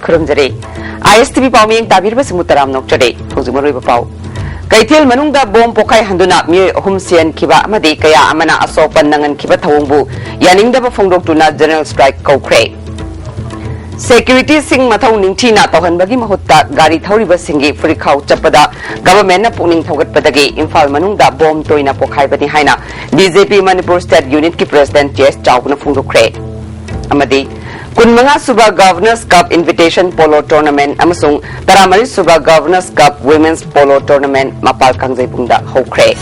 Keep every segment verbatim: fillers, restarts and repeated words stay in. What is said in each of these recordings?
ꯈꯨꯔꯨꯝꯖꯔꯤ꯫ ꯑꯥꯏ ꯑꯦꯁ T V ꯄꯥꯎꯃꯤꯌꯦꯡ ꯇꯥꯕꯤꯔꯤꯕꯁꯤꯡꯕꯨ ꯇꯔꯥꯝꯅ ꯑꯣꯛꯆꯔꯤ꯫ ꯍꯧꯖꯤꯛ ꯃꯔꯨꯑꯣꯏꯕ ꯄꯥꯎ꯫ ꯀꯩꯊꯦꯜ ꯃꯅꯨꯡꯗ ꯕꯣꯝ ꯄꯣꯈꯥꯏꯍꯟꯗꯨꯅ ꯃꯤꯑꯣꯏ ꯑꯍꯨꯝ ꯁꯤꯍꯟꯈꯤꯕ ꯑꯃꯗꯤ ꯀꯌꯥ ꯑꯃꯅ ꯑꯁꯣꯛ ꯑꯄꯟ ꯅꯪꯍꯟꯈꯤꯕ ꯊꯧꯑꯣꯡꯕꯨ ꯌꯥꯅꯤꯡꯗꯕ ꯐꯣꯡꯗꯣꯛꯇꯨꯅ ꯖꯦꯅꯔꯦꯜ ꯁ꯭ꯇ꯭ꯔꯥꯏꯛ ꯀꯧꯈ꯭ꯔꯦ꯫ ꯁꯦꯀ꯭ꯌꯨꯔꯤꯇꯤꯁꯤꯡ ꯃꯊꯧ ꯅꯤꯡꯊꯤꯅ ꯇꯧꯍꯟꯕꯒꯤ ꯃꯍꯨꯠꯇ ꯒꯥꯔꯤ ꯊꯧꯔꯤꯕꯁꯤꯡꯒꯤ ꯐꯨꯔꯤꯠꯈꯥꯎ ꯆꯞꯄꯗ ꯒꯚꯔꯟꯃꯦꯟꯠꯅ ꯄꯨꯛꯅꯤꯡ ꯊꯧꯒꯠꯄꯗꯒꯤ ꯏꯝꯐꯥꯜ ꯃꯅꯨꯡꯗ ꯕꯣꯝ ꯇꯣꯏꯅ ꯄꯣꯈꯥꯏꯕꯅꯤ ꯍꯥꯏꯅ ꯕꯤ ꯖꯦ ꯄꯤ ꯃꯅꯤꯄꯨꯔ ꯁ꯭ꯇꯦꯠ ꯌꯨꯅꯤꯠꯀꯤ ꯄ꯭ꯔꯦꯁꯤꯗꯦꯟꯠ ꯇꯤ ꯑꯦꯁ ꯆꯥꯎꯕꯅ ꯐꯣꯡꯗꯣꯛꯈ꯭ꯔꯦ꯫ ꯑꯃꯗꯤ ꯀꯨꯟꯃꯉꯥ ꯁꯨꯕ Governors Cup Invitation Polo Tournament ꯑꯃꯁꯨꯡ ꯇꯔꯥꯃꯔꯤ ꯁꯨꯕ Governors Cup Women's Polo Tournament ꯃꯄꯥꯜ ꯀꯥꯡꯖꯩꯕꯨꯡꯗ ꯍꯧꯈ꯭ꯔꯦ꯫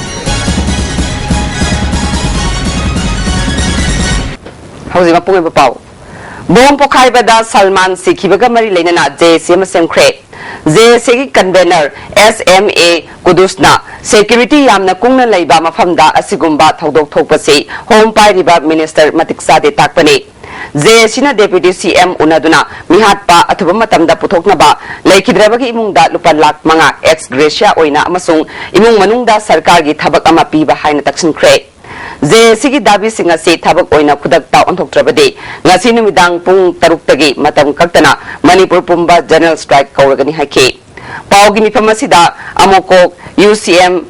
ꯍꯧꯖꯤꯛ ꯃꯄꯨꯡ ꯑꯣꯏꯕ ꯄꯥꯎ꯫ ꯕꯣꯝ ꯄꯣꯈꯥꯏꯕꯗ ꯁꯜꯃꯥꯟ ꯁꯤꯈꯤꯕꯒ ꯃꯔꯤ ꯂꯩꯅꯅ ꯖꯦ ꯑꯦ ꯁꯤ ꯑꯃ ꯁꯦꯝꯈ꯭ꯔꯦ꯫ ꯖꯦ ꯑꯦ ꯁꯤꯒꯤ ꯀꯟꯚꯦꯅꯔ ꯑꯦꯁ ꯑꯦꯝ ꯑꯦ ꯀꯨꯗꯨꯁꯅ ꯁꯦꯀ꯭ꯌꯨꯔꯤꯇꯤ ꯌꯥꯝꯅ ꯀꯨꯡꯅ ꯂꯩꯕ ꯃꯐꯝꯗ ꯑꯁꯤꯒꯨꯝꯕ ꯊꯧꯗꯣꯛ ꯊꯣꯛꯄꯁꯤ ꯍꯣꯝ ꯄꯥꯏꯔꯤꯕ ꯃꯤꯅꯤꯁꯇꯔ ꯃꯇꯤꯛ ꯆꯥꯗꯦ ꯇꯥꯛꯄꯅꯤ꯫ ꯖꯦ ꯑꯦ ꯁꯤꯅ ꯗꯦꯄ꯭ꯌꯨꯇꯤ ꯁꯤ ꯑꯦꯝ ꯎꯅꯗꯨꯅ ꯃꯤꯍꯥꯠꯄ ꯑꯊꯨꯕ ꯃꯇꯝꯗ ꯄꯨꯊꯣꯛꯅꯕ, ꯂꯩꯈꯤꯗ꯭ꯔꯕꯒꯤ ꯏꯃꯨꯡꯗ ꯂꯨꯄꯥ ꯂꯥꯈ ꯃꯉꯥ ex gratia ꯑꯣꯏꯅ ꯑꯃꯁꯨꯡ ꯏꯃꯨꯡ ꯃꯅꯨꯡꯗ ꯁꯔꯀꯥꯔꯒꯤ ꯊꯕꯛ ꯑꯃ ꯄꯤꯕ ꯍꯥꯏꯅ ꯇꯛꯁꯤꯟꯈ꯭ꯔꯦ꯫ ꯖꯦ ꯑꯦ ꯁꯤꯒꯤ ꯗꯥꯕꯤꯁꯤꯡ ꯑꯁꯤ ꯊꯕꯛ ꯑꯣꯏꯅ ꯈꯨꯗꯛꯇ ꯑꯣꯟꯊꯣꯛꯇ꯭ꯔꯕꯗꯤ ꯉꯁꯤ ꯅꯨꯃꯤꯗꯥꯡ ꯄꯨꯡ ꯇꯔꯨꯛꯇꯒꯤ ꯃꯇꯝ ꯀꯛꯇꯅ ꯃꯅꯤꯄꯨꯔ ꯄꯨꯝꯕ ꯖꯦꯅꯔꯦꯜ ꯁ꯭ꯇ꯭ꯔꯥꯏꯛ ꯀꯧꯔꯒꯅꯤ ꯍꯥꯏꯈꯤ꯫ ꯄꯥꯎꯒꯤ ꯃꯤꯐꯝ ꯑꯁꯤꯗ ꯑꯃꯣꯀꯣꯛ, U C M,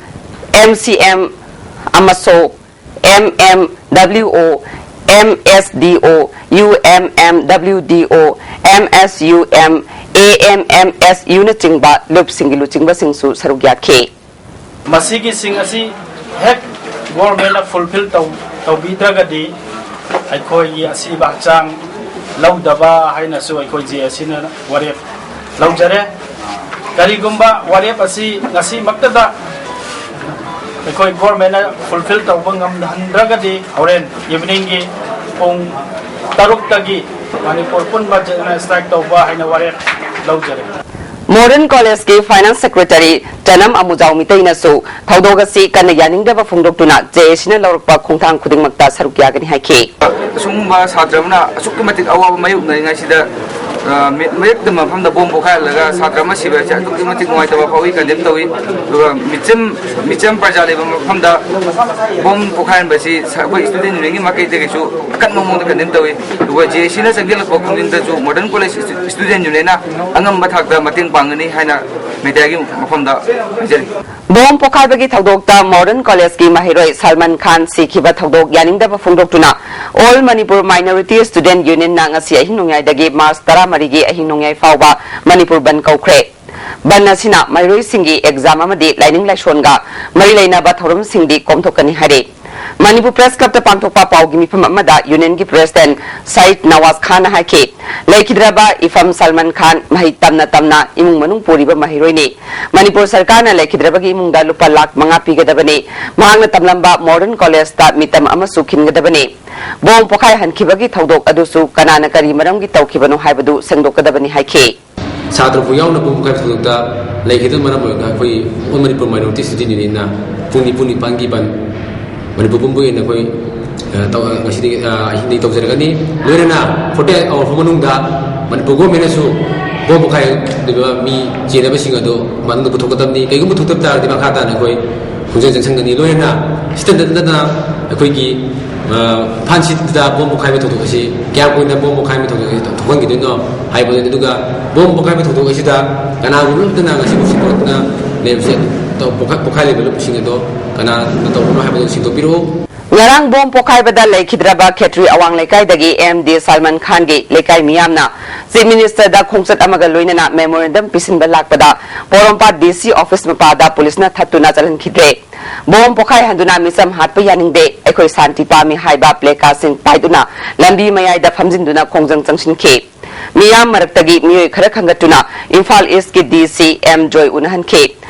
M C M, ꯑꯃꯁꯣ, M M W O, M S D O, U M M W D O, M S U M, A M M S ꯌꯨꯅꯆꯤꯡꯕ ꯂꯨꯞꯁꯤꯡꯒꯤ ꯂꯨꯆꯤꯡꯕꯁꯤꯡꯁꯨ ꯁꯔꯨꯛ ꯌꯥꯈꯤ꯫ ꯃꯁꯤꯒꯤꯁꯤꯡ ꯑꯁꯤ ꯍꯦꯛ ꯒꯣꯔꯃꯦꯟꯅ ꯐꯨꯜꯐꯤꯜ ꯇꯧ-, ꯇꯧꯕꯤꯗ꯭ꯔꯒꯗꯤ ꯑꯩꯈꯣꯏꯒꯤ ꯑꯁꯤꯕ ꯍꯛꯆꯥꯡ ꯂꯧꯗꯕ ꯍꯥꯏꯅꯁꯨ ꯑꯩꯈꯣꯏ ꯖꯦ ꯑꯦ ꯁꯤꯅ ꯋꯥꯔꯦꯞ ꯂꯧꯖꯔꯦ꯫ ꯀꯔꯤꯒꯨꯝꯕ ꯋꯥꯔꯦꯞ ꯑꯁꯤ ꯉꯁꯤꯃꯛꯇꯗ ꯑꯩꯈꯣꯏ ꯒꯣꯔꯃꯦꯟꯅ ꯐꯨꯜꯐꯤꯜ ꯇꯧꯕ ꯉꯝꯍꯟꯗ꯭ꯔꯒꯗꯤ ꯍꯣꯔꯦꯟ ꯏꯚꯤꯅꯤꯡꯒꯤ ꯄꯨꯡ ꯇꯔꯨꯛꯇꯒꯤ ꯃꯅꯤꯄꯨꯔ ꯄꯨꯟꯕ ꯖꯦꯅꯔꯦꯜ ꯁ꯭ꯇ꯭ꯔꯥꯏꯛ ꯇꯧꯕ ꯍꯥꯏꯅ ꯋꯥꯔꯦꯞ ꯂꯧꯖꯔꯦ꯫ ꯃꯣꯗꯔꯟ ꯀꯣꯂꯦꯖꯀꯤ ꯐꯥꯏꯅꯥꯟꯁ ꯁꯦꯀ꯭ꯔꯦꯇꯔꯤ ꯆꯅꯝ ꯑꯃꯨꯖꯥꯎ ꯃꯤꯇꯩꯅꯁꯨ ꯊꯧꯗꯣꯛ ꯑꯁꯤ ꯀꯟꯅ ꯌꯥꯅꯤꯡꯗꯕ ꯐꯣꯡꯗꯣꯛꯇꯨꯅ ꯖꯦ ꯑꯦ ꯁꯤꯅ ꯂꯧꯔꯛꯄ ꯈꯣꯡꯊꯥꯡ ꯈꯨꯗꯤꯡꯃꯛꯇ ꯁꯔꯨꯛ ꯌꯥꯒꯅꯤ ꯍꯥꯏꯈꯤ꯫ ꯑꯁꯨꯝꯕ ꯁꯥꯇ꯭ꯔ ꯑꯃꯅ ꯑꯁꯨꯛꯀꯤ ꯃꯇꯤꯛ ꯑꯋꯥꯕ ꯃꯥꯌꯣꯛꯅꯔꯤꯉꯩꯁꯤꯗ ꯑ, ꯃꯤ-, ꯃꯤꯔꯛ ꯇꯤꯟꯕ ꯃꯐꯝꯗ ꯕꯣꯝ ꯄꯣꯈꯥꯏꯍꯜꯂꯒ ꯁꯥꯇ꯭ꯔ ꯑꯃ ꯁꯤꯕ ꯍꯥꯏꯁꯦ ꯑꯗꯨꯛꯀꯤ ꯃꯇꯤꯛ ꯅꯨꯡꯉꯥꯏꯇꯕ ꯐꯥꯎꯏ, ꯀꯟꯗꯦꯝ ꯇꯧꯏ꯫ ꯑꯗꯨꯒ ꯃꯤꯆꯝ, ꯃꯤꯆꯝ ꯄ꯭ꯔꯖꯥ ꯂꯩꯕ ꯃꯐꯝꯗ ꯕꯣꯝ ꯄꯣꯈꯥꯏꯍꯟꯕꯁꯤ ꯁ-, ꯑꯩꯈꯣꯏ ꯁ꯭ꯇꯨꯗꯦꯟ ꯌꯨꯅꯤꯌꯟꯒꯤ ꯃꯥꯏꯀꯩꯗꯒꯤꯁꯨ ꯑꯀꯟꯕ ꯃꯑꯣꯡꯗ ꯀꯟꯗꯦꯝ ꯇꯧꯏ꯫ ꯑꯗꯨꯒ ꯖꯦ ꯑꯦ ꯁꯤꯅ ꯆꯪꯁꯤꯜꯂꯛꯄ ꯈꯣꯡꯖꯪꯗꯁꯨ ꯃꯣꯗꯔꯟ ꯀꯣꯂꯦꯖ ꯁ꯭ꯇꯨ-, ꯁ꯭ꯇꯨꯗꯦꯟ ꯌꯨꯅꯤꯌꯟꯅ ꯑꯉꯝꯕ ꯊꯥꯛꯇ ꯃꯇꯦꯡ ꯄꯥꯡꯒꯅꯤ ꯍꯥꯏꯅ ꯃꯦꯗꯤꯌꯥꯒꯤ ꯃꯐꯝꯗ ꯍꯥꯏꯖꯔꯤ꯫ ꯕꯣꯝ ꯄꯣꯈꯥꯏꯕꯒꯤ ꯊꯧꯗꯣꯛꯇ ꯃꯣꯗꯔꯟ ꯀꯣꯂꯦꯖꯀꯤ ꯃꯍꯩꯔꯣꯏ ꯁꯜꯃꯥꯟ ꯈꯥꯟ ꯁꯤꯈꯤꯕ ꯊꯧꯗꯣꯛ ꯌꯥꯅꯤꯡꯗꯕ ꯐꯣꯡꯗꯣꯛꯇꯨꯅ All Manipur Minority Student Unionꯅ ꯉꯁꯤ ꯑꯍꯤꯡ ꯅꯣꯡꯌꯥꯏꯗꯒꯤ ꯃꯥꯔꯆ ꯇꯔꯥꯃꯔꯤꯒꯤ ꯑꯍꯤꯡ ꯅꯣꯡꯌꯥꯏ ꯐꯥꯎꯕ ꯃꯅꯤꯄꯨꯔ ꯕꯟ ꯀꯧꯈ꯭ꯔꯦ꯫ ꯕꯟ ꯑꯁꯤꯅ ꯃꯍꯩꯔꯣꯏꯁꯤꯡꯒꯤ ꯑꯦꯛꯖꯥꯝ ꯑꯃꯗꯤ ꯂꯥꯏꯅꯤꯡ ꯂꯥꯏꯁꯣꯟꯒ ꯃꯔꯤ ꯂꯩꯅꯕ ꯊꯧꯔꯝꯁꯤꯡꯗꯤ ꯀꯣꯝꯊꯣꯛꯀꯅꯤ ꯍꯥꯏꯔꯤ꯫ ꯃꯅꯤꯄꯨꯔ ꯄ꯭ꯔꯦꯁ ꯀ꯭ꯂꯕꯇ ꯄꯥꯡꯊꯣꯛꯄ ꯄꯥꯎꯒꯤ ꯃꯤꯐꯝ ꯑꯃꯗ ꯌꯨꯅꯤꯌꯟꯒꯤ ꯄ꯭ꯔꯦꯁꯤꯗꯦꯟꯠ ꯁꯌꯤꯗ ꯅꯋꯥꯖ ꯈꯥꯟꯅ ꯍꯥꯏꯈꯤ, ꯂꯩꯈꯤꯗ꯭ꯔꯕ ꯏꯐꯝ ꯁꯜꯃꯥꯟ ꯈꯥꯟ ꯃꯍꯩ ꯇꯝꯅ ꯇꯝꯅ ꯏꯃꯨꯡ ꯃꯅꯨꯡ ꯄꯨꯔꯤꯕ ꯃꯍꯩꯔꯣꯏꯅꯤ꯫ ꯃꯅꯤꯄꯨꯔ ꯁꯔꯀꯥꯔꯅ ꯂꯩꯈꯤꯗ꯭ꯔꯕꯒꯤ ꯏꯃꯨꯡꯗ ꯂꯨꯄꯥ ꯂꯥꯈ ꯃꯉꯥ ꯄꯤꯒꯗꯕꯅꯤ꯫ ꯃꯍꯥꯛꯅ ꯇꯝꯂꯝꯕ ꯃꯣꯗꯔꯟ ꯀꯣꯂꯦꯖꯇ ꯃꯤꯇꯝ ꯑꯃꯁꯨ ꯈꯤꯟꯒꯗꯕꯅꯤ꯫ ꯕꯣꯝ ꯄꯣꯈꯥꯏꯍꯟꯈꯤꯕꯒꯤ ꯊꯧꯗꯣꯛ ꯑꯗꯨꯁꯨ ꯀꯅꯥꯅ ꯀꯔꯤ ꯃꯔꯝꯒꯤ ꯇꯧꯈꯤꯕꯅꯣ ꯍꯥꯏꯕꯗꯨ ꯁꯦꯡꯗꯣꯛꯀꯗꯕꯅꯤ ꯍꯥꯏꯈꯤ꯫ ꯁꯥꯇ꯭ꯔꯕꯨ ꯌꯥꯎꯅ ꯕꯣꯝ ꯄꯣꯈꯥꯏꯕ ꯊꯧꯗꯣꯛꯇ ꯂꯩꯈꯤꯗꯕ ꯃꯔꯝ ꯑꯣꯏꯔꯒ ꯑꯩꯈꯣꯏ All Manipur Minority Student Unionꯅ ꯄꯨꯡ ꯅꯤꯐꯨ ꯅꯤꯄꯥꯟꯒꯤ ꯕꯟ ꯃꯅꯤꯄꯨꯔ ꯄꯨꯝꯕꯒꯤ ꯑꯣꯏꯅ ꯑꯩꯈꯣꯏ, ꯑ, ꯇꯧ-, ꯑ, ꯉꯁꯤꯗꯤ, ꯑ, ꯑꯍꯤꯡꯗꯒꯤ ꯇꯧꯖꯔꯒꯅꯤ꯫ ꯂꯣꯏꯅꯅ forty eight hour ꯐꯥꯎ ꯃꯅꯨꯡꯗ ꯃꯅꯤꯄꯨꯔ ꯒꯣꯔꯃꯦꯟꯅꯁꯨ ꯕꯣꯝ ꯄꯣꯈꯥꯏꯔꯤꯕ ꯃꯤ ꯆꯦꯟꯅꯕꯁꯤꯡ ꯑꯗꯨ ꯃꯅꯨꯡꯗ ꯄꯨꯊꯣꯛꯀꯗꯕꯅꯤ꯫ ꯀꯩꯒꯨꯝꯕ ꯄꯨꯊꯣꯛꯇꯕ ꯇꯥꯔꯒꯗꯤ ꯃꯈꯥ ꯇꯥꯅ ꯑꯩꯈꯣꯏ ꯈꯣꯡꯖꯪ ꯆꯪꯁꯤꯟꯒꯅꯤ꯫ ꯂꯣꯏꯅꯅ ꯁꯤꯇ ꯅꯠꯇꯅ ꯑꯩꯈꯣꯏꯒꯤ, ꯑ, ꯏꯝꯐꯥꯜ ꯁꯤꯇꯤꯗ ꯕꯣꯝ ꯄꯣꯈꯥꯏꯕ ꯊꯧꯗꯣꯛ ꯑꯁꯤ ꯀꯌꯥꯝ ꯀꯨꯏꯅ ꯕꯣꯝ ꯄꯣꯈꯥꯏꯕ ꯊꯧꯗꯣꯛ ꯑꯁꯤ ꯊꯣꯛꯍꯟꯈꯤꯗꯣꯏꯅꯣ ꯍꯥꯏꯕꯗꯨꯅꯤ꯫ ꯑꯗꯨꯒ ꯕꯣꯝ ꯄꯣꯈꯥꯏꯕ ꯊꯧꯗꯣꯛ ꯑꯁꯤꯗ ꯀꯅꯥꯒꯨꯝꯕ ꯑꯃꯠꯇꯅ ꯉꯁꯤꯐꯥꯎ ꯁꯤꯟꯗꯣꯛꯇꯨꯅ ꯂꯩꯕꯁꯦ, ꯇꯧ-, ꯄꯣꯈꯥꯏ-, ꯄꯣꯈꯥꯏꯔꯤꯕ ꯂꯨꯞꯁꯤꯡ ꯑꯗꯣ ꯀꯅꯥꯅ ꯇꯧꯕꯅꯣ ꯍꯥꯏꯕꯗꯨ ꯁꯦꯡꯗꯣꯛꯄꯤꯔꯛꯎ꯫ ꯉꯔꯥꯡ ꯕꯣꯝ ꯄꯣꯈꯥꯏꯕꯗ ꯂꯩꯈꯤꯗ꯭ꯔꯕ ꯈꯦꯇ꯭ꯔꯤ ꯑꯋꯥꯡ ꯂꯩꯀꯥꯏꯗꯒꯤ ꯑꯦꯝ ꯗꯤ ꯁꯜꯃꯥꯟ ꯈꯥꯟꯒꯤ ꯂꯩꯀꯥꯏ ꯃꯤꯌꯥꯝꯅ ꯆꯤꯐ ꯃꯤꯅꯤꯁꯇꯔꯗ ꯈꯣꯡꯆꯠ ꯑꯃꯒ ꯂꯣꯏꯅꯅ ꯃꯦꯃꯣꯔꯦꯟꯗꯝ ꯄꯤꯁꯤꯟꯕ ꯂꯥꯛꯄꯗ ꯄꯣꯔꯣꯝꯄꯥꯠ ꯗꯤ ꯁꯤ ꯑꯣꯐꯤꯁ ꯃꯄꯥꯗ ꯄꯨꯂꯤꯁꯅ ꯊꯠꯇꯨꯅ ꯆꯠꯍꯟꯈꯤꯗ꯭ꯔꯦ꯫ ꯕꯣꯝ ꯄꯣꯈꯥꯏꯍꯟꯗꯨꯅ ꯃꯤꯆꯝ ꯍꯥꯠꯄ ꯌꯥꯅꯤꯡꯗꯦ, ꯑꯩꯈꯣꯏ ꯁꯥꯟꯇꯤ ꯄꯥꯝꯃꯤ ꯍꯥꯏꯕ ꯄ꯭ꯂꯦꯀꯥꯔꯗꯁꯤꯡ ꯄꯥꯏꯗꯨꯅ ꯂꯝꯕꯤ ꯃꯌꯥꯏꯗ ꯐꯝꯖꯤꯟꯗꯨꯅ ꯈꯣꯡꯖꯪ ꯆꯪꯁꯤꯟꯈꯤ꯫ ꯃꯤꯌꯥꯝ ꯃꯔꯛꯇꯒꯤ ꯃꯤꯑꯣꯏ ꯈꯔ ꯈꯟꯒꯠꯇꯨꯅ ꯏꯝꯐꯥꯜ ꯏꯁꯀꯤ ꯗꯤ ꯁꯤ ꯑꯦꯝ ꯖꯣꯏ ꯎꯅꯍꯟꯈꯤ꯫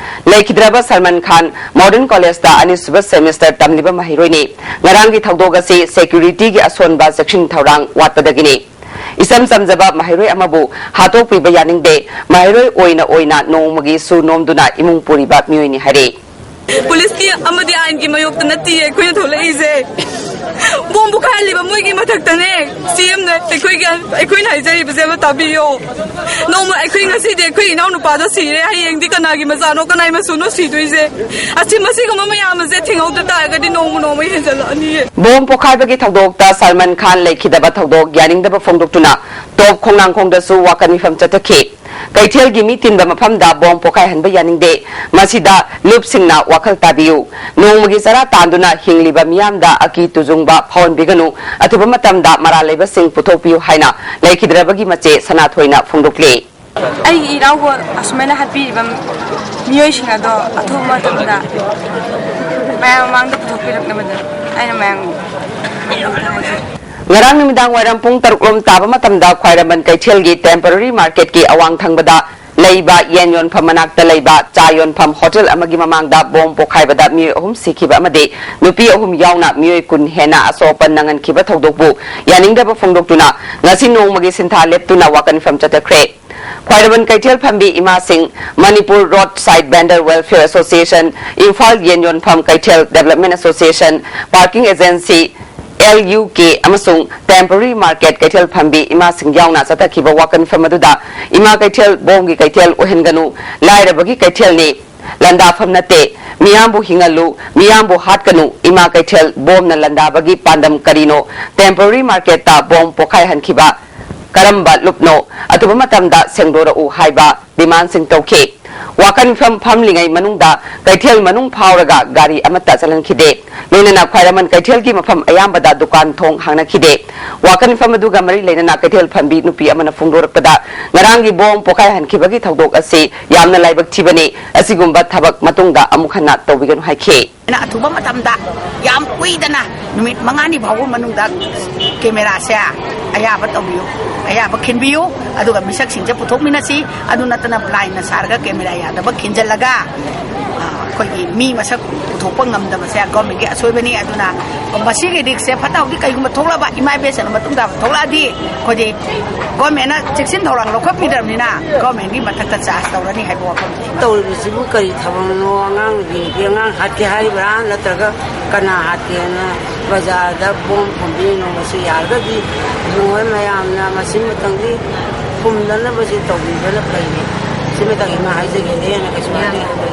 ꯂꯩꯈꯤꯗ꯭ꯔꯕ ꯁꯜꯃꯥꯟ ꯈꯥꯟ ꯃꯣꯗꯔꯟ ꯀꯣꯂꯦꯖꯇ ꯑꯅꯤꯁꯨꯕ ꯁꯦꯃꯤꯁꯇꯔ ꯇꯝꯂꯤꯕ ꯃꯍꯩꯔꯣꯏꯅꯤ꯫ ꯉꯔꯥꯡꯒꯤ ꯊꯧꯗꯣꯛ ꯑꯁꯤ ꯁꯦꯀ꯭ꯌꯨꯔꯤꯇꯤꯒꯤ ꯑꯁꯣꯟꯕ ꯆꯦꯛꯁꯤꯟ ꯊꯧꯔꯥꯡ ꯋꯥꯠꯄꯗꯒꯤꯅꯤ꯫ ꯏꯆꯝ ꯆꯝꯖꯕ ꯃꯍꯩꯔꯣꯏ ꯑꯃꯕꯨ ꯍꯥꯠꯇꯣꯛꯄꯤꯕ ꯌꯥꯅꯤꯡꯗꯦ꯫ ꯃꯍꯩꯔꯣꯏ ꯑꯣꯏꯅ ꯑꯣꯏꯅ ꯅꯣꯡꯃꯒꯤ ꯁꯨ ꯅꯣꯝꯗꯨꯅ ꯏꯃꯨꯡ ꯄꯨꯔꯤꯕ ꯃꯤꯑꯣꯏꯅꯤ ꯍꯥꯏꯔꯤ꯫ ꯄꯨꯂꯤꯁꯀꯤ ꯑꯃꯗꯤ ꯑꯥꯏꯟꯒꯤ ꯃꯥꯌꯣꯛꯇ ꯅꯠꯇꯤꯌꯦ ꯑꯩꯈꯣꯏꯅ ꯊꯣꯛꯂꯛꯏꯁꯦ꯫ ꯕꯣꯝ ꯄꯣꯈꯥꯏꯍꯜꯂꯤꯕ ꯃꯣꯏꯒꯤ ꯃꯊꯛꯇꯅꯦ꯫ ꯁꯤ ꯑꯦꯝꯅ ꯑꯩꯈꯣꯏꯒꯤ, ꯑꯩꯈꯣꯏꯅ ꯍꯥꯏꯖꯔꯤꯕꯁꯦ ꯑꯃ ꯇꯥꯕꯤꯌꯣ꯫ ꯅꯣꯡꯃ ꯑꯩꯈꯣꯏ ꯉꯁꯤꯗꯤ ꯑꯩꯈꯣꯏ ꯏꯅꯥꯎꯅꯨꯄꯥꯗꯣ ꯁꯤꯔꯦ, ꯍꯌꯦꯡꯗꯤ ꯀꯅꯥꯒꯤ ꯃꯆꯥꯅꯣ, ꯀꯅꯥꯏ ꯃꯁꯨꯅꯣ ꯁꯤꯗꯣꯏꯁꯦ? ꯑꯁꯤ, ꯃꯁꯤꯒꯨꯝꯕ ꯃꯌꯥꯝ ꯑꯁꯦ ꯊꯤꯡꯍꯧꯗ ꯇꯥꯔꯒꯗꯤ ꯅꯣꯡꯃ ꯅꯣꯡꯃꯒꯤ ꯍꯦꯟꯖꯜꯂꯛꯑꯅꯤꯌꯦ꯫ ꯕꯣꯝ ꯄꯣꯈꯥꯏꯕꯒꯤ ꯊꯧꯗꯣꯛꯇ ꯁꯜꯃꯥꯟ ꯈꯥꯟ ꯂꯩꯈꯤꯗꯕ ꯊꯧꯗꯣꯛ ꯌꯥꯅꯤꯡꯗꯕ ꯐꯣꯡꯗꯣꯛꯇꯨꯅ ꯇꯣꯞ ꯈꯣꯡꯅꯥꯡꯈꯣꯡꯗꯁꯨ ꯋꯥꯀꯠ ꯃꯤꯐꯝ ꯆꯠꯊꯈꯤ꯫ ꯀꯩꯊꯦꯜꯒꯤ ꯃꯤ ꯇꯤꯟꯕ ꯃꯐꯝꯗ ꯕꯣꯝ ꯄꯣꯈꯥꯏꯍꯟꯕ ꯌꯥꯅꯤꯡꯗꯦ꯫ ꯃꯁꯤꯗ ꯂꯨꯞꯁꯤꯡꯅ ꯋꯥꯈꯜ ꯇꯥꯕꯤꯌꯨ꯫ ꯅꯣꯡꯃꯒꯤ ꯆꯔꯥ ꯇꯥꯟꯗꯨꯅ ꯍꯤꯡꯂꯤꯕ ꯃꯤꯌꯥꯝꯗ ꯑꯀꯤ ꯇꯨꯖꯨꯡꯕ ꯐꯥꯎꯍꯟꯕꯤꯒꯅꯨ꯫ ꯑꯊꯨꯕ ꯃꯇꯝꯗ ꯃꯔꯥꯜ ꯂꯩꯕꯁꯤꯡ ꯄꯨꯊꯣꯛꯄꯤꯌꯨ ꯍꯥꯏꯅ ꯂꯩꯈꯤꯗ꯭ꯔꯕꯒꯤ ꯃꯆꯦ ꯁꯅꯥꯊꯣꯏꯅ ꯐꯣꯡꯗꯣꯛꯂꯤ꯫ ꯑꯩꯒꯤ ꯏꯅꯥꯎꯕꯨ ꯑꯁꯨꯃꯥꯏꯅ ꯍꯥꯠꯄꯤꯔꯤꯕ ꯃꯤꯑꯣꯏꯁꯤꯡ ꯑꯗꯣ ꯑꯊꯨꯕ ꯃꯇꯝꯗ ꯃꯌꯥꯝ ꯃꯃꯥꯡꯗ ꯄꯨꯊꯣꯛꯄꯤꯔꯛꯅꯕꯗ ꯑꯩꯅ ꯃꯌꯥꯝ ꯉꯔꯥꯡ ꯅꯨꯃꯤꯗꯥꯡ ꯋꯥꯏꯔꯝ ꯄꯨꯡ ꯇꯔꯨꯛ ꯂꯣꯝ ꯇꯥꯕ ꯃꯇꯝꯗ ꯈ꯭ꯋꯥꯏꯔꯝꯕꯟ ꯀꯩꯊꯦꯜꯒꯤ ꯇꯦꯝꯄꯔꯔꯤ ꯃꯥꯔꯀꯦꯠꯀꯤ ꯑꯋꯥꯡ ꯊꯪꯕꯗ ꯂꯩꯕ ꯌꯦꯟ ꯌꯣꯟꯐꯝ ꯃꯅꯥꯛꯇ ꯂꯩꯕ ꯆꯥ ꯌꯣꯟꯐꯝ ꯍꯣꯇꯦꯜ ꯑꯃꯒꯤ ꯃꯃꯥꯡꯗ ꯕꯣꯝ ꯄꯣꯈꯥꯏꯕꯗ ꯃꯤꯑꯣꯏ ꯑꯍꯨꯝ ꯁꯤꯈꯤꯕ ꯑꯃꯗꯤ ꯅꯨꯄꯤ ꯑꯍꯨꯝ ꯌꯥꯎꯅ ꯃꯤꯑꯣꯏ ꯀꯨꯟ ꯍꯦꯟꯅ ꯑꯁꯣꯛ ꯑꯄꯟ ꯅꯪꯍꯟꯈꯤꯕ ꯊꯧꯗꯣꯛꯄꯨ ꯌꯥꯅꯤꯡꯗꯕ ꯐꯣꯡꯗꯣꯛꯇꯨꯅ ꯉꯁꯤ ꯅꯣꯡꯃꯒꯤ ꯁꯤꯟꯊꯥ ꯂꯦꯞꯇꯨꯅ ꯋꯥꯀꯠ ꯃꯤꯐꯝ ꯆꯠꯊꯈ꯭ꯔꯦ꯫ ꯈ꯭ꯋꯥꯏꯔꯝꯕꯟ ꯀꯩꯊꯦꯜ ꯐꯝꯕꯤ ꯏꯃꯥꯁꯤꯡ, Manipur road side vendor welfare association, Imphal ꯌꯦꯟ ꯌꯣꯟꯐꯝ ꯀꯩꯊꯦꯜ development association, parking agency, L U K ꯑꯃꯁꯨꯡ ꯇꯦꯝꯄꯔꯔꯤ ꯃꯥꯔꯀꯦꯠ ꯀꯩꯊꯦꯜ ꯐꯝꯕꯤ ꯏꯃꯥꯁꯤꯡ ꯌꯥꯎꯅ ꯆꯠꯊꯈꯤꯕ ꯋꯥꯀꯠ ꯃꯤꯐꯝ ꯑꯗꯨꯗ ꯏꯃꯥ ꯀꯩꯊꯦꯜ ꯕꯣꯝꯒꯤ ꯀꯩꯊꯦꯜ ꯑꯣꯏꯍꯟꯒꯅꯨ, ꯂꯥꯏꯔꯕꯒꯤ ꯀꯩꯊꯦꯜꯅꯤ, ꯂꯥꯟꯗꯥꯐꯝ ꯅꯠꯇꯦ, ꯃꯤꯌꯥꯝꯕꯨ ꯍꯤꯡꯍꯜꯂꯨ, ꯃꯤꯌꯥꯝꯕꯨ ꯍꯥꯠꯀꯅꯨ, ꯏꯃꯥ ꯀꯩꯊꯦꯜ ꯕꯣꯝꯅ ꯂꯥꯟꯗꯥꯕꯒꯤ ꯄꯥꯟꯗꯝ ꯀꯔꯤꯅꯣ? ꯇꯦꯝꯄꯔꯔꯤ ꯃꯥꯔꯀꯦꯠꯇ ꯕꯣꯝ ꯄꯣꯈꯥꯏꯍꯟꯈꯤꯕ ꯀꯔꯝꯕ ꯂꯨꯞꯅꯣ? ꯑꯊꯨꯕ ꯃꯇꯝꯗ ꯁꯦꯡꯗꯣꯔꯛꯎ ꯍꯥꯏꯕ ꯗꯤꯃꯥꯟꯁꯤꯡ ꯇꯧꯈꯤ꯫ ꯋꯥꯀꯠ ꯃꯤꯐꯝ ꯐꯝꯂꯤꯉꯩ ꯃꯅꯨꯡꯗ ꯀꯩꯊꯦꯜ ꯃꯅꯨꯡ ꯐꯥꯎꯔꯒ ꯒꯥꯔꯤ ꯑꯃꯠꯇ ꯆꯠꯍꯟꯈꯤꯗꯦ꯫ ꯂꯣꯏꯅꯅ ꯈ꯭ꯋꯥꯏꯔꯝꯕꯟ ꯀꯩꯊꯦꯜꯒꯤ ꯃꯐꯝ ꯑꯌꯥꯝꯕꯗ ꯗꯨꯀꯥꯟ ꯊꯣꯡ ꯍꯥꯡꯅꯈꯤꯗꯦ꯫ ꯋꯥꯀꯠ ꯃꯤꯐꯝ ꯑꯗꯨꯒ ꯃꯔꯤ ꯂꯩꯅꯅ ꯀꯩꯊꯦꯜ ꯐꯝꯕꯤ ꯅꯨꯄꯤ ꯑꯃꯅ ꯐꯣꯡꯗꯣꯔꯛꯄꯗ, ꯉꯔꯥꯡꯒꯤ ꯕꯣꯝ ꯄꯣꯈꯥꯏꯍꯟꯈꯤꯕꯒꯤ ꯊꯧꯗꯣꯛ ꯑꯁꯤ ꯌꯥꯝꯅ ꯂꯥꯏꯕꯛ ꯊꯤꯕꯅꯤ꯫ ꯑꯁꯤꯒꯨꯝꯕ ꯊꯕꯛ ꯃꯇꯨꯡꯗ ꯑꯃꯨꯛ ꯍꯟꯅ ꯇꯧꯕꯤꯒꯅꯨ ꯍꯥꯏꯈꯤ꯫ ꯑꯩꯅ ꯑꯊꯨꯕ ꯃꯇꯝꯗ, ꯌꯥꯝ ꯀꯨꯏꯗꯅ, ꯅꯨꯃꯤꯠ ꯃꯉꯥꯅꯤ ꯐꯥꯎꯕ ꯃꯅꯨꯡꯗ ꯀꯦꯃꯦꯔꯥꯁꯦ ꯑꯌꯥꯕ ꯇꯧꯕꯤꯌꯨ, ꯑꯌꯥꯕ ꯈꯤꯟꯕꯤꯌꯨ, ꯑꯗꯨꯒ ꯃꯤꯁꯛꯁꯤꯡꯁꯦ ꯄꯨꯊꯣꯛꯃꯤꯟꯅꯁꯤ꯫ ꯑꯗꯨ ꯅꯠꯇꯅ ꯕ꯭ꯂꯥꯏꯟꯅ ꯁꯥꯔꯒ ꯀꯦꯃꯦꯔꯥ ꯌꯥꯗꯕ ꯈꯤꯟꯖꯜꯂꯒ, ꯑ, ꯑꯩꯈꯣꯏꯒꯤ ꯃꯤ ꯃꯁꯛ ꯄꯨꯊꯣꯛꯄ ꯉꯝꯗꯕꯁꯦ ꯒꯣꯔꯃꯦꯟꯒꯤ ꯑꯁꯣꯏꯕꯅꯤ꯫ ꯑꯗꯨꯅ ꯃꯁꯤꯒꯤ ꯔꯤꯛꯁꯁꯦ ꯐꯠꯇ ꯍꯥꯎꯗꯤ ꯀꯩꯒꯨꯝꯕ ꯊꯣꯛꯂꯛꯑꯕ, ꯏꯃꯥ ꯏꯕꯦꯟꯁꯤꯡꯅ ꯃꯇꯨꯡ ꯇꯥꯕ ꯊꯣꯛꯂꯛꯑꯗꯤ ꯑꯩꯈꯣꯏꯗꯤ ꯒꯣꯔꯃꯦꯟꯅ ꯆꯦꯛꯁꯤꯟ ꯊꯧꯔꯥꯡ ꯂꯧꯈꯠꯄꯤꯗ꯭ꯔꯕꯅꯤꯅ ꯒꯣꯔꯃꯦꯟꯒꯤ ꯃꯊꯛꯇ ꯆꯥꯔꯖ ꯇꯧꯔꯅꯤ ꯍꯥꯏꯕ ꯋꯥꯐꯝꯁꯦ꯫ ꯇꯧꯔꯤꯕꯁꯤꯕꯨ ꯀꯔꯤ ꯊꯕꯛꯅꯣ? ꯑꯉꯥꯡ ꯅꯨꯄꯤ ꯑꯉꯥꯡ ꯍꯥꯠꯀꯦ ꯍꯥꯏꯔꯤꯕ꯭ꯔꯥ, ꯅꯠꯇ꯭ꯔꯒ ꯀꯅꯥ ꯍꯥꯠꯀꯦꯅ ꯕꯖꯥꯔꯗ ꯕꯣꯝ ꯐꯨꯝꯕꯤꯔꯤꯅꯣ? ꯃꯁꯤ ꯌꯥꯔꯒꯗꯤ ꯏꯕꯨꯡꯉꯣ ꯃꯌꯥꯝꯅ ꯃꯁꯤꯃꯇꯪꯗꯤ ꯐꯨꯝꯗꯅꯕꯁꯤ ꯇꯧꯕꯤꯕꯅ ꯐꯩ꯫ ꯁꯤꯃꯇꯪ ꯏꯃꯥ ꯍꯥꯏꯖꯒꯦꯅꯦꯅ ꯀꯩꯁꯨ ꯍꯥꯏꯅꯤꯡꯗꯦ꯫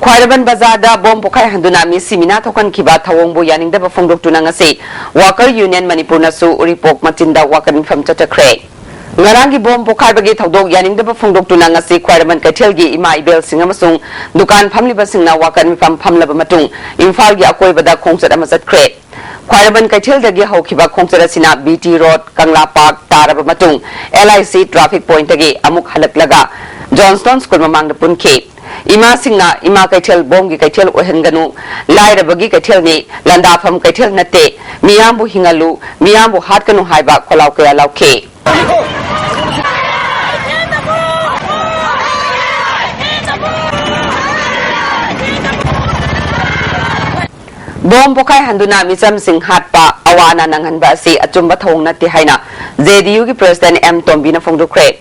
ꯈ꯭ꯋꯥꯏꯔꯝꯕꯟ ꯕꯖꯥꯔꯗ ꯕꯣꯝ ꯄꯣꯈꯥꯏꯍꯟꯗꯨꯅ ꯃꯤꯁꯤ ꯃꯤꯅꯥ ꯊꯣꯛꯍꯟꯈꯤꯕ ꯊꯧꯑꯣꯡꯕꯨ ꯌꯥꯅꯤꯡꯗꯕ ꯐꯣꯡꯗꯣꯛꯇꯨꯅ ꯉꯁꯤ Worker Union ꯃꯅꯤꯄꯨꯔꯅꯁꯨ ꯎꯔꯤꯄꯣꯛ ꯃꯆꯤꯟꯗ ꯋꯥꯀꯠ ꯃꯤꯐꯝ ꯆꯠꯊꯈ꯭ꯔꯦ꯫ ꯉꯔꯥꯡꯒꯤ ꯕꯣꯝ ꯄꯣꯈꯥꯏꯕꯒꯤ ꯊꯧꯗꯣꯛ ꯌꯥꯅꯤꯡꯗꯕ ꯐꯣꯡꯗꯣꯛꯇꯨꯅ ꯉꯁꯤ ꯈ꯭ꯋꯥꯏꯔꯝꯕꯟ ꯀꯩꯊꯦꯜꯒꯤ ꯏꯃꯥ ꯏꯕꯦꯜꯁꯤꯡ ꯑꯃꯁꯨꯡ ꯗꯨꯀꯥꯟ ꯐꯝꯂꯤꯕꯁꯤꯡꯅ ꯋꯥꯀꯠ ꯃꯤꯐꯝ ꯐꯝꯂꯕ ꯃꯇꯨꯡ ꯏꯝꯐꯥꯜꯒꯤ ꯑꯀꯣꯏꯕꯗ ꯈꯣꯡꯆꯠ ꯑꯃ ꯆꯠꯈ꯭ꯔꯦ꯫ ꯈ꯭ꯋꯥꯏꯔꯝꯕꯟ ꯀꯩꯊꯦꯜꯗꯒꯤ ꯍꯧꯈꯤꯕ ꯈꯣꯡꯆꯠ ꯑꯁꯤꯅ ꯕꯤ ꯇꯤ ꯔꯣꯗ, ꯀꯪꯂꯥ ꯄꯥꯔꯛ ꯇꯥꯔꯕ ꯃꯇꯨꯡ ꯑꯦꯜ ꯑꯥꯏ ꯁꯤ ꯇ꯭ꯔꯥꯐꯤꯛ ꯄꯣꯏꯟꯠꯇꯒꯤ ꯑꯃꯨꯛ ꯍꯜꯂꯛꯂꯒ ꯖꯣꯟꯁꯇꯣꯟ ꯁ꯭ꯀꯨꯜ ꯃꯃꯥꯡꯗ ꯄꯨꯟꯈꯤ꯫ ꯏꯃꯥꯁꯤꯡꯅ ꯏꯃꯥ ꯀꯩꯊꯦꯜ ꯕꯣꯝꯒꯤ ꯀꯩꯊꯦꯜ ꯑꯣꯏꯍꯟꯒꯅꯨ, ꯂꯥꯏꯔꯕꯒꯤ ꯀꯩꯊꯦꯜꯅꯤ, ꯂꯥꯟꯗꯥꯐꯝ ꯀꯩꯊꯦꯜ ꯅꯠꯇꯦ, ꯃꯤꯌꯥꯝꯕꯨ ꯍꯤꯡꯍꯜꯂꯨ, ꯃꯤꯌꯥꯝꯕꯨ ꯍꯥꯠꯀꯅꯨ ꯍꯥꯏꯕ ꯈꯣꯜꯂꯥꯎ ꯀꯌꯥ ꯂꯥꯎꯈꯤ꯫ ꯕꯣꯝ ꯄꯣꯈꯥꯏꯍꯟꯗꯨꯅ ꯃꯤꯆꯝꯁꯤꯡ ꯍꯥꯠꯄ, ꯑꯋꯥ ꯑꯅꯥ ꯅꯪꯍꯟꯕ ꯑꯁꯤ ꯑꯆꯨꯝꯕ ꯊꯧꯑꯣꯡ ꯅꯠꯇꯦ ꯍꯥꯏꯅ ꯖꯦ ꯗꯤ ꯌꯨꯒꯤ ꯄ꯭ꯔꯦꯁꯤꯗꯦꯟꯠ ꯑꯦꯝ ꯇꯣꯝꯕꯤꯅ ꯐꯣꯡꯗꯣꯛꯈ꯭ꯔꯦ꯫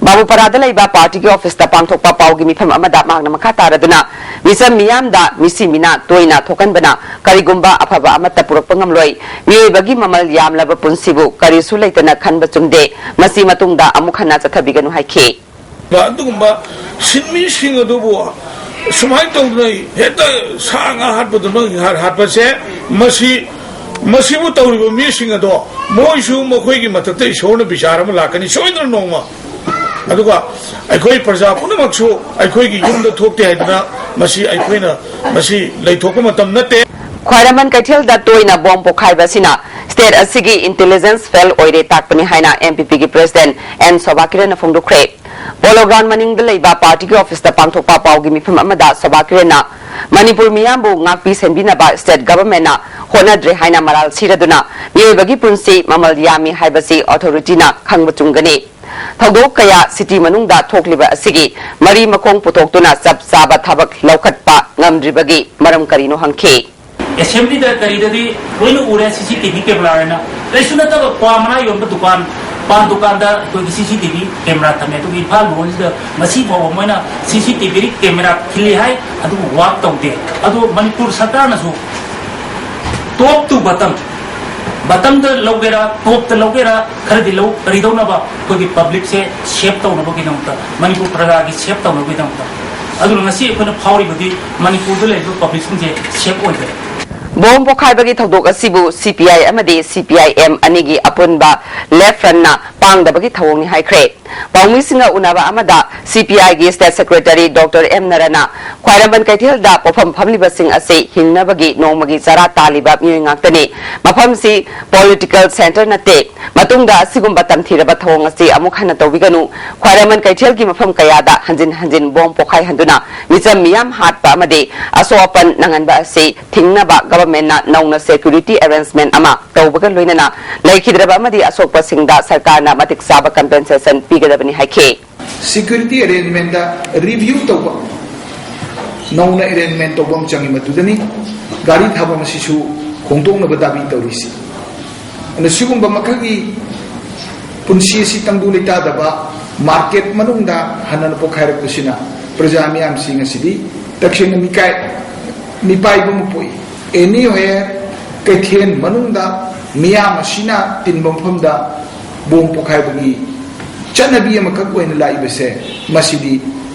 ꯕꯥꯕꯨꯄꯥꯔꯥꯗ ꯂꯩꯕ ꯄꯥꯔꯇꯤꯒꯤ ꯑꯣꯐꯤꯁꯇ ꯄꯥꯡꯊꯣꯛꯄ ꯄꯥꯎꯒꯤ ꯃꯤꯐꯝ ꯑꯃꯗ ꯃꯍꯥꯛꯅ ꯃꯈꯥ ꯇꯥꯔꯗꯨꯅ, ꯃꯤꯆꯝ ꯃꯤꯌꯥꯝꯗ ꯃꯤꯁꯤ ꯃꯤꯅꯥ ꯇꯣꯏꯅ ꯊꯣꯛꯍꯟꯕꯅ ꯀꯔꯤꯒꯨꯝꯕ ꯑꯐꯕ ꯑꯃꯠꯇ ꯄꯨꯔꯛꯄ ꯉꯝꯂꯣꯏ꯫ ꯃꯤꯑꯣꯏꯕꯒꯤ ꯃꯃꯜ ꯌꯥꯝꯂꯕ ꯄꯨꯟꯁꯤꯕꯨ ꯀꯔꯤꯁꯨ ꯂꯩꯇꯅ ꯈꯟꯕ ꯆꯨꯝꯗꯦ꯫ ꯃꯁꯤ ꯃꯇꯨꯡꯗ ꯑꯃꯨꯛ ꯍꯟꯅ ꯆꯠꯊꯕꯤꯒꯅꯨ ꯍꯥꯏꯈꯤ꯫ ꯑꯗꯨꯒꯨꯝꯕ ꯁꯤꯟꯃꯤꯁꯤꯡ ꯑꯗꯨꯕꯨ ꯁꯨꯃꯥꯏꯅ ꯇꯧꯗꯅ ꯍꯦꯛꯇ ꯁꯥ ꯉꯥ ꯍꯥꯠꯄꯗꯨꯃꯛ ꯍꯥꯠ-, ꯍꯥꯠꯄꯁꯦ, ꯃꯁꯤ, ꯃꯁꯤꯕꯨ ꯇꯧꯔꯤꯕ ꯃꯤꯁꯤꯡ ꯑꯗꯣ ꯃꯣꯏꯁꯨ ꯃꯈꯣꯏꯒꯤ ꯃꯊꯛꯇ ꯏꯁꯣꯔꯅ ꯕꯤꯆꯥꯔ ꯑꯃ ꯂꯥꯛꯀꯅꯤ ꯁꯣꯏꯗꯅ ꯅꯣꯡꯃ꯫ ꯑꯗꯨꯒ ꯑꯩꯈꯣꯏ ꯄ꯭ꯔꯖꯥ ꯄꯨꯝꯅꯃꯛꯁꯨ ꯑꯩꯈꯣꯏꯒꯤ ꯌꯨꯝꯗ ꯊꯣꯛꯇꯦ ꯍꯥꯏꯗꯅ ꯃꯁꯤ ꯑꯩꯈꯣꯏꯅ ꯃꯁꯤ ꯂꯩꯊꯣꯛꯄ ꯃꯇꯝ ꯅꯠꯇꯦ꯫ ꯈ꯭ꯋꯥꯏꯔꯝꯕꯟ ꯀꯩꯊꯦꯜꯗ ꯇꯣꯏꯅ ꯕꯣꯝ ꯄꯣꯈꯥꯏꯕ ꯑꯁꯤꯅ state ꯑꯁꯤꯒꯤ intelligence fail ꯑꯣꯏꯔꯦ ꯇꯥꯛꯄꯅꯤ ꯍꯥꯏꯅ ꯑꯦꯝ ꯄꯤ ꯄꯤꯒꯤ ꯄ꯭ꯔꯦꯁꯤꯗꯦꯟꯠ ꯑꯦꯟ ꯁꯣꯚꯥ ꯀꯤꯔꯟꯅ ꯐꯣꯡꯗꯣꯛꯈ꯭ꯔꯦ꯫ ꯄꯣꯂꯣ ꯒ꯭ꯔꯥꯎꯟ ꯃꯅꯤꯡꯗ ꯂꯩꯕ ꯄꯥꯔꯇꯤꯒꯤ ꯑꯣꯐꯤꯁꯇ ꯄꯥꯡꯊꯣꯛꯄ ꯄꯥꯎꯒꯤ ꯃꯤꯐꯝ ꯑꯃꯗ ꯁꯣꯚꯥ ꯀꯤꯔꯟꯅ ꯃꯅꯤꯄꯨꯔ ꯃꯤꯌꯥꯝꯕꯨ ꯉꯥꯛꯄꯤ ꯁꯦꯟꯕꯤꯅꯕ state governmentꯅ ꯍꯣꯠꯅꯗ꯭ꯔꯦ ꯍꯥꯏꯅ ꯃꯔꯥꯜ ꯁꯤꯔꯗꯨꯅ ꯃꯤꯑꯣꯏꯕꯒꯤ ꯄꯨꯟꯁꯤ ꯃꯃꯜ ꯌꯥꯝꯃꯤ ꯍꯥꯏꯕꯁꯤ authorityꯅ ꯈꯪꯕ ꯆꯨꯝꯒꯅꯤ꯫ ꯊꯧꯗꯣꯛ ꯀꯌꯥ city ꯃꯅꯨꯡꯗ ꯊꯣꯛꯂꯤꯕ ꯑꯁꯤꯒꯤ ꯃꯔꯤ ꯃꯈꯣꯡ ꯄꯨꯊꯣꯛꯇꯨꯅ ꯆꯞ ꯆꯥꯕ ꯊꯕꯛ ꯂꯧꯈꯠꯄ ꯊꯝꯗ꯭ꯔꯤꯕꯒꯤ ꯃꯔꯝ ꯀꯔꯤꯅꯣ ꯍꯪꯈꯤ꯫ ꯑꯦꯁꯦꯝꯕ꯭ꯂꯤꯗ ꯀꯔꯤꯗꯗꯤ ꯂꯣꯏꯅ ꯎꯔꯦ ꯁꯤ ꯁꯤ ꯇꯤ ꯚꯤ ꯀꯦꯃꯦꯔꯥ ꯍꯥꯏꯅ꯫ ꯀꯔꯤꯁꯨ ꯅꯠꯇꯕ ꯀ꯭ꯋꯥ ꯃꯅꯥ ꯌꯣꯟꯕ ꯗꯨꯀꯥꯟ, ꯄꯥꯟ ꯗꯨꯀꯥꯟꯗ ꯑꯩꯈꯣꯏꯒꯤ ꯁꯤ ꯁꯤ ꯇꯤ ꯚꯤ ꯀꯦꯃꯦꯔꯥ ꯊꯝꯃꯦ꯫ ꯑꯗꯨꯒ ꯏꯝꯐꯥꯜ ꯃꯣꯜꯁꯤꯗ ꯉꯁꯤ ꯐꯥꯎꯕ ꯃꯣꯏꯅ ꯁꯤ ꯁꯤ ꯇꯤ ꯚꯤ ꯀꯦꯃꯦꯔꯥ ꯈꯤꯜꯂꯤ ꯍꯥꯏ, ꯑꯗꯨꯕꯨ ꯋꯥꯛ ꯇꯧꯗꯦ꯫ ꯑꯗꯨ ꯃꯅꯤꯄꯨꯔ ꯁꯔꯀꯥꯔꯅꯁꯨ top to bottom, bottomꯗ ꯂꯧꯒꯦꯔꯥ, topꯇ ꯂꯧꯒꯦꯔꯥ, ꯈꯔꯗꯤ ꯂꯧ, ꯀꯔꯤꯗꯧꯅꯕ? ꯑꯩꯈꯣꯏꯒꯤ ꯄꯕ꯭ꯂꯤꯛꯁꯦ ꯁꯦꯞ ꯇꯧꯅꯕꯒꯤꯗꯃꯛꯇ, ꯃꯅꯤꯄꯨꯔ ꯄ꯭ꯔꯖꯥꯒꯤ ꯁꯦꯞ ꯇꯧꯅꯕꯒꯤꯗꯃꯛꯇ꯫ ꯑꯗꯨꯅ ꯉꯁꯤ ꯑꯩꯈꯣꯏꯅ ꯐꯥꯎꯔꯤꯕꯗꯤ ꯃꯅꯤꯄꯨꯔꯗ ꯂꯩꯔꯤꯕ ꯄꯕ꯭ꯂꯤꯛꯁꯤꯡꯁꯦ ꯁꯦꯞ ꯑꯣꯏꯗ꯭ꯔꯦ꯫ ꯕꯣꯝ ꯄꯣꯈꯥꯏꯕꯒꯤ ꯊꯧꯗꯣꯛ ꯑꯁꯤꯕꯨ ꯁꯤ ꯄꯤ ꯑꯥꯏ ꯑꯃꯗꯤ ꯁꯤ ꯄꯤ ꯑꯥꯏ ꯑꯦꯝ ꯑꯅꯤꯒꯤ ꯑꯄꯨꯟꯕ ꯂꯦꯐ ꯐ꯭ꯔꯟꯠꯅ ꯄꯥꯡꯗꯕꯒꯤ ꯊꯧꯑꯣꯡꯅꯤ ꯍꯥꯏꯈ꯭ꯔꯦ꯫ ꯄꯥꯎꯃꯤꯁꯤꯡꯒ ꯎꯅꯕ ꯑꯃꯗ ꯁꯤ ꯄꯤ ꯑꯥꯏꯒꯤ ꯁ꯭ꯇꯦꯠ ꯁꯦꯀ꯭ꯔꯦꯇꯔꯤ ꯗꯣꯛꯇꯔ ꯑꯦꯝ ꯅꯔꯥꯅ ꯈ꯭ꯋꯥꯏꯔꯝꯕꯟ ꯀꯩꯊꯦꯜꯗ ꯄꯣꯠꯐꯝ ꯐꯝꯂꯤꯕꯁꯤꯡ ꯑꯁꯤ ꯍꯤꯡꯅꯕꯒꯤ ꯅꯣꯡꯃꯒꯤ ꯆꯔꯥ ꯇꯥꯜꯂꯤꯕ ꯃꯤꯑꯣꯏ ꯉꯥꯛꯇꯅꯤ꯫ ꯃꯐꯝꯁꯤ ꯄꯣꯂꯤꯇꯤꯀꯦꯜ ꯁꯦꯟꯇꯔ ꯅꯠꯇꯦ꯫ ꯃꯇꯨꯡꯗ ꯑꯁꯤꯒꯨꯝꯕ ꯇꯝꯊꯤꯔꯕ ꯊꯧꯑꯣꯡ ꯑꯁꯤ ꯑꯃꯨꯛ ꯍꯟꯅ ꯇꯧꯕꯤꯒꯅꯨ꯫ ꯈ꯭ꯋꯥꯏꯔꯝꯕꯟ ꯀꯩꯊꯦꯜꯒꯤ ꯃꯐꯝ ꯀꯌꯥꯗ ꯍꯟꯖꯤꯟ ꯍꯟꯖꯤꯟ ꯕꯣꯝ ꯄꯣꯈꯥꯏꯍꯟꯗꯨꯅ ꯃꯤꯆꯝ ꯃꯤꯌꯥꯝ ꯍꯥꯠꯄ ꯑꯃꯗꯤ ꯑꯁꯣꯛ ꯑꯄꯟ ꯅꯪꯍꯟꯕ ꯑꯁꯤ ꯊꯤꯡꯅꯕ ꯒꯚꯔꯟꯃꯦꯟꯠꯅ ꯅꯧꯅ ꯁꯦꯀ꯭ꯌꯨꯔꯤꯇꯤ ꯑꯦꯔꯦꯟꯖꯃꯦꯟꯠ ꯑꯃ ꯇꯧꯕꯒ ꯂꯣꯏꯅꯅ ꯂꯩꯈꯤꯗ꯭ꯔꯕ ꯑꯃꯗꯤ ꯑꯁꯣꯛꯄꯁꯤꯡꯗ ꯁꯔꯀꯥꯔꯅ ꯃꯇꯤꯛ ꯆꯥꯕ ꯀꯝꯄꯦꯟꯁꯦꯁꯟ ꯄꯤꯒꯗꯕꯅꯤ ꯍꯥꯏꯈꯤ꯫ ꯁꯦꯀ꯭ꯌꯨꯔꯤꯇꯤ ꯑꯦꯔꯦꯟꯖꯃꯦꯟꯠꯇ ꯔꯤꯚ꯭ꯌꯨ ꯇꯧꯕ, ꯅꯧꯅ ꯑꯦꯔꯦꯟꯖꯃꯦꯟꯠ ꯇꯧꯕ ꯑꯃ ꯆꯪꯉꯤ꯫ ꯃꯗꯨꯗꯅꯤ ꯒꯥꯔꯤ ꯊꯥꯐꯝ ꯑꯁꯤꯁꯨ ꯍꯣꯡꯗꯣꯛꯅꯕ ꯗꯥꯕꯤ ꯇꯧꯔꯤꯁꯤ꯫ ꯑꯗꯨꯅ ꯁꯤꯒꯨꯝꯕ ꯃꯈꯜꯒꯤ ꯄꯨꯟꯁꯤ ꯑꯁꯤ ꯇꯪꯗꯨ ꯂꯩꯇꯥꯗꯕ ꯃꯥꯔꯀꯦꯠ ꯃꯅꯨꯡꯗ ꯍꯟꯅꯅ ꯄꯣꯈꯥꯏꯔꯛꯄꯁꯤꯅ ꯄ꯭ꯔꯖꯥ ꯃꯤꯌꯥꯝꯁꯤꯡ ꯑꯁꯤꯗꯤ ꯇꯁꯦꯡꯅ ꯃꯤꯀꯥꯏ, ꯃꯤꯄꯥꯏꯕ ꯑꯃ ꯄꯣꯛꯏ꯫ Anywhere, ꯀꯩꯊꯦꯜ ꯃꯅꯨꯡꯗ ꯃꯤꯌꯥꯝ ꯑꯁꯤꯅ ꯇꯤꯟꯕ ꯃꯐꯝꯗ ꯕꯣꯝ ꯄꯣꯈꯥꯏꯕꯒꯤ ꯆꯠꯅꯕꯤ ꯑꯃꯈꯛ ꯑꯣꯏꯅ ꯂꯥꯛꯏꯕꯁꯦ, ꯃꯁꯤꯗꯤ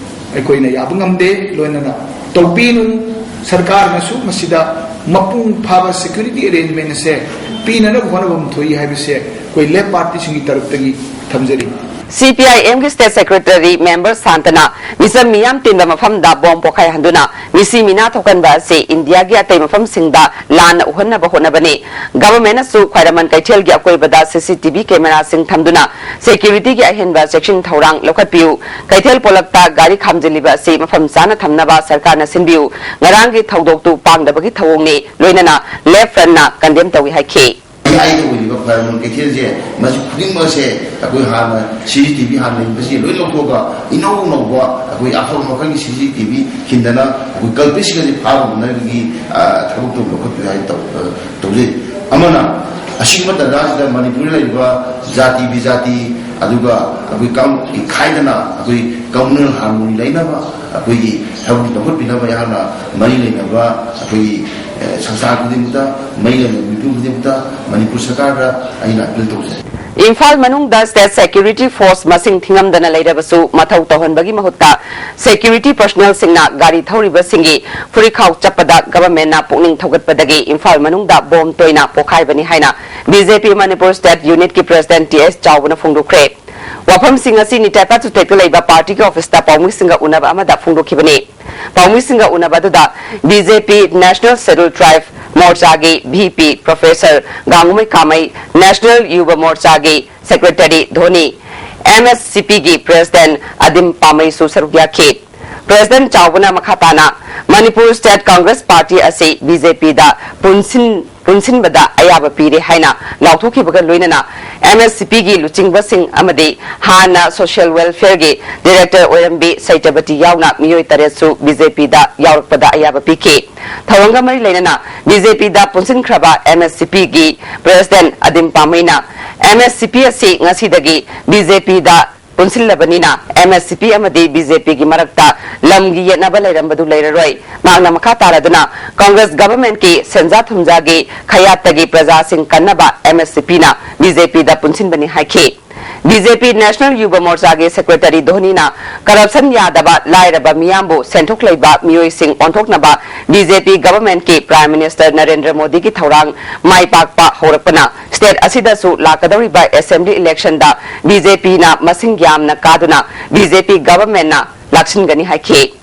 ꯑꯩꯈꯣꯏꯅ ꯌꯥꯕ ꯉꯝꯗꯦ꯫ ꯂꯣꯏꯅꯅ ꯇꯧꯕꯤꯅꯨ꯫ ꯁꯔꯀꯥꯔꯅꯁꯨ ꯃꯁꯤꯗ ꯃꯄꯨꯡ ꯐꯥꯕ ꯁꯦꯀ꯭ꯌꯨꯔꯤꯇꯤ ꯑꯦꯔꯦꯟꯖꯃꯦꯟꯠ ꯑꯁꯦ ꯄꯤꯅꯅꯕ ꯍꯣꯠꯅꯐꯝ ꯊꯣꯛꯏ ꯍꯥꯏꯕꯁꯦ ꯑꯩꯈꯣꯏ ꯂꯦꯐ ꯄꯥꯔꯇꯤꯁꯤꯡꯒꯤ ꯇꯔꯞꯇꯒꯤ ꯊꯝꯖꯔꯤ꯫ ꯁꯤ ꯄꯤ ꯑꯥꯏ ꯑꯦꯝꯒꯤ ꯁ꯭ꯇꯦꯠ ꯁꯦꯀ꯭ꯔꯦꯇꯔꯤ ꯃꯦꯝꯕꯔ ꯁꯥꯟꯇꯅ ꯃꯤꯆꯝ ꯃꯤꯌꯥꯝ ꯇꯤꯟꯕ ꯃꯐꯝꯗ ꯕꯣꯝ ꯄꯣꯈꯥꯏꯍꯟꯗꯨꯅ ꯃꯤꯁꯤ ꯃꯤꯅꯥ ꯊꯣꯛꯍꯟꯕ ꯑꯁꯤ ꯏꯟꯗꯤꯌꯥꯒꯤ ꯑꯇꯩ ꯃꯐꯝꯁꯤꯡꯗ ꯂꯥꯟꯅ ꯎꯍꯟꯅꯕ ꯍꯣꯠꯅꯕꯅꯤ꯫ ꯒꯚꯔꯟꯃꯦꯟꯠꯅꯁꯨ ꯈ꯭ꯋꯥꯏꯔꯝꯕꯟ ꯀꯩꯊꯦꯜꯒꯤ ꯑꯀꯣꯏꯕꯗ ꯁꯤ ꯁꯤ ꯇꯤ ꯚꯤ ꯀꯦꯃꯦꯔꯥꯁꯤꯡ ꯊꯝꯗꯨꯅ ꯁꯦꯀ꯭ꯌꯨꯔꯤꯇꯤꯒꯤ ꯑꯍꯦꯟꯕ ꯆꯦꯛꯁꯤꯟ ꯊꯧꯔꯥꯡ ꯂꯧꯈꯠꯄꯤꯌꯨ꯫ ꯀꯩꯊꯦꯜ ꯄꯣꯂꯛꯇ ꯒꯥꯔꯤ ꯈꯥꯝꯖꯤꯜꯂꯤꯕ ꯑꯁꯤ ꯃꯐꯝ ꯆꯥꯅ ꯊꯝꯅꯕ ꯁꯔꯀꯥꯔꯅ ꯁꯤꯟꯕꯤꯌꯨ꯫ ꯉꯔꯥꯡꯒꯤ ꯊꯧꯗꯣꯛꯇꯨ ꯄꯥꯡꯗꯕꯒꯤ ꯊꯧꯑꯣꯡꯅꯤ꯫ ꯂꯣꯏꯅꯅ ꯂꯦꯐ ꯐ꯭ꯔꯟꯠꯅ ꯀꯟꯗꯦꯝ ꯇꯧꯏ ꯍꯥꯏꯈꯤ꯫ ꯍꯥꯏꯗ ꯑꯣꯏꯔꯤꯕ ꯐꯥꯏꯔꯃꯣꯟ ꯀꯩꯊꯦꯜꯁꯦ, ꯃꯁꯤ ꯈꯨꯗꯤꯡꯃꯛ ꯑꯁꯦ ꯑꯩꯈꯣꯏ ꯍꯥꯟꯅ ꯁꯤ ꯁꯤ ꯇꯤ ꯚꯤ ꯍꯥꯟꯅ ꯂꯩꯕꯁꯤ ꯂꯣꯏ ꯂꯧꯊꯣꯛꯑꯒ ꯏꯅꯧ ꯅꯧꯕ ꯑꯩꯈꯣꯏ ꯑꯐꯕ ꯃꯈꯜꯒꯤ ꯁꯤ ꯁꯤ ꯇꯤ ꯚꯤ ꯈꯤꯟꯗꯅ ꯑꯩꯈꯣꯏ culprit ꯁꯤꯡ ꯑꯁꯤ ꯐꯥꯕ ꯉꯝꯅꯕꯒꯤ, ꯑ, ꯊꯕꯛꯇꯣ ꯂꯧꯈꯠꯄꯤꯌꯨ ꯍꯥꯏꯅ ꯇꯧ-, ꯑ, ꯇꯧꯖꯩ꯫ ꯑꯃꯅ, ꯑꯁꯤꯒꯨꯝꯕ ꯇꯥꯟꯖꯥꯁꯤꯗ ꯃꯅꯤꯄꯨꯔꯗ ꯂꯩꯔꯤꯕ ꯖꯥꯇꯤ ꯕꯤꯖꯥꯇꯤ, ꯑꯗꯨꯒ ꯑꯩꯈꯣꯏ ꯀꯥꯡꯂꯨꯞꯀꯤ ꯈꯥꯏꯗꯅ ꯑꯩꯈꯣꯏ communal harmony ꯂꯩꯅꯕ ꯑꯩꯈꯣꯏꯒꯤ ꯊꯕꯛ ꯂꯧꯈꯠꯄꯤꯅꯕ ꯑꯩꯍꯥꯛꯅ ꯃꯔꯤ ꯂꯩꯅꯕ ꯑꯩꯈꯣꯏꯒꯤ, ꯑ, ꯁꯪꯁꯊꯥꯟ ꯈꯨꯗꯤꯡꯃꯛꯇ, ꯃꯔꯤ ꯂꯩꯅꯕ ꯃꯤꯄꯨꯝ ꯈꯨꯗꯤꯡꯃꯛꯇ ꯃꯅꯤꯄꯨꯔ ꯁꯔꯀꯥꯔꯗ ꯑꯩꯅ appeal ꯇꯧꯖꯩ꯫ ꯏꯝꯐꯥꯜ ꯃꯅꯨꯡꯗ state security force ꯃꯁꯤꯡ ꯊꯤꯉꯝꯗꯅ ꯂꯩꯔꯕꯁꯨ, ꯃꯊꯧ ꯇꯧꯍꯟꯕꯒꯤ ꯃꯍꯨꯠꯇ security personnel ꯁꯤꯡꯅ ꯒꯥꯔꯤ ꯊꯧꯔꯤꯕꯁꯤꯡꯒꯤ ꯐꯨꯔꯤꯠꯈꯥꯎ ꯆꯞꯄꯗ government ꯅ ꯄꯨꯛꯅꯤꯡ ꯊꯧꯒꯠꯄꯗꯒꯤ ꯏꯝꯐꯥꯜ ꯃꯅꯨꯡꯗ bomb ꯇꯣꯏꯅ ꯄꯣꯈꯥꯏꯕꯅꯤ ꯍꯥꯏꯅ B J P Manipur state unit ꯀꯤ president T S ꯆꯥꯎꯕꯅ ꯐꯣꯡꯗꯣꯛꯈ꯭ꯔꯦ꯫ ꯋꯥꯐꯝꯁꯤꯡ ꯑꯁꯤ ꯅꯤꯇꯥꯏꯄꯥ ꯆꯨꯇꯦꯛꯇ ꯂꯩꯕ party ꯒꯤ office ꯇ ꯄꯥꯎꯃꯤꯁꯤꯡꯒ ꯎꯅꯕ ꯑꯃꯗ ꯐꯣꯡꯗꯣꯛꯈꯤꯕꯅꯤ꯫ ꯄꯥꯎꯃꯤꯁꯤꯡꯒ ꯎꯅꯕ ꯑꯗꯨꯗ B J P National Schedule Tribe ꯃꯣꯔꯆꯥꯒꯤ V P Professor ꯒꯥꯡꯉꯨꯃꯩ ꯀꯥꯃꯩ, National ꯌꯨꯕ ꯃꯣꯔꯆꯥꯒꯤ secretary Dhoni, M S C P ꯒꯤ president ꯑꯗꯤꯝ ꯄꯥꯃꯩꯁꯨ ꯁꯔꯨꯛ ꯌꯥꯈꯤ꯫ President ꯆꯥꯎꯕꯅ ꯃꯈꯥ ꯇꯥꯅ ꯃꯅꯤꯄꯨꯔ State Congress Party ꯑꯁꯤ B J P ꯗ ꯄꯨꯟꯁꯤꯟ-, ꯄꯨꯟꯁꯤꯟꯕꯗ ꯑꯌꯥꯕ ꯄꯤꯔꯦ ꯍꯥꯏꯅ ꯂꯥꯎꯊꯣꯛꯈꯤꯕꯒ ꯂꯣꯏꯅꯅ M S C P ꯒꯤ ꯂꯨꯆꯤꯡꯕꯁꯤꯡ ꯑꯃꯗꯤ ꯍꯥꯟꯅ social welfare ꯒꯤ director ꯑꯣꯏꯔꯝꯕꯤ ꯁꯩꯇꯕꯇꯤ ꯌꯥꯎꯅ ꯃꯤꯑꯣꯏ ꯇꯔꯦꯠꯁꯨ B J P ꯗ ꯌꯥꯎꯔꯛꯄꯗ ꯑꯌꯥꯕ ꯄꯤꯈꯤ꯫ ꯊꯧꯔꯝꯒ ꯃꯔꯤ ꯂꯩꯅꯅ B J P ꯗ ꯄꯨꯟꯁꯤꯟꯈ꯭ꯔꯕ M S C P ꯒꯤ president ꯑꯗꯤꯝ ꯄꯥꯃꯩꯅ M S C P ꯑꯁꯤ ꯉꯁꯤꯗꯒꯤ B J P ꯗ ꯄꯨꯟꯁꯤꯜꯂꯕꯅꯤꯅ M S C P ꯑꯃꯗꯤ B J P ꯒꯤ ꯃꯔꯛꯇ ꯂꯝꯒꯤ ꯌꯦꯠꯅꯕ ꯂꯩꯔꯝꯕꯗꯨ ꯂꯩꯔꯔꯣꯏ꯫ ꯃꯍꯥꯛꯅ ꯃꯈꯥ ꯇꯥꯔꯗꯨꯅ Congress government ꯀꯤ ꯁꯦꯟꯖꯥ ꯊꯨꯝꯖꯥꯒꯤ ꯈꯌꯥꯠꯇꯒꯤ ꯄ꯭ꯔꯖꯥꯁꯤꯡ ꯀꯟꯅꯕ M S C P ꯅ B J P ꯗ ꯄꯨꯟꯁꯤꯟꯕꯅꯤ ꯍꯥꯏꯈꯤ꯫ B J P National ꯌꯨꯕ ꯃꯣꯔꯆꯥꯒꯤ secretary ꯙꯣꯅꯤꯅ corruption ꯌꯥꯗꯕ ꯂꯥꯏꯔꯕ ꯃꯤꯌꯥꯝꯕꯨ ꯁꯦꯟꯊꯣꯛ ꯂꯩꯕ ꯃꯤꯑꯣꯏꯁꯤꯡ ꯑꯣꯟꯊꯣꯛꯅꯕ B J P government ꯀꯤ Prime Minister ꯅꯔꯦꯟꯗ꯭ꯔ ꯃꯣꯗꯤꯒꯤ ꯊꯧꯔꯥꯡ ꯃꯥꯏ ꯄꯥꯛꯄ ꯍꯧꯔꯛꯄꯅ state ꯑꯁꯤꯗꯁꯨ ꯂꯥꯛꯀꯗꯧꯔꯤꯕ assembly election ꯗ B J P ꯅ ꯃꯁꯤꯡ ꯌꯥꯝꯅ ꯀꯥꯗꯨꯅ B J P government ꯅ ꯂꯥꯛꯁꯤꯟꯒꯅꯤ ꯍꯥꯏꯈꯤ꯫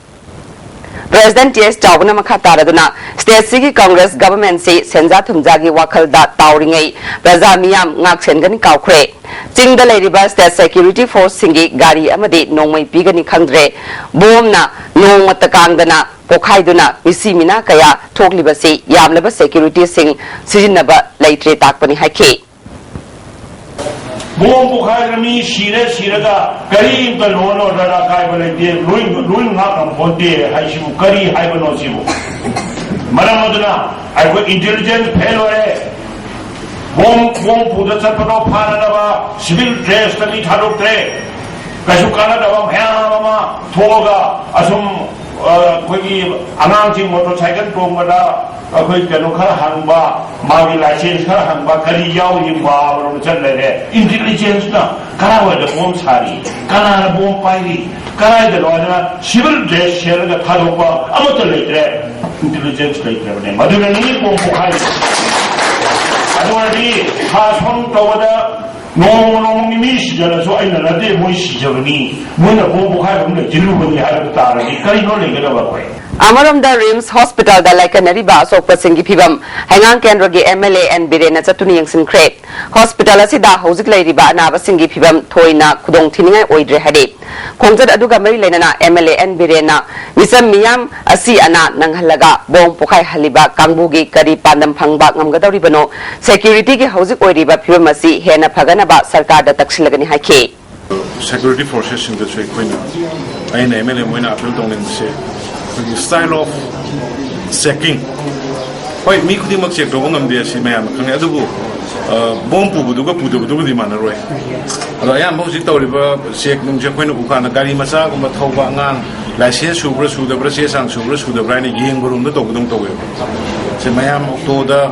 President T S ꯆꯥꯎꯕꯅ ꯃꯈꯥ ꯇꯥꯔꯗꯨꯅ state ꯁꯤꯒꯤ Congress government ꯁꯤ ꯁꯦꯟꯖꯥ ꯊꯨꯝꯖꯥꯒꯤ ꯋꯥꯈꯜꯗ ꯇꯥꯎꯔꯤꯉꯩ ꯄ꯭ꯔꯖꯥ ꯃꯤꯌꯥꯝ ꯉꯥꯛ ꯁꯦꯟꯒꯅꯤ ꯀꯥꯎꯈ꯭ꯔꯦ꯫ ꯆꯤꯡꯗ ꯂꯩꯔꯤꯕ state security force ꯁꯤꯡꯒꯤ ꯒꯥꯔꯤ ꯑꯃꯗꯤ ꯅꯣꯡꯃꯩ ꯄꯤꯒꯅꯤ ꯈꯪꯗ꯭ꯔꯦ꯫ Bomb ꯅ ꯅꯣꯡꯃꯇ ꯀꯥꯡꯗꯅ ꯄꯣꯈꯥꯏꯗꯨꯅ ꯃꯤꯁꯤ ꯃꯤꯅꯥ ꯀꯌꯥ ꯊꯣꯛꯂꯤꯕꯁꯤ ꯌꯥꯝꯂꯕ ꯁꯦꯀ꯭ꯌꯨꯔꯤꯇꯤꯁꯤꯡ ꯁꯤꯖꯤꯟꯅꯕ ꯂꯩꯇ꯭ꯔꯦ ꯇꯥꯛꯄꯅꯤ ꯍꯥꯏꯈꯤ꯫ ꯕꯣꯝ ꯄꯣꯈꯥꯏꯗꯅ ꯃꯤ ꯁꯤꯔꯦ, ꯁꯤꯔꯒ ꯀꯔꯤꯝꯇ ꯂꯣꯟ ꯑꯣꯔꯗꯔ ꯑꯀꯥꯏꯕ ꯂꯩꯇꯦ, ꯂꯣꯏ ꯂꯣꯏ ꯉꯥꯛ ꯉꯝꯄꯣꯟꯇꯦ ꯍꯥꯏꯁꯤꯕꯨ ꯀꯔꯤ ꯍꯥꯏꯕꯅꯣ ꯁꯤꯕꯨ? ꯃꯔꯝ ꯑꯗꯨꯅ ꯑꯩꯈꯣꯏ ꯏꯟꯇꯦꯂꯤꯖꯦꯟꯁ ꯐꯦꯜ ꯑꯣꯏꯔꯦ꯫ ꯕꯣꯝ ꯕꯣꯝ ꯄꯨꯗ ꯆꯠꯄꯗꯣ ꯐꯥꯅꯅꯕ ꯁꯤꯚꯤꯜ ꯗ꯭ꯔꯦꯁꯇꯒꯤ ꯊꯥꯗꯣꯛꯇ꯭ꯔꯦ꯫ ꯀꯩꯁꯨ ꯀꯥꯟꯅꯗꯕ ꯃꯌꯥꯝ ꯑꯃ ꯊꯣꯛꯑꯒ ꯑꯁꯨꯝ, ꯑ, ꯑꯩꯈꯣꯏꯒꯤ ꯑꯉꯥꯡꯁꯤꯡ ꯃꯣꯇꯣꯔ ꯁꯥꯏꯀꯜ ꯇꯣꯡꯕꯗ ꯑꯩꯈꯣꯏ ꯀꯩꯅꯣ ꯈꯔ ꯍꯪꯕ, ꯃꯥꯒꯤ ꯂꯥꯏꯁꯦꯟꯁ ꯈꯔ ꯍꯪꯕ, ꯀꯔꯤ ꯌꯥꯎꯔꯤ ꯃꯥꯕꯔꯣꯝ ꯆꯠ ꯂꯩꯔꯦ꯫ ꯏꯟꯇꯦꯂꯤꯖꯦꯟꯁꯅ ꯀꯔꯥꯏꯋꯥꯏꯗ ꯕꯣꯝ ꯁꯥꯔꯤ, ꯀꯅꯥꯅ ꯕꯣꯝ ꯄꯥꯏꯔꯤ, ꯀꯗꯥꯏꯗꯅꯣ ꯍꯥꯏꯗꯅ ꯁꯤꯚꯤꯜ ꯗ꯭ꯔꯦꯁ ꯁꯦꯠꯂꯒ ꯊꯥꯗꯣꯛꯄ ꯑꯃꯠꯇ ꯂꯩꯇ꯭ꯔꯦ꯫ ꯏꯟꯇꯦꯂꯤꯖꯦꯟꯁ ꯂꯩꯇ꯭ꯔꯕꯅꯦ꯫ ꯃꯗꯨꯅꯅꯤ ꯕꯣꯝ ꯄꯣꯈꯥꯏꯔꯤꯁꯦ꯫ ꯑꯗꯨ ꯑꯣꯏꯔꯗꯤ ꯈꯥ ꯁꯣꯟ ꯇꯧꯕꯗ ꯅꯣꯡꯃ ꯅꯣꯡꯃꯒꯤ ꯃꯤ ꯁꯤꯖꯔꯁꯨ ꯑꯩꯅ ꯅꯠꯇꯦ, ꯃꯣꯏ ꯁꯤꯖꯕꯅꯤ, ꯃꯣꯏꯅ ꯕꯣꯝ ꯄꯣꯈꯥꯏꯕ ꯑꯃ ꯂꯩꯁꯤꯜꯂꯨꯕꯅꯤ ꯍꯥꯏꯕ ꯇꯥꯔꯗꯤ ꯀꯔꯤꯅꯣ ꯂꯩꯒꯗꯕ ꯑꯩꯈꯣꯏ? ꯑꯃꯔꯣꯝꯗ ꯔꯤꯝꯁ ꯍꯣꯁꯄꯤꯇꯥꯜꯗ ꯂꯥꯏꯀꯠꯅꯔꯤꯕ ꯑꯁꯣꯛꯄꯁꯤꯡꯒꯤ ꯐꯤꯕꯝ ꯍꯩꯉꯥꯡ ꯀꯦꯟꯗ꯭ꯔꯒꯤ ꯑꯦꯝ ꯑꯦꯜ ꯑꯦ ꯑꯦꯟ ꯕꯤꯔꯦꯟꯅ ꯆꯠꯇꯨꯅ ꯌꯦꯡꯁꯤꯟꯈ꯭ꯔꯦ꯫ ꯍꯣꯁꯄꯤꯇꯥꯜ ꯑꯁꯤꯗ ꯍꯧꯖꯤꯛ ꯂꯩꯔꯤꯕ ꯑꯅꯥꯕꯁꯤꯡꯒꯤ ꯐꯤꯕꯝ ꯊꯣꯏꯅ ꯈꯨꯗꯣꯡꯊꯤꯅꯤꯡꯉꯥꯏ ꯑꯣꯏꯗ꯭ꯔꯦ ꯍꯥꯏꯔꯤ꯫ ꯈꯣꯡꯆꯠ ꯑꯗꯨꯒ ꯃꯔꯤ ꯂꯩꯅꯅ ꯑꯦꯝ ꯑꯦꯜ ꯑꯦ ꯑꯦꯟ ꯕꯤꯔꯦꯟꯅ ꯃꯤꯆꯝ ꯃꯤꯌꯥꯝ ꯑꯁꯤ ꯑꯅꯥ ꯅꯪꯍꯜꯂꯒ ꯕꯣꯝ ꯄꯣꯈꯥꯏꯍꯜꯂꯤꯕ ꯀꯥꯡꯕꯨꯒꯤ ꯀꯔꯤ ꯄꯥꯟꯗꯝ ꯐꯪꯕ ꯉꯝꯒꯗꯧꯔꯤꯕꯅꯣ? ꯁꯦꯀ꯭ꯌꯨꯔꯤꯇꯤꯒꯤ ꯍꯧꯖꯤꯛ ꯑꯣꯏꯔꯤꯕ ꯐꯤꯕꯝ ꯑꯁꯤ ꯍꯦꯟꯅ ꯐꯒꯠꯅꯕ ꯁꯔꯀꯥꯔꯗ ꯇꯛꯁꯤꯜꯂꯒꯅꯤ ꯍꯥꯏꯈꯤ꯫ ꯁꯦꯀ꯭ꯌꯨꯔꯤꯇꯤ ꯐꯣꯔꯁꯦꯁꯁꯤꯡꯗꯁꯨ ꯑꯩꯈꯣꯏꯅ, ꯑꯩꯅ ꯑꯦꯝ ꯑꯦꯜ ꯑꯦ ꯃꯣꯏꯅ ꯑꯄꯤꯜ ꯇꯧꯅꯤꯡꯕꯁꯦ, ꯑꯩꯈꯣꯏꯒꯤ style of checking, ꯍꯣꯏ, ꯃꯤ ꯈꯨꯗꯤꯡꯃꯛ ꯆꯦꯛ ꯇꯧꯕ ꯉꯝꯗꯦ, ꯑꯁꯤ ꯃꯌꯥꯝꯅ ꯈꯪꯉꯦ꯫ ꯑꯗꯨꯕꯨ, ꯑ, ꯕꯣꯝ ꯄꯨꯕꯗꯨꯒ ꯄꯨꯗꯕꯗꯨꯒꯗꯤ ꯃꯥꯟꯅꯔꯣꯏ꯫ ꯑꯗꯣ ꯑꯌꯥꯝꯕ ꯍꯧꯖꯤꯛ ꯇꯧꯔꯤꯕ ꯆꯦꯛ ꯅꯨꯡꯁꯦ ꯑꯩꯈꯣꯏꯅ ꯎꯀꯥꯟꯗ ꯒꯥꯔꯤ ꯃꯆꯥꯒꯨꯝꯕ ꯊꯧꯕ ꯑꯉꯥꯡ ꯂꯥꯏꯁꯦꯟꯁ ꯁꯨꯕ꯭ꯔꯥ ꯁꯨꯗꯕ꯭ꯔꯥ, ꯆꯦ ꯆꯥꯡ ꯁꯨꯕ꯭ꯔꯥ ꯁꯨꯗꯕ꯭ꯔꯥ ꯍꯥꯏꯅ ꯌꯦꯡꯕꯔꯣꯝꯗ ꯇꯧꯕꯗꯧꯅ ꯇꯧꯋꯦꯕ꯫ ꯁꯦ ꯃꯌꯥꯝ ꯑꯣꯛꯇꯣꯗ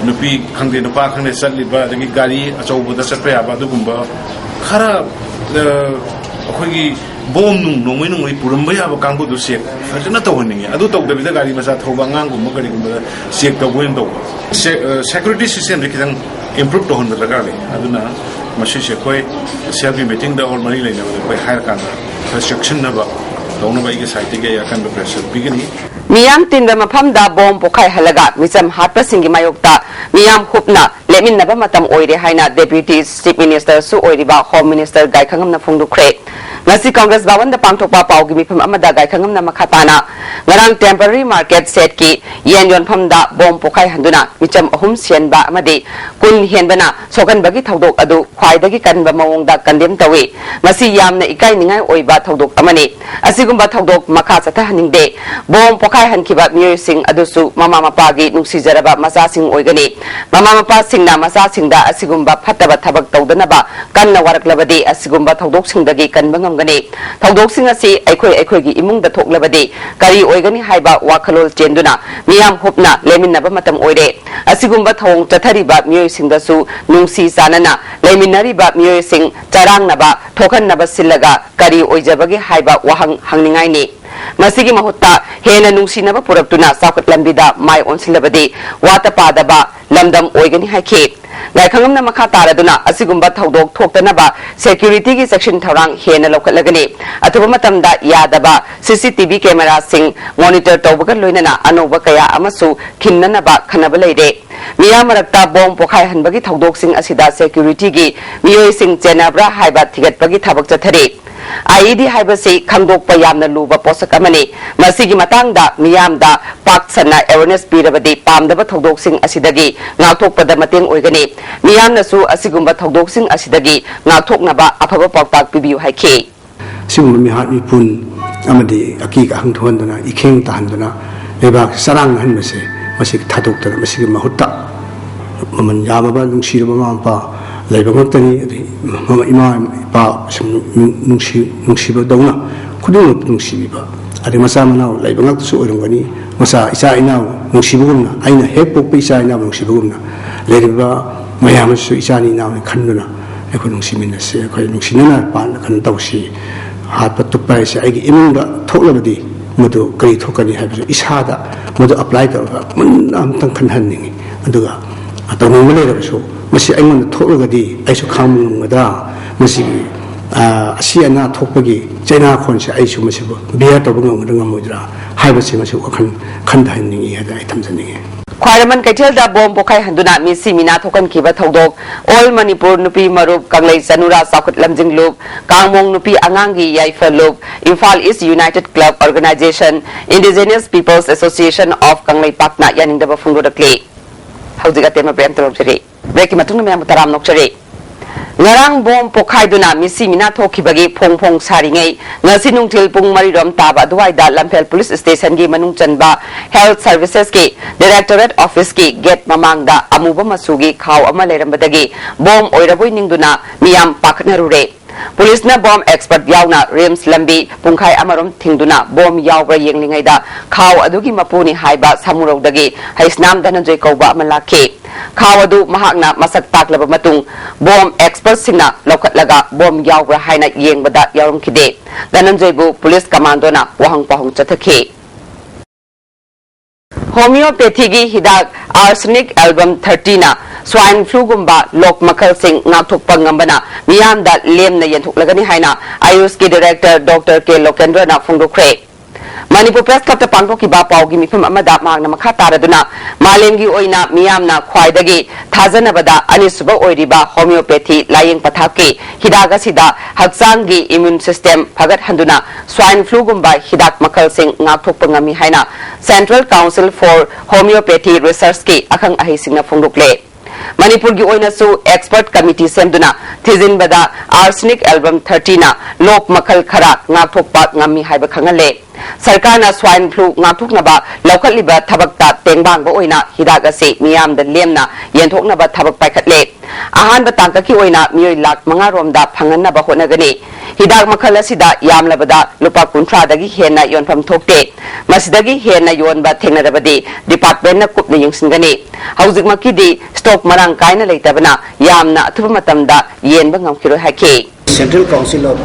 ꯅꯨꯄꯤ ꯈꯪꯗꯦ ꯅꯨꯄꯥ ꯈꯪꯗꯦ ꯆꯠꯂꯤꯕ, ꯑꯗꯒꯤ ꯒꯥꯔꯤ ꯑꯆꯧꯕꯗ ꯆꯠꯄ ꯌꯥꯕ, ꯑꯗꯨꯒꯨꯝꯕ ꯈꯔ, ꯑ, ꯑꯩꯈꯣꯏꯒꯤ ꯕꯣꯝ ꯅꯨꯡ ꯅꯣꯡꯃꯩ ꯅꯣꯡꯃꯩ ꯄꯨꯔꯝꯕ ꯌꯥꯕ ꯀꯥꯡꯕꯨꯗꯨ ꯆꯦꯛ ꯐꯖꯅ ꯇꯧꯍꯟꯅꯤꯡꯉꯤ꯫ ꯑꯗꯨ ꯇꯧꯗꯕꯤꯗ ꯒꯥꯔꯤ ꯃꯆꯥ ꯊꯧꯕ ꯑꯉꯥꯡꯒꯨꯝꯕ ꯀꯔꯤꯒꯨꯝꯕꯗ ꯆꯦꯛ ꯇꯧꯕ ꯑꯣꯏꯅ ꯇꯧꯕ꯫ ꯁꯦ-, ꯑ, ꯁꯦꯀ꯭ꯌꯨꯔꯤꯇꯤ ꯁꯤꯁꯇꯦꯝꯁꯦ ꯈꯤꯇꯪ ꯏꯝꯄ꯭ꯔꯨꯞ ꯇꯧꯍꯟꯕ ꯗꯔꯀꯥꯔ ꯂꯩ꯫ ꯑꯗꯨꯅ ꯃꯁꯤꯁꯦ ꯑꯩꯈꯣꯏ ꯁꯤ ꯑꯥꯔ ꯄꯤ ꯃꯤꯇꯤꯡꯗ ꯑꯣꯔ ꯃꯔꯤ ꯂꯩꯅꯕꯗ ꯑꯩꯈꯣꯏ ꯍꯥꯏꯔꯀꯥꯟꯗ ꯈꯔ ꯆꯦꯛꯁꯤꯟꯅꯕ ꯇꯧꯅꯕ ꯑꯩꯒꯤ ꯁꯥꯏꯠꯇꯒꯤ ꯑꯩ ꯑꯀꯟꯕ ꯄ꯭ꯔꯦꯁꯔ ꯄꯤꯒꯅꯤ꯫ ꯃꯤꯌꯥꯝ ꯇꯤꯟꯕ ꯃꯐꯝꯗ ꯕꯣꯝ ꯄꯣꯈꯥꯏꯍꯜꯂꯒ ꯃꯤꯆꯝ ꯍꯥꯠꯄꯁꯤꯡꯒꯤ ꯃꯥꯌꯣꯛꯇ ꯃꯤꯌꯥꯝ ꯍꯨꯞꯅ ꯂꯦꯞꯃꯤꯟꯅꯕ ꯃꯇꯝ ꯑꯣꯏꯔꯦ ꯍꯥꯏꯅ ꯗꯦꯄ꯭ꯌꯨꯇꯤ ꯆꯤꯐ ꯃꯤꯅꯤꯁꯇꯔꯁꯨ ꯑꯣꯏꯔꯤꯕ ꯍꯣꯝ ꯃꯤꯅꯤꯁꯇꯔ ꯒꯥꯏꯈꯉꯝꯅ ꯐꯣꯡꯗꯣꯛꯈ꯭ꯔꯦ꯫ ꯉꯁꯤ ꯀꯪꯒ꯭ꯔꯦꯁ ꯚꯕꯟꯗ ꯄꯥꯡꯊꯣꯛꯄ ꯄꯥꯎꯒꯤ ꯃꯤꯐꯝ ꯑꯃꯗ ꯒꯥꯏꯈꯪꯉꯝꯅ ꯃꯈꯥ ꯇꯥꯅ ꯉꯔꯥꯡ temporary market shed ꯀꯤ ꯌꯦꯟ ꯌꯣꯟꯐꯝꯗ ꯕꯣꯝ ꯄꯣꯈꯥꯏꯍꯟꯗꯨꯅ ꯃꯤꯆꯝ ꯑꯍꯨꯝ ꯁꯤꯍꯟꯕ ꯑꯃꯗꯤ ꯀꯨꯟ ꯍꯦꯟꯕꯅ ꯁꯣꯛꯍꯟꯕꯒꯤ ꯊꯧꯗꯣꯛ ꯑꯗꯨ ꯈ꯭ꯋꯥꯏꯗꯒꯤ ꯀꯟꯕ ꯃꯑꯣꯡꯗ condemn ꯇꯧꯏ꯫ ꯃꯁꯤ ꯌꯥꯝꯅ ꯏꯀꯥꯏꯅꯤꯡꯉꯥꯏ ꯑꯣꯏꯕ ꯊꯧꯗꯣꯛ ꯑꯃꯅꯤ꯫ ꯑꯁꯤꯒꯨꯝꯕ ꯊꯧꯗꯣꯛ ꯃꯈꯥ ꯆꯠꯊꯍꯟꯅꯤꯡꯗꯦ꯫ ꯕꯣꯝ ꯄꯣꯈꯥꯏꯍꯟꯈꯤꯕ ꯃꯤꯑꯣꯏꯁꯤꯡ ꯑꯗꯨꯁꯨ ꯃꯃꯥ ꯃꯄꯥꯒꯤ ꯅꯨꯡꯁꯤꯖꯔꯕ ꯃꯆꯥꯁꯤꯡ ꯑꯣꯏꯒꯅꯤ꯫ ꯃꯃꯥ ꯃꯄꯥꯁꯤꯡꯅ ꯃꯆꯥꯁꯤꯡꯗ ꯑꯁꯤꯒꯨꯝꯕ ꯐꯠꯇꯕ ꯊꯕꯛ ꯇꯧꯗꯅꯕ ꯀꯟꯅ ꯋꯥꯔꯛꯂꯕꯗꯤ ꯑꯁꯤꯒꯨꯝꯕ ꯊꯧꯗꯣꯛꯁꯤꯡꯗꯒꯤ ꯀꯟꯕ ꯉꯝꯒꯅꯤ꯫ ꯊꯧꯗꯣꯛꯁꯤꯡ ꯑꯁꯤ ꯑꯩꯈꯣꯏ ꯑꯩꯈꯣꯏꯒꯤ ꯏꯃꯨꯡꯗ ꯊꯣꯛꯂꯕꯗꯤ ꯀꯔꯤ ꯑꯣꯏꯒꯅꯤ ꯍꯥꯏꯕ ꯋꯥꯈꯜꯂꯣꯟ ꯆꯦꯟꯗꯨꯅ ꯃꯤꯌꯥꯝ ꯍꯨꯞꯅ ꯂꯦꯃꯤꯟꯅꯕ ꯃꯇꯝ ꯑꯣꯏꯔꯦ꯫ ꯑꯁꯤꯒꯨꯝꯕ ꯊꯧꯑꯣꯡ ꯆꯠꯊꯔꯤꯕ ꯃꯤꯑꯣꯏꯁꯤꯡꯗꯁꯨ ꯅꯨꯡꯁꯤ ꯆꯥꯟꯅꯅ ꯂꯩꯃꯤꯟꯅꯔꯤꯕ ꯃꯤꯑꯣꯏꯁꯤꯡ ꯆꯔꯥꯡꯅꯕ ꯊꯣꯛꯍꯟꯅꯕ ꯁꯤꯜꯂꯒ ꯀꯔꯤ ꯑꯣꯏꯖꯕꯒꯦ ꯍꯥꯏꯕ ꯋꯥꯍꯪ ꯍꯪꯅꯤꯡꯉꯥꯏꯅꯤ꯫ ꯃꯁꯤꯒꯤ ꯃꯍꯨꯠꯇ ꯍꯦꯟꯅ ꯅꯨꯡꯁꯤꯅꯕ ꯄꯨꯔꯛꯇꯨꯅ ꯆꯥꯎꯈꯠ ꯂꯝꯕꯤꯗ ꯃꯥꯏ ꯑꯣꯟꯁꯤꯜꯂꯕꯗꯤ ꯋꯥꯠꯇ ꯄꯥꯗꯕ ꯂꯝꯗꯝ ꯑꯣꯏꯒꯅꯤ ꯍꯥꯏꯈꯤ꯫ ꯒꯥꯏꯈꯪꯉꯝꯅ ꯃꯈꯥ ꯇꯥꯔꯗꯨꯅ ꯑꯁꯤꯒꯨꯝꯕ ꯊꯧꯗꯣꯛ ꯊꯣꯛꯇꯅꯕ security ꯒꯤ ꯆꯦꯛꯁꯤꯟ ꯊꯧꯔꯥꯡ ꯍꯦꯟꯅ ꯂꯧꯈꯠꯂꯒꯅꯤ꯫ ꯑꯊꯨꯕ ꯃꯇꯝꯗ ꯌꯥꯗꯕ C C T V camera ꯁꯤꯡ monitor ꯇꯧꯕꯒ ꯂꯣꯏꯅꯅ ꯑꯅꯧꯕ ꯀꯌꯥ ꯑꯃꯁꯨ ꯈꯤꯟꯅꯅꯕ ꯈꯟꯅꯕ ꯂꯩꯔꯦ꯫ ꯃꯤꯌꯥꯝ ꯃꯔꯛꯇ ꯕꯣꯝ ꯄꯣꯈꯥꯏꯍꯟꯕꯒꯤ ꯊꯧꯗꯣꯛꯁꯤꯡ ꯑꯁꯤꯗ security ꯒꯤ ꯃꯤꯑꯣꯏꯁꯤꯡ ꯆꯦꯟꯅꯕ꯭ꯔꯥ ꯍꯥꯏꯕ ꯊꯤꯒꯠꯄꯒꯤ ꯊꯕꯛ ꯆꯠꯊꯔꯤ꯫ I E D ꯍꯥꯏꯕꯁꯤ ꯈꯪꯗꯣꯛꯄ ꯌꯥꯝꯅ ꯂꯨꯕ ꯄꯣꯠꯁꯛ ꯑꯃꯅꯤ꯫ ꯃꯁꯤꯒꯤ ꯃꯇꯥꯡꯗ ꯃꯤꯌꯥꯝꯗ ꯄꯥꯛ ꯁꯟꯅ awareness ꯄꯤꯔꯕꯗꯤ ꯄꯥꯝꯗꯕ ꯊꯧꯗꯣꯛꯁꯤꯡ ꯑꯁꯤꯗꯒꯤ ꯉꯥꯛꯊꯣꯛꯄꯗ ꯃꯇꯦꯡ ꯑꯣꯏꯒꯅꯤ꯫ ꯃꯤꯌꯥꯝꯅꯁꯨ ꯑꯁꯤꯒꯨꯝꯕ ꯊꯧꯗꯣꯛꯁꯤꯡ ꯑꯁꯤꯗꯒꯤ ꯉꯥꯛꯊꯣꯛꯅꯕ ꯑꯐꯕ ꯄꯥꯎꯇꯥꯛ ꯄꯤꯕꯤꯌꯨ ꯍꯥꯏꯈꯤ꯫ ꯑꯁꯤꯒꯨꯝꯕ ꯃꯤꯍꯥꯠ ꯃꯤꯄꯨꯟ ꯑꯃꯗꯤ ꯑꯀꯤ ꯑꯈꯪ ꯊꯣꯛꯍꯟꯗꯨꯅ, ꯏꯈꯦꯡ ꯇꯥꯍꯟꯗꯨꯅ ꯂꯩꯕꯥꯛ ꯆꯔꯥꯡꯅꯍꯟꯕꯁꯦ ꯃꯁꯤ ꯊꯥꯗꯣꯛꯇꯅ, ꯃꯁꯤꯒꯤ ꯃꯍꯨꯠꯇ ꯃꯃꯜ ꯌꯥꯝꯂꯕ ꯅꯨꯡꯁꯤꯔꯕ ꯃꯃꯥ ꯃꯄꯥ ꯂꯩꯕ ꯉꯥꯛꯇꯅꯤ꯫ ꯑꯗꯩ ꯃꯃꯥ, ꯏꯃꯥ ꯏꯄꯥ ꯁꯨꯝ ꯅꯨꯡꯁꯤ-, ꯅꯨꯡꯁꯤꯕꯗꯧꯅ ꯈꯨꯗꯤꯡꯃꯛ ꯅꯨꯡꯁꯤꯕꯤꯕ, ꯑꯗꯩ ꯃꯆꯥ ꯃꯅꯥꯎ ꯂꯩꯕ ꯉꯥꯛꯇꯁꯨ ꯑꯣꯏꯔꯝꯒꯅꯤ꯫ ꯃꯆꯥ, ꯏꯆꯥ ꯏꯅꯥꯎ ꯅꯨꯡꯁꯤꯕꯒꯨꯝꯅ, ꯑꯩꯅ ꯍꯦꯛ ꯄꯣꯛꯄ ꯏꯆꯥ ꯏꯅꯥꯎ ꯅꯨꯡꯁꯤꯕꯒꯨꯝꯅ ꯂꯩꯔꯤꯕ ꯃꯌꯥꯝ ꯑꯁꯤꯁꯨ ꯏꯆꯥꯅꯤ ꯏꯅꯥꯎꯅꯤ ꯈꯟꯗꯨꯅ ꯑꯩꯈꯣꯏ ꯅꯨꯡꯁꯤꯃꯤꯟꯅꯁꯤ, ꯑꯩꯈꯣꯏ ꯅꯨꯡꯁꯤꯅꯅ ꯄꯥꯟꯅ ꯀꯩꯅꯣ ꯇꯧꯁꯤ꯫ ꯍꯥꯠꯄ ꯇꯨꯞꯄ ꯍꯥꯏꯁꯦ ꯑꯩꯒꯤ ꯏꯃꯨꯡꯗ ꯊꯣꯛꯂꯕꯗꯤ ꯃꯗꯨ ꯀꯔꯤ ꯊꯣꯛꯀꯅꯤ ꯍꯥꯏꯕꯁꯨ ꯏꯁꯥꯗ ꯃꯗꯨ apply ꯇꯧꯔꯒ ꯃꯨꯟꯅ ꯑꯃꯨꯛꯇꯪ ꯈꯟꯍꯟꯅꯤꯡꯉꯤ꯫ ꯑꯗꯨꯒ ꯇꯧꯅꯤꯡꯕ ꯂꯩꯔꯕꯁꯨ ꯃꯁꯤ ꯑꯩꯉꯣꯟꯗ ꯊꯣꯛꯂꯒꯗꯤ ꯑꯩꯁꯨ ꯈꯥꯡꯕ ꯉꯝꯒꯗ꯭ꯔꯥ? ꯃꯁꯤꯒꯤ, ꯑ, ꯑꯁꯤ ꯑꯅꯥ ꯊꯣꯛꯄꯒꯤ ꯆꯩꯅꯥꯈꯣꯟꯁꯦ ꯑꯩꯁꯨ ꯃꯁꯤꯕꯨ bear ꯇꯧꯕ ꯉꯝꯒꯗ꯭ꯔꯥ ꯉꯝꯃꯣꯏꯗ꯭ꯔꯥ ꯍꯥꯏꯕꯁꯤ ꯃꯁꯤ ꯋꯥꯈꯜ ꯈꯟꯊꯍꯟꯅꯤꯡꯉꯤ ꯍꯥꯏꯗꯅ ꯑꯩ ꯊꯝꯖꯅꯤꯡꯉꯤ꯫ ꯈ꯭ꯋꯥꯏꯔꯝꯕꯟ ꯀꯩꯊꯦꯜꯗ ꯕꯣꯝ ꯄꯣꯈꯥꯏꯍꯟꯗꯨꯅ ꯃꯤꯁꯤ ꯃꯤꯅꯥ ꯊꯣꯛꯍꯟꯈꯤꯕ ꯊꯧꯗꯣꯛ꯫ ꯑꯣꯜ ꯃꯅꯤꯄꯨꯔ ꯅꯨꯄꯤ ꯃꯔꯨꯞ, ꯀꯪꯂꯩ ꯆꯅꯨꯔꯥ ꯆꯥꯎꯈꯠ ꯂꯝꯖꯤꯡ ꯂꯨꯞ, ꯀꯥꯡꯃꯣꯡ ꯅꯨꯄꯤ ꯑꯉꯥꯡꯒꯤ ꯌꯥꯏꯐ ꯂꯨꯞ, Imphal East United Club Organization, Indigenous Peoples Association of ꯀꯪꯂꯩꯄꯥꯛꯅ ꯌꯥꯅꯤꯡꯗꯕ ꯐꯣꯡꯗꯣꯔꯛꯂꯤ꯫ ꯍꯧꯖꯤꯛ ꯑꯇꯦꯟꯕ ꯕ꯭ꯔꯦꯛ ꯑꯃ ꯂꯧꯖꯔꯤ꯫ ꯕ꯭ꯔꯦꯛꯀꯤ ꯃꯇꯨꯡꯗ ꯃꯌꯥꯝꯕꯨ ꯇꯔꯥꯝꯅ ꯑꯣꯛꯆꯔꯤ꯫ ꯉꯔꯥꯡ ꯕꯣꯝ ꯄꯣꯈꯥꯏꯗꯨꯅ ꯃꯤꯁꯤ ꯃꯤꯅꯥ ꯊꯣꯛꯈꯤꯕꯒꯤ ꯐꯣꯡ ꯐꯣꯡ ꯁꯥꯔꯤꯉꯩ, ꯉꯁꯤ ꯅꯨꯡꯊꯤꯜ ꯄꯨꯡ ꯃꯔꯤꯔꯣꯝ ꯇꯥꯕ ꯑꯗꯨꯋꯥꯏꯗ ꯂꯝꯐꯦꯜ ꯄꯨꯂꯤꯁ ꯁ꯭ꯇꯦꯁꯟꯒꯤ ꯃꯅꯨꯡ ꯆꯟꯕ Health Servicesꯀꯤ Directorate Officeꯀꯤ ꯒꯦꯠ ꯃꯃꯥꯡꯗ ꯑꯃꯨꯕ ꯃꯆꯨꯒꯤ ꯈꯥꯎ ꯑꯃ ꯂꯩꯔꯝꯕꯗꯒꯤ ꯕꯣꯝ ꯑꯣꯏꯔꯕꯣꯏ ꯅꯤꯡꯗꯨꯅ ꯃꯤꯌꯥꯝ ꯄꯥꯈꯠꯅꯔꯨꯔꯦ꯫ ꯄꯨꯂꯤꯁꯅ ꯕꯣꯝ ꯑꯦꯛꯁꯄꯔꯠ ꯌꯥꯎꯅ ꯔꯤꯝꯁ ꯂꯝꯕꯤ ꯄꯨꯡꯈꯥꯏ ꯑꯃꯔꯣꯝ ꯊꯤꯡꯗꯨꯅ ꯕꯣꯝ ꯌꯥꯎꯕ꯭ꯔꯥ ꯌꯦꯡꯂꯤꯉꯩꯗ ꯈꯥꯎ ꯑꯗꯨꯒꯤ ꯃꯄꯨꯅꯤ ꯍꯥꯏꯕ ꯁꯥꯃꯨꯔꯧꯗꯒꯤ ꯍꯩꯁꯅꯥꯝ ꯙꯅꯟꯖꯣꯏ ꯀꯧꯕ ꯑꯃ ꯂꯥꯛꯈꯤ꯫ ꯈꯥꯎ ꯑꯗꯨ ꯃꯍꯥꯛꯅ ꯃꯁꯛ ꯇꯥꯛꯂꯕ ꯃꯇꯨꯡ ꯕꯣꯝ ꯑꯦꯛꯁꯄꯔꯠꯁꯤꯡꯅ ꯂꯧꯈꯠꯂꯒ ꯕꯣꯝ ꯌꯥꯎꯕ꯭ꯔꯥ ꯍꯥꯏꯅ ꯌꯦꯡꯕꯗ ꯌꯥꯎꯔꯝꯈꯤꯗꯦ꯫ ꯙꯅꯟꯖꯣꯏꯕꯨ ꯄꯨꯂꯤꯁ ꯀꯃꯥꯟꯗꯣꯅ ꯋꯥꯍꯪ ꯄꯥꯎꯍꯪ ꯆꯠꯊꯈꯤ꯫ ꯍꯣꯃꯤꯌꯣꯄꯦꯊꯤꯒꯤ ꯍꯤꯗꯥꯛ Arsenic Album thirtyꯅ swine fluꯒꯨꯝꯕ ꯂꯣꯛ ꯃꯈꯜꯁꯤꯡ ꯉꯥꯛꯊꯣꯛꯄ ꯉꯝꯕꯅ ꯃꯤꯌꯥꯝꯗ ꯂꯦꯝꯅ ꯌꯦꯟꯊꯣꯛꯂꯒꯅꯤ ꯍꯥꯏꯅ ꯑꯌꯨꯁꯀꯤ director Doctor K ꯂꯣꯀꯦꯟꯗ꯭ꯔꯅ ꯐꯣꯡꯗꯣꯛꯈ꯭ꯔꯦ꯫ Manipur Press Clubꯇ ꯄꯥꯡꯊꯣꯛꯈꯤꯕ ꯄꯥꯎꯒꯤ ꯃꯤꯐꯝ ꯑꯃꯗ ꯃꯍꯥꯛꯅ ꯃꯈꯥ ꯇꯥꯔꯗꯨꯅ, ꯃꯥꯂꯦꯝꯒꯤ ꯑꯣꯏꯅ ꯃꯤꯌꯥꯝꯅ ꯈ꯭ꯋꯥꯏꯗꯒꯤ ꯊꯥꯖꯅꯕꯗ ꯑꯅꯤꯁꯨꯕ ꯑꯣꯏꯔꯤꯕ ꯍꯣꯃꯤꯌꯣꯄꯦꯊꯤ ꯂꯥꯌꯦꯡ ꯄꯊꯥꯞꯀꯤ ꯍꯤꯗꯥꯛ ꯑꯁꯤꯗ ꯍꯛꯆꯥꯡꯒꯤ immune system ꯐꯒꯠꯍꯟꯗꯨꯅ swine fluꯒꯨꯝꯕ ꯍꯤꯗꯥꯛ ꯃꯈꯜꯁꯤꯡ ꯉꯥꯛꯊꯣꯛꯄ ꯉꯝꯃꯤ ꯍꯥꯏꯅ Central Council for Homeopathy Researchꯀꯤ ꯑꯈꯪ ꯑꯍꯩꯁꯤꯡꯅ ꯐꯣꯡꯗꯣꯛꯂꯦ꯫ ꯃꯅꯤꯄꯨꯔꯒꯤ ꯑꯣꯏꯅꯁꯨ expert committee ꯁꯦꯝꯗꯨꯅ ꯊꯤꯖꯤꯟꯕꯗ Arsenic Album thirtyꯅ ꯂꯣꯛ ꯃꯈꯜ ꯈꯔ ꯉꯥꯛꯊꯣꯛꯄ ꯉꯝꯃꯤ ꯍꯥꯏꯕ ꯈꯪꯍꯜꯂꯦ꯫ ꯁꯔꯀꯥꯔꯅ swine flu ꯉꯥꯛꯊꯣꯛꯅꯕ ꯂꯧꯈꯠꯂꯤꯕ ꯊꯕꯛꯇ ꯇꯦꯡꯕꯥꯡꯕ ꯑꯣꯏꯅ ꯍꯤꯗꯥꯛ ꯑꯁꯤ ꯃꯤꯌꯥꯝꯗ ꯂꯦꯝꯅ ꯌꯦꯟꯊꯣꯛꯅꯕ ꯊꯕꯛ ꯄꯥꯏꯈꯠꯂꯦ꯫ ꯑꯍꯥꯟꯕ ꯇꯥꯡꯀꯛꯀꯤ ꯑꯣꯏꯅ ꯃꯤꯑꯣꯏ ꯂꯥꯈ ꯃꯉꯥ ꯔꯣꯝꯗ ꯐꯪꯍꯟꯅꯕ ꯍꯣꯠꯅꯒꯅꯤ꯫ ꯍꯤꯗꯥꯛ ꯃꯈꯜ ꯑꯁꯤꯗ ꯌꯥꯝꯂꯕꯗ ꯂꯨꯄꯥ ꯀꯨꯟꯊ꯭ꯔꯥꯗꯒꯤ ꯍꯦꯟꯅ ꯌꯣꯟꯐꯝ ꯊꯣꯛꯇꯦ꯫ ꯃꯁꯤꯗꯒꯤ ꯍꯦꯟꯅ ꯌꯣꯟꯕ ꯊꯦꯡꯅꯔꯕꯗꯤ departmentꯅ ꯀꯨꯞꯅ ꯌꯦꯡꯁꯤꯟꯒꯅꯤ꯫ ꯍꯧꯖꯤꯛꯃꯛꯀꯤꯗꯤ stock ꯃꯔꯥꯡ ꯀꯥꯏꯅ ꯂꯩꯇꯕꯅ ꯌꯥꯝꯅ ꯑꯊꯨꯕ ꯃꯇꯝꯗ ꯌꯦꯟꯕ ꯉꯝꯈꯤꯔꯣꯏ ꯍꯥꯏꯈꯤ꯫ Central Council of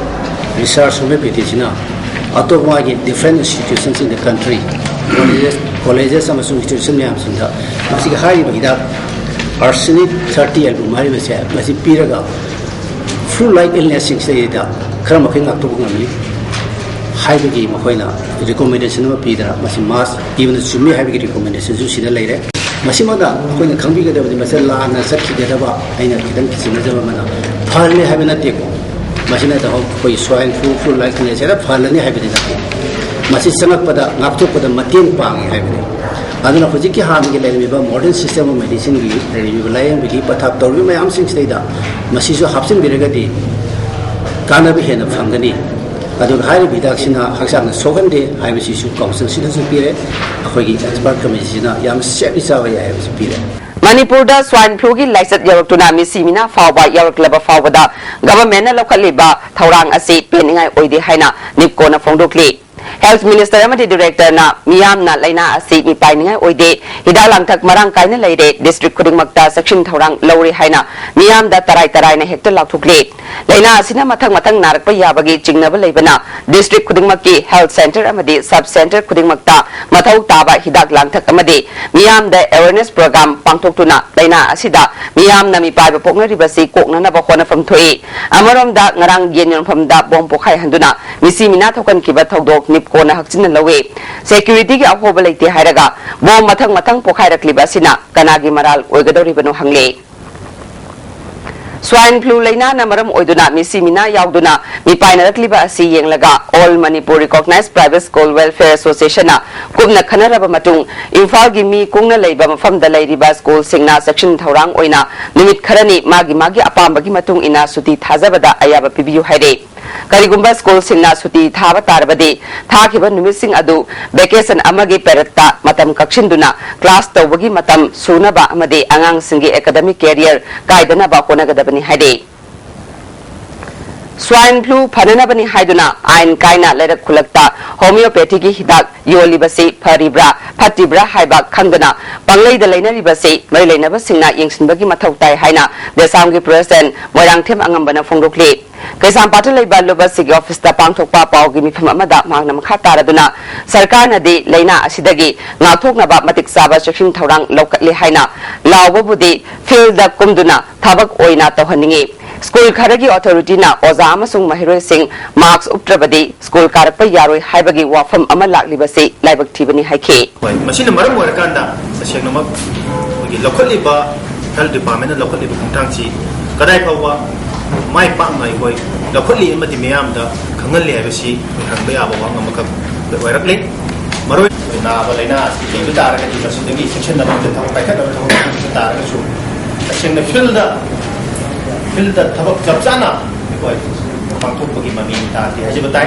Research Homeopathyꯁꯤꯅ ꯑꯇꯣꯞꯄ ꯃꯥꯒꯤ different institutions in the country, colleges, colleges ꯑꯃꯁꯨꯡ institution ꯃꯌꯥꯝꯁꯤꯡꯗ ꯃꯁꯤꯒꯤ ꯍꯥꯏꯔꯤꯕ ꯍꯤꯗꯥꯛ Arsenic thirty Album ꯍꯥꯏꯔꯤꯕꯁꯦ ꯃꯁꯤ ꯄꯤꯔꯒ flu-like illnessꯁꯤꯡꯁꯤꯗꯩꯗ ꯈꯔ ꯃꯈꯩ ꯉꯥꯛꯊꯣꯛꯄ ꯉꯝꯃꯤ ꯍꯥꯏꯕꯒꯤ ꯃꯈꯣꯏꯅ recommendation ꯑꯃ ꯄꯤꯗꯅ ꯃꯁꯤ mass ꯄꯤꯕꯅ ꯆꯨꯝꯃꯤ ꯍꯥꯏꯕꯒꯤ recommendationꯁꯨ ꯁꯤꯗ ꯂꯩꯔꯦ꯫ ꯃꯁꯤꯃꯗ ꯑꯩꯈꯣꯏꯅ ꯈꯪꯕꯤꯒꯗꯕꯗꯤ, ꯃꯁꯤ ꯂꯥꯟꯅ ꯆꯠꯈꯤꯒꯗꯕ, ꯑꯩꯅ ꯈꯤꯇꯪ ꯆꯤꯡꯅꯖꯕ ꯑꯃꯅ, ꯐꯍꯜꯂꯦ ꯍꯥꯏꯕ ꯅꯠꯇꯦꯀꯣ꯫ ꯃꯁꯤꯅ ꯇꯧꯍꯧ-, ꯑꯩꯈꯣꯏ swine flu, flu like ꯅꯦꯁꯦꯗ ꯐꯍꯜꯂꯅꯤ ꯍꯥꯏꯕꯗꯤ ꯅꯠꯇꯦ꯫ ꯃꯁꯤ ꯆꯪꯉꯛꯄꯗ, ꯉꯥꯛꯊꯣꯛꯄꯗ ꯃꯇꯦꯡ ꯄꯥꯡꯉꯤ ꯍꯥꯏꯕꯅꯤ꯫ ꯑꯗꯨꯅ ꯍꯧꯖꯤꯛꯀꯤ ꯍꯥꯟꯅꯒꯤ ꯂꯩꯔꯝꯃꯤꯕ modern system of medicine ꯒꯤ ꯂꯩꯔꯝꯃꯤꯕ ꯂꯥꯏꯌꯦꯡꯕꯒꯤ ꯄꯊꯥꯞ ꯇꯧꯔꯤꯕ ꯃꯌꯥꯝꯁꯤꯡꯁꯤꯗꯩꯗ ꯃꯁꯤꯁꯨ ꯍꯥꯞꯆꯤꯟꯕꯤꯔꯒꯗꯤ ꯀꯥꯟꯅꯕ ꯍꯦꯟꯅ ꯐꯪꯒꯅꯤ꯫ ꯑꯗꯨꯒ ꯍꯥꯏꯔꯤꯕ ꯍꯤꯗꯥꯛꯁꯤꯅ ꯍꯛꯆꯥꯡꯗ ꯁꯣꯛꯍꯟꯗꯦ ꯍꯥꯏꯕꯁꯤꯁꯨ council ꯁꯤꯗꯁꯨ ꯄꯤꯔꯦ꯫ ꯑꯩꯈꯣꯏꯒꯤ expert committee ꯁꯤꯅ ꯌꯥꯝ safely ꯆꯥꯕ ꯌꯥꯏ ꯍꯥꯏꯕꯁꯨ ꯄꯤꯔꯦ꯫ ꯃꯅꯤꯄꯨꯔꯗ swine flu ꯒꯤ ꯂꯥꯏꯆꯠ ꯌꯧꯔꯛꯇꯨꯅ ꯃꯤꯁꯤ ꯃꯤꯅꯥ ꯐꯥꯎꯕ ꯌꯧꯔꯛꯂꯕ ꯐꯥꯎꯕꯗ government ꯅ ꯂꯧꯈꯠꯂꯤꯕ ꯊꯧꯔꯥꯡ ꯑꯁꯤ ꯄꯦꯟꯅꯤꯡꯉꯥꯏ ꯑꯣꯏꯗꯦ ꯍꯥꯏꯅ NIPCO ꯅ ꯐꯣꯡꯗꯣꯛꯂꯤ꯫ Health Minister ꯑꯃꯗꯤ Director ꯅ ꯃꯤꯌꯥꯝꯅ ꯂꯥꯏꯅꯥ ꯑꯁꯤ ꯃꯤꯄꯥꯏꯅꯤꯡꯉꯥꯏ ꯑꯣꯏꯗꯦ, ꯍꯤꯗꯥꯛ ꯂꯥꯡꯊꯛ ꯃꯔꯥꯡ ꯀꯥꯏꯅ ꯂꯩꯔꯦ, district ꯈꯨꯗꯤꯡꯃꯛꯇ ꯆꯦꯛꯁꯤꯟ ꯊꯧꯔꯥꯡ ꯂꯧꯔꯦ ꯍꯥꯏꯅ ꯃꯤꯌꯥꯝꯗ ꯇꯔꯥꯏ ꯇꯔꯥꯏꯅ ꯍꯦꯛꯇ ꯂꯥꯎꯊꯣꯛꯂꯤ꯫ ꯂꯥꯏꯅꯥ ꯑꯁꯤꯅ ꯃꯊꯪ ꯃꯊꯪ ꯅꯥꯔꯛꯄ ꯌꯥꯕꯒꯤ ꯆꯤꯡꯅꯕ ꯂꯩꯕꯅ district ꯈꯨꯗꯤꯡꯃꯛꯀꯤ health centre ꯑꯃꯗꯤ sub centre ꯈꯨꯗꯤꯡꯃꯛꯇ ꯃꯊꯧ ꯇꯥꯕ ꯍꯤꯗꯥꯛ ꯂꯥꯡꯊꯛ ꯑꯃꯗꯤ ꯃꯤꯌꯥꯝꯗ awareness program ꯄꯥꯡꯊꯣꯛꯇꯨꯅ ꯂꯥꯏꯅꯥ ꯑꯁꯤꯗ ꯃꯤꯌꯥꯝꯅ ꯃꯤꯄꯥꯏꯕ ꯄꯣꯛꯅꯔꯤꯕꯁꯤ ꯀꯣꯛꯅꯅꯕ ꯍꯣꯠꯅꯐꯝ ꯊꯣꯛꯏ꯫ ꯑꯃꯔꯣꯝꯗ ꯉꯔꯥꯡ ꯌꯦꯟ ꯌꯣꯟꯐꯝꯗ bomb ꯄꯣꯈꯥꯏꯍꯟꯗꯨꯅ ꯃꯤꯁꯤ ꯃꯤꯅꯥ ꯊꯣꯛꯍꯟꯈꯤꯕ ꯊꯧꯗꯣꯛ NIPCO ꯅ ꯍꯛꯆꯤꯟꯅ ꯂꯧꯏ꯫ Security ꯒꯤ ꯑꯍꯣꯕ ꯂꯩꯇꯦ ꯍꯥꯏꯔꯒ bomb ꯃꯊꯪ ꯃꯊꯪ ꯄꯣꯈꯥꯏꯔꯛꯂꯤꯕ ꯑꯁꯤꯅ ꯀꯅꯥꯒꯤ ꯃꯔꯥꯜ ꯑꯣꯏꯒꯗꯧꯔꯤꯕꯅꯣ ꯍꯪꯂꯤ꯫ Swine flu ꯂꯥꯏꯅꯥꯅ ꯃꯔꯝ ꯑꯣꯏꯗꯨꯅ ꯃꯤꯁꯤ ꯃꯤꯅꯥ ꯌꯥꯎꯗꯨꯅ ꯃꯤꯄꯥꯏꯅꯔꯛꯂꯤꯕ ꯑꯁꯤ ꯌꯦꯡꯂꯒ All Manipur Recognized Private School Welfare Association ꯅ ꯀꯨꯞꯅ ꯈꯟꯅꯔꯕ ꯃꯇꯨꯡ ꯏꯝꯐꯥꯜꯒꯤ ꯃꯤ ꯀꯨꯡꯅ ꯂꯩꯕ ꯃꯐꯝꯗ ꯂꯩꯔꯤꯕ school ꯁꯤꯡꯅ ꯆꯦꯛꯁꯤꯟ ꯊꯧꯔꯥꯡ ꯑꯣꯏꯅ ꯅꯨꯃꯤꯠ ꯈꯔꯅꯤ ꯃꯥꯒꯤ ꯃꯥꯒꯤ ꯑꯄꯥꯝꯕꯒꯤ ꯃꯇꯨꯡ ꯏꯟꯅ ꯁꯨꯇꯤ ꯊꯥꯖꯕꯗ ꯑꯌꯥꯕ ꯄꯤꯕꯤꯌꯨ ꯍꯥꯏꯔꯦ꯫ ꯀꯔꯤꯒꯨꯝꯕ school ꯁꯤꯡꯅ ꯁꯨꯇꯤ ꯊꯥꯕ ꯇꯥꯔꯕꯗꯤ ꯊꯥꯈꯤꯕ ꯅꯨꯃꯤꯠꯁꯤꯡ ꯑꯗꯨ vacation ꯑꯃꯒꯤ period ꯇ ꯃꯇꯝ ꯀꯛꯁꯤꯟꯗꯨꯅ class ꯇꯧꯕꯒꯤ ꯃꯇꯝ ꯁꯨꯅꯕ ꯑꯃꯗꯤ ꯑꯉꯥꯡꯁꯤꯡꯒꯤ academic career ꯀꯥꯏꯗꯅꯕ ꯍꯣꯠꯅꯒꯗꯕꯅꯤ ꯍꯥꯏꯔꯤ꯫ Swine flu ꯐꯅꯅꯕꯅꯤ ꯍꯥꯏꯗꯨꯅ ꯑꯥꯏꯟ ꯀꯥꯏꯅ ꯂꯩꯔꯛ ꯈꯨꯜꯂꯛꯇ homeopathy ꯒꯤ ꯍꯤꯗꯥꯛ ꯌꯣꯜꯂꯤꯕꯁꯤ ꯐꯔꯤꯕ꯭ꯔꯥ ꯐꯠꯇ꯭ꯔꯤꯕ꯭ꯔꯥ ꯍꯥꯏꯕ ꯈꯪꯗꯅ ꯄꯪꯂꯩꯗ ꯂꯩꯅꯔꯤꯕꯁꯤ ꯃꯔꯤ ꯂꯩꯅꯕꯁꯤꯡꯅ ꯌꯦꯡꯁꯤꯟꯕꯒꯤ ꯃꯊꯧ ꯇꯥꯏ ꯍꯥꯏꯅ ꯗꯦꯁꯥꯝꯒꯤ President ꯃꯣꯏꯔꯥꯡꯊꯦꯝ ꯑꯉꯝꯕꯅ ꯐꯣꯡꯗꯣꯛꯂꯤ꯫ ꯀꯩꯁꯥꯝꯄꯥꯠꯇ ꯂꯩꯕ ꯂꯨꯕꯁꯤꯒꯤ office ꯇ ꯄꯥꯡꯊꯣꯛꯄ ꯄꯥꯎꯒꯤ ꯃꯤꯐꯝ ꯑꯃꯗ ꯃꯍꯥꯛꯅ ꯃꯈꯥ ꯇꯥꯔꯗꯨꯅ ꯁꯔꯀꯥꯔꯅꯗꯤ ꯂꯥꯏꯅꯥ ꯑꯁꯤꯗꯒꯤ ꯉꯥꯛꯊꯣꯛꯅꯕ ꯃꯇꯤꯛ ꯆꯥꯕ ꯆꯦꯛꯁꯤꯟ ꯊꯧꯔꯥꯡ ꯂꯧꯈꯠꯂꯦ ꯍꯥꯏꯅ ꯂꯥꯎꯕꯕꯨꯗꯤ field ꯗ ꯀꯨꯝꯗꯨꯅ ꯊꯕꯛ ꯑꯣꯏꯅ ꯇꯧꯍꯟꯅꯤꯡꯏ꯫ ꯁ꯭ꯀꯨꯜ ꯈꯔꯒꯤ ꯑꯣꯊꯣꯔꯤꯇꯤꯅ ꯑꯣꯖꯥ ꯑꯃꯁꯨꯡ ꯃꯍꯩꯔꯣꯏꯁꯤꯡ ꯃꯥꯁ꯭ꯛ ꯎꯞꯇ꯭ꯔꯕꯗꯤ ꯁ꯭ꯀꯨꯜ ꯀꯥꯔꯛꯄ ꯌꯥꯔꯣꯏ ꯍꯥꯏꯕꯒꯤ ꯋꯥꯐꯝ ꯑꯃ ꯂꯥꯛꯂꯤꯕꯁꯤ ꯂꯥꯏꯕꯛ ꯊꯤꯕꯅꯤ ꯍꯥꯏꯈꯤ꯫ ꯍꯣꯏ, ꯃꯁꯤꯅ ꯃꯔꯝ ꯑꯣꯏꯔꯀꯥꯟꯗ ꯇꯁꯦꯡꯅꯃꯛ ꯑꯩꯈꯣꯏꯒꯤ ꯂꯧꯈꯠꯂꯤꯕ health department ꯅ ꯂꯧꯈꯠꯂꯤꯕ ꯈꯣꯡꯊꯥꯡꯁꯤ ꯀꯗꯥꯏ ꯐꯥꯎꯕ ꯃꯥꯏ ꯄꯥꯛꯅ ꯑꯩꯈꯣꯏ ꯂꯧꯈꯠꯂꯤ ꯑꯃꯗꯤ ꯃꯤꯌꯥꯝꯗ ꯈꯪꯍꯜꯂꯤ ꯍꯥꯏꯕꯁꯤ ꯍꯪꯕ ꯌꯥꯕ ꯋꯥꯐꯝ ꯑꯃꯈꯛ ꯑꯣꯏꯔꯛꯂꯤ꯫ ꯃꯔꯨꯑꯣꯏ ꯅꯥꯕ ꯂꯥꯏꯅꯥ ꯑꯁꯤ ꯂꯩꯕ ꯇꯥꯔꯒꯗꯤ ꯃꯁꯤꯗꯒꯤ ꯆꯦꯛꯁꯤꯟꯅꯕ ꯊꯕꯛ ꯄꯥꯏꯈꯠꯅꯕ ꯊꯕꯛ ꯄꯥꯏꯈꯠꯄ ꯇꯥꯔꯒꯁꯨ ꯇꯁꯦꯡꯅ field ꯗ, field ꯗ ꯊꯕꯛ ꯆꯞ ꯆꯥꯅ ꯑꯩꯈꯣꯏ ꯄꯥꯡꯊꯣꯛꯄꯒꯤ ꯃꯃꯤ ꯇꯥꯗꯦ ꯍꯥꯏꯖꯕ ꯇꯥꯏ꯫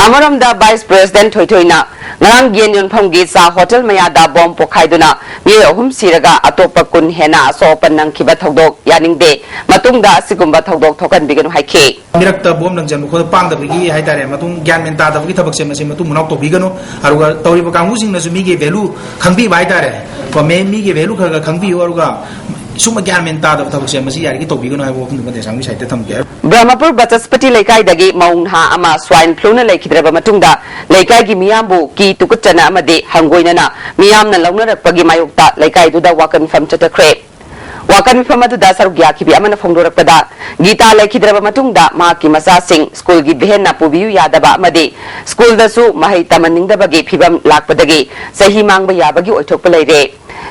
ꯑꯃꯔꯣꯝꯗ Vice President ꯊꯣꯏꯊꯣꯏꯅ ꯉꯔꯥꯡ ꯌꯦꯟ ꯌꯣꯟꯐꯝꯒꯤ ꯆꯥ ꯍꯣꯇꯦꯜ ꯃꯌꯥꯗ ꯕꯣꯝ ꯄꯣꯈꯥꯏꯗꯨꯅ ꯃꯤꯑꯣꯏ ꯑꯍꯨꯝ ꯁꯤꯔꯒ ꯑꯇꯣꯞꯄ ꯀꯨꯟ ꯍꯦꯟꯅ ꯑꯁꯣꯛ ꯑꯄꯟ ꯅꯪꯈꯤꯕ ꯊꯧꯗꯣꯛ ꯌꯥꯅꯤꯡꯗꯦ꯫ ꯃꯇꯨꯡꯗ ꯑꯁꯤꯒꯨꯝꯕ ꯊꯧꯗꯣꯛ ꯊꯣꯛꯍꯟꯕꯤꯒꯅꯨ ꯍꯥꯏꯈꯤ꯫ ꯃꯤꯔꯛꯇ ꯕꯣꯝ ꯂꯪꯁꯤꯟꯕ ꯈꯣꯠꯄ ꯄꯥꯡꯗꯕꯒꯤ ꯍꯥꯏꯇꯥꯔꯦ, ꯃꯇꯨꯡ ꯒ꯭ꯌꯥꯟ ꯃꯦꯟ ꯇꯥꯗꯕꯒꯤ ꯊꯕꯛꯁꯦ ꯃꯁꯤ ꯃꯇꯨꯡ ꯃꯅꯥꯎ ꯇꯧꯕꯤꯒꯅꯨ꯫ ꯑꯗꯨꯒ ꯇꯧꯔꯤꯕ ꯀꯥꯡꯕꯨꯁꯤꯡꯅꯁꯨ ꯃꯤꯒꯤ value ꯈꯪꯕꯤꯕ ꯍꯥꯏꯇꯥꯔꯦ, ꯀꯣ, ꯃꯤ-, ꯃꯤꯒꯤ value ꯈꯔ ꯈꯔ ꯈꯪꯕꯤꯌꯨ꯫ ꯑꯗꯨꯒ ꯁꯨꯝꯕ ꯒ꯭ꯌꯥꯟ ꯃꯦꯟ ꯇꯥꯗꯕ ꯊꯕꯛꯁꯦ ꯃꯁꯤ ꯌꯥꯔꯤꯈꯩ ꯇꯧꯕꯤꯒꯅꯨ ꯍꯥꯏꯕ ꯋꯥꯐꯝꯗꯨꯃ ꯗꯦꯁꯥꯝꯒꯤ side ꯇ ꯊꯝꯒꯦ꯫ ꯕ꯭ꯔꯍꯃꯄꯨꯔ ꯕꯆꯁꯄꯇꯤ ꯂꯩꯀꯥꯏꯗꯒꯤ ꯃꯧ ꯅꯍꯥ ꯑꯃ swine flu ꯅ ꯂꯩꯈꯤꯗ꯭ꯔꯕ ꯃꯇꯨꯡꯗ ꯂꯩꯀꯥꯏꯒꯤ ꯃꯤꯌꯥꯝꯕꯨ ꯀꯤ ꯇꯨꯀꯠꯆꯅ ꯑꯃꯗꯤ ꯍꯪꯒꯣꯏꯅꯅ ꯃꯤꯌꯥꯝꯅ ꯂꯧꯅꯔꯛꯄꯒꯤ ꯃꯥꯌꯣꯛꯇ ꯂꯩꯀꯥꯏꯗꯨꯗ ꯋꯥꯀꯠ ꯃꯤꯐꯝ ꯆꯠꯊꯈ꯭ꯔꯦ꯫ ꯋꯥꯀꯠ ꯃꯤꯐꯝ ꯑꯗꯨꯗ ꯁꯔꯨꯛ ꯌꯥꯈꯤꯕꯤ ꯑꯃꯅ ꯐꯣꯡꯗꯣꯔꯛꯄꯗ, ꯒꯤꯇꯥ ꯂꯩꯈꯤꯗ꯭ꯔꯕ ꯃꯇꯨꯡꯗ ꯃꯍꯥꯛꯀꯤ ꯃꯆꯥꯁꯤꯡ ꯁ꯭ꯀꯨꯜꯒꯤ ꯚꯦꯟꯅ ꯄꯨꯕꯤꯌꯨ ꯌꯥꯗꯕ ꯑꯃꯗꯤ ꯁ꯭ꯀꯨꯜꯗꯁꯨ ꯃꯍꯩ ꯇꯝꯍꯟꯅꯤꯡꯗꯕꯒꯤ ꯐꯤꯚꯝ ꯂꯥꯛꯄꯗꯒꯤ ꯆꯍꯤ ꯃꯥꯡꯕ ꯌꯥꯕꯒꯤ ꯑꯣꯏꯊꯣꯛꯄ ꯂꯩꯔꯦ꯫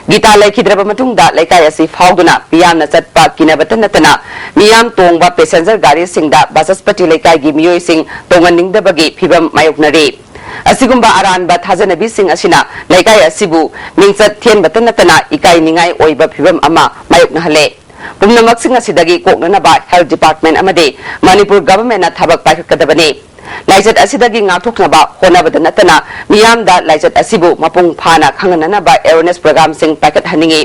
ꯒꯤꯇꯥ ꯂꯩꯈꯤꯗ꯭ꯔꯕ ꯃꯇꯨꯡꯗ ꯂꯩꯀꯥꯏ ꯑꯁꯤ ꯐꯥꯎꯗꯨꯅ ꯃꯤꯌꯥꯝꯅ ꯆꯠꯄ ꯀꯤꯅꯕꯇ ꯅꯠꯇꯅ ꯃꯤꯌꯥꯝ ꯇꯣꯡꯕ passenger ꯒꯥꯔꯤꯁꯤꯡꯗ ꯕꯆꯁꯄꯇꯤ ꯂꯩꯀꯥꯏꯒꯤ ꯃꯤꯑꯣꯏꯁꯤꯡ ꯇꯣꯡꯍꯟꯅꯤꯡꯗꯕꯒꯤ ꯐꯤꯚꯝ ꯃꯥꯌꯣꯛꯅꯔꯤ꯫ ꯑꯁꯤꯒꯨꯝꯕ ꯑꯔꯥꯟꯕ ꯊꯥꯖꯅꯕꯤꯁꯤꯡ ꯑꯁꯤꯅ ꯂꯩꯀꯥꯏ ꯑꯁꯤꯕꯨ ꯃꯤꯡꯆꯠ ꯊꯤꯍꯟꯕꯇ ꯅꯠꯇꯅ ꯏꯀꯥꯏ ꯅꯤꯡꯉꯥꯏ ꯑꯣꯏꯕ ꯐꯤꯚꯝ ꯑꯃ ꯃꯥꯌꯣꯛꯅꯍꯜꯂꯦ꯫ ꯄꯨꯝꯅꯃꯛꯁꯤꯡ ꯑꯁꯤꯗꯒꯤ ꯀꯣꯛꯅꯅꯕ health department ꯑꯃꯗꯤ ꯃꯅꯤꯄꯨꯔ government ꯅ ꯊꯕꯛ ꯄꯥꯏꯈꯠꯀꯗꯕꯅꯤ꯫ ꯂꯥꯏꯆꯠ ꯑꯁꯤꯗꯒꯤ ꯉꯥꯛꯊꯣꯛꯅꯕ ꯍꯣꯠꯅꯕꯗ ꯅꯠꯇꯅ ꯃꯤꯌꯥꯝꯗ ꯂꯥꯏꯆꯠ ꯑꯁꯤꯕꯨ ꯃꯄꯨꯡ ꯐꯥꯅ ꯈꯪꯍꯟꯅꯅꯕ awareness program ꯁꯤꯡ ꯄꯥꯏꯈꯠꯍꯟꯅꯤꯡꯏ꯫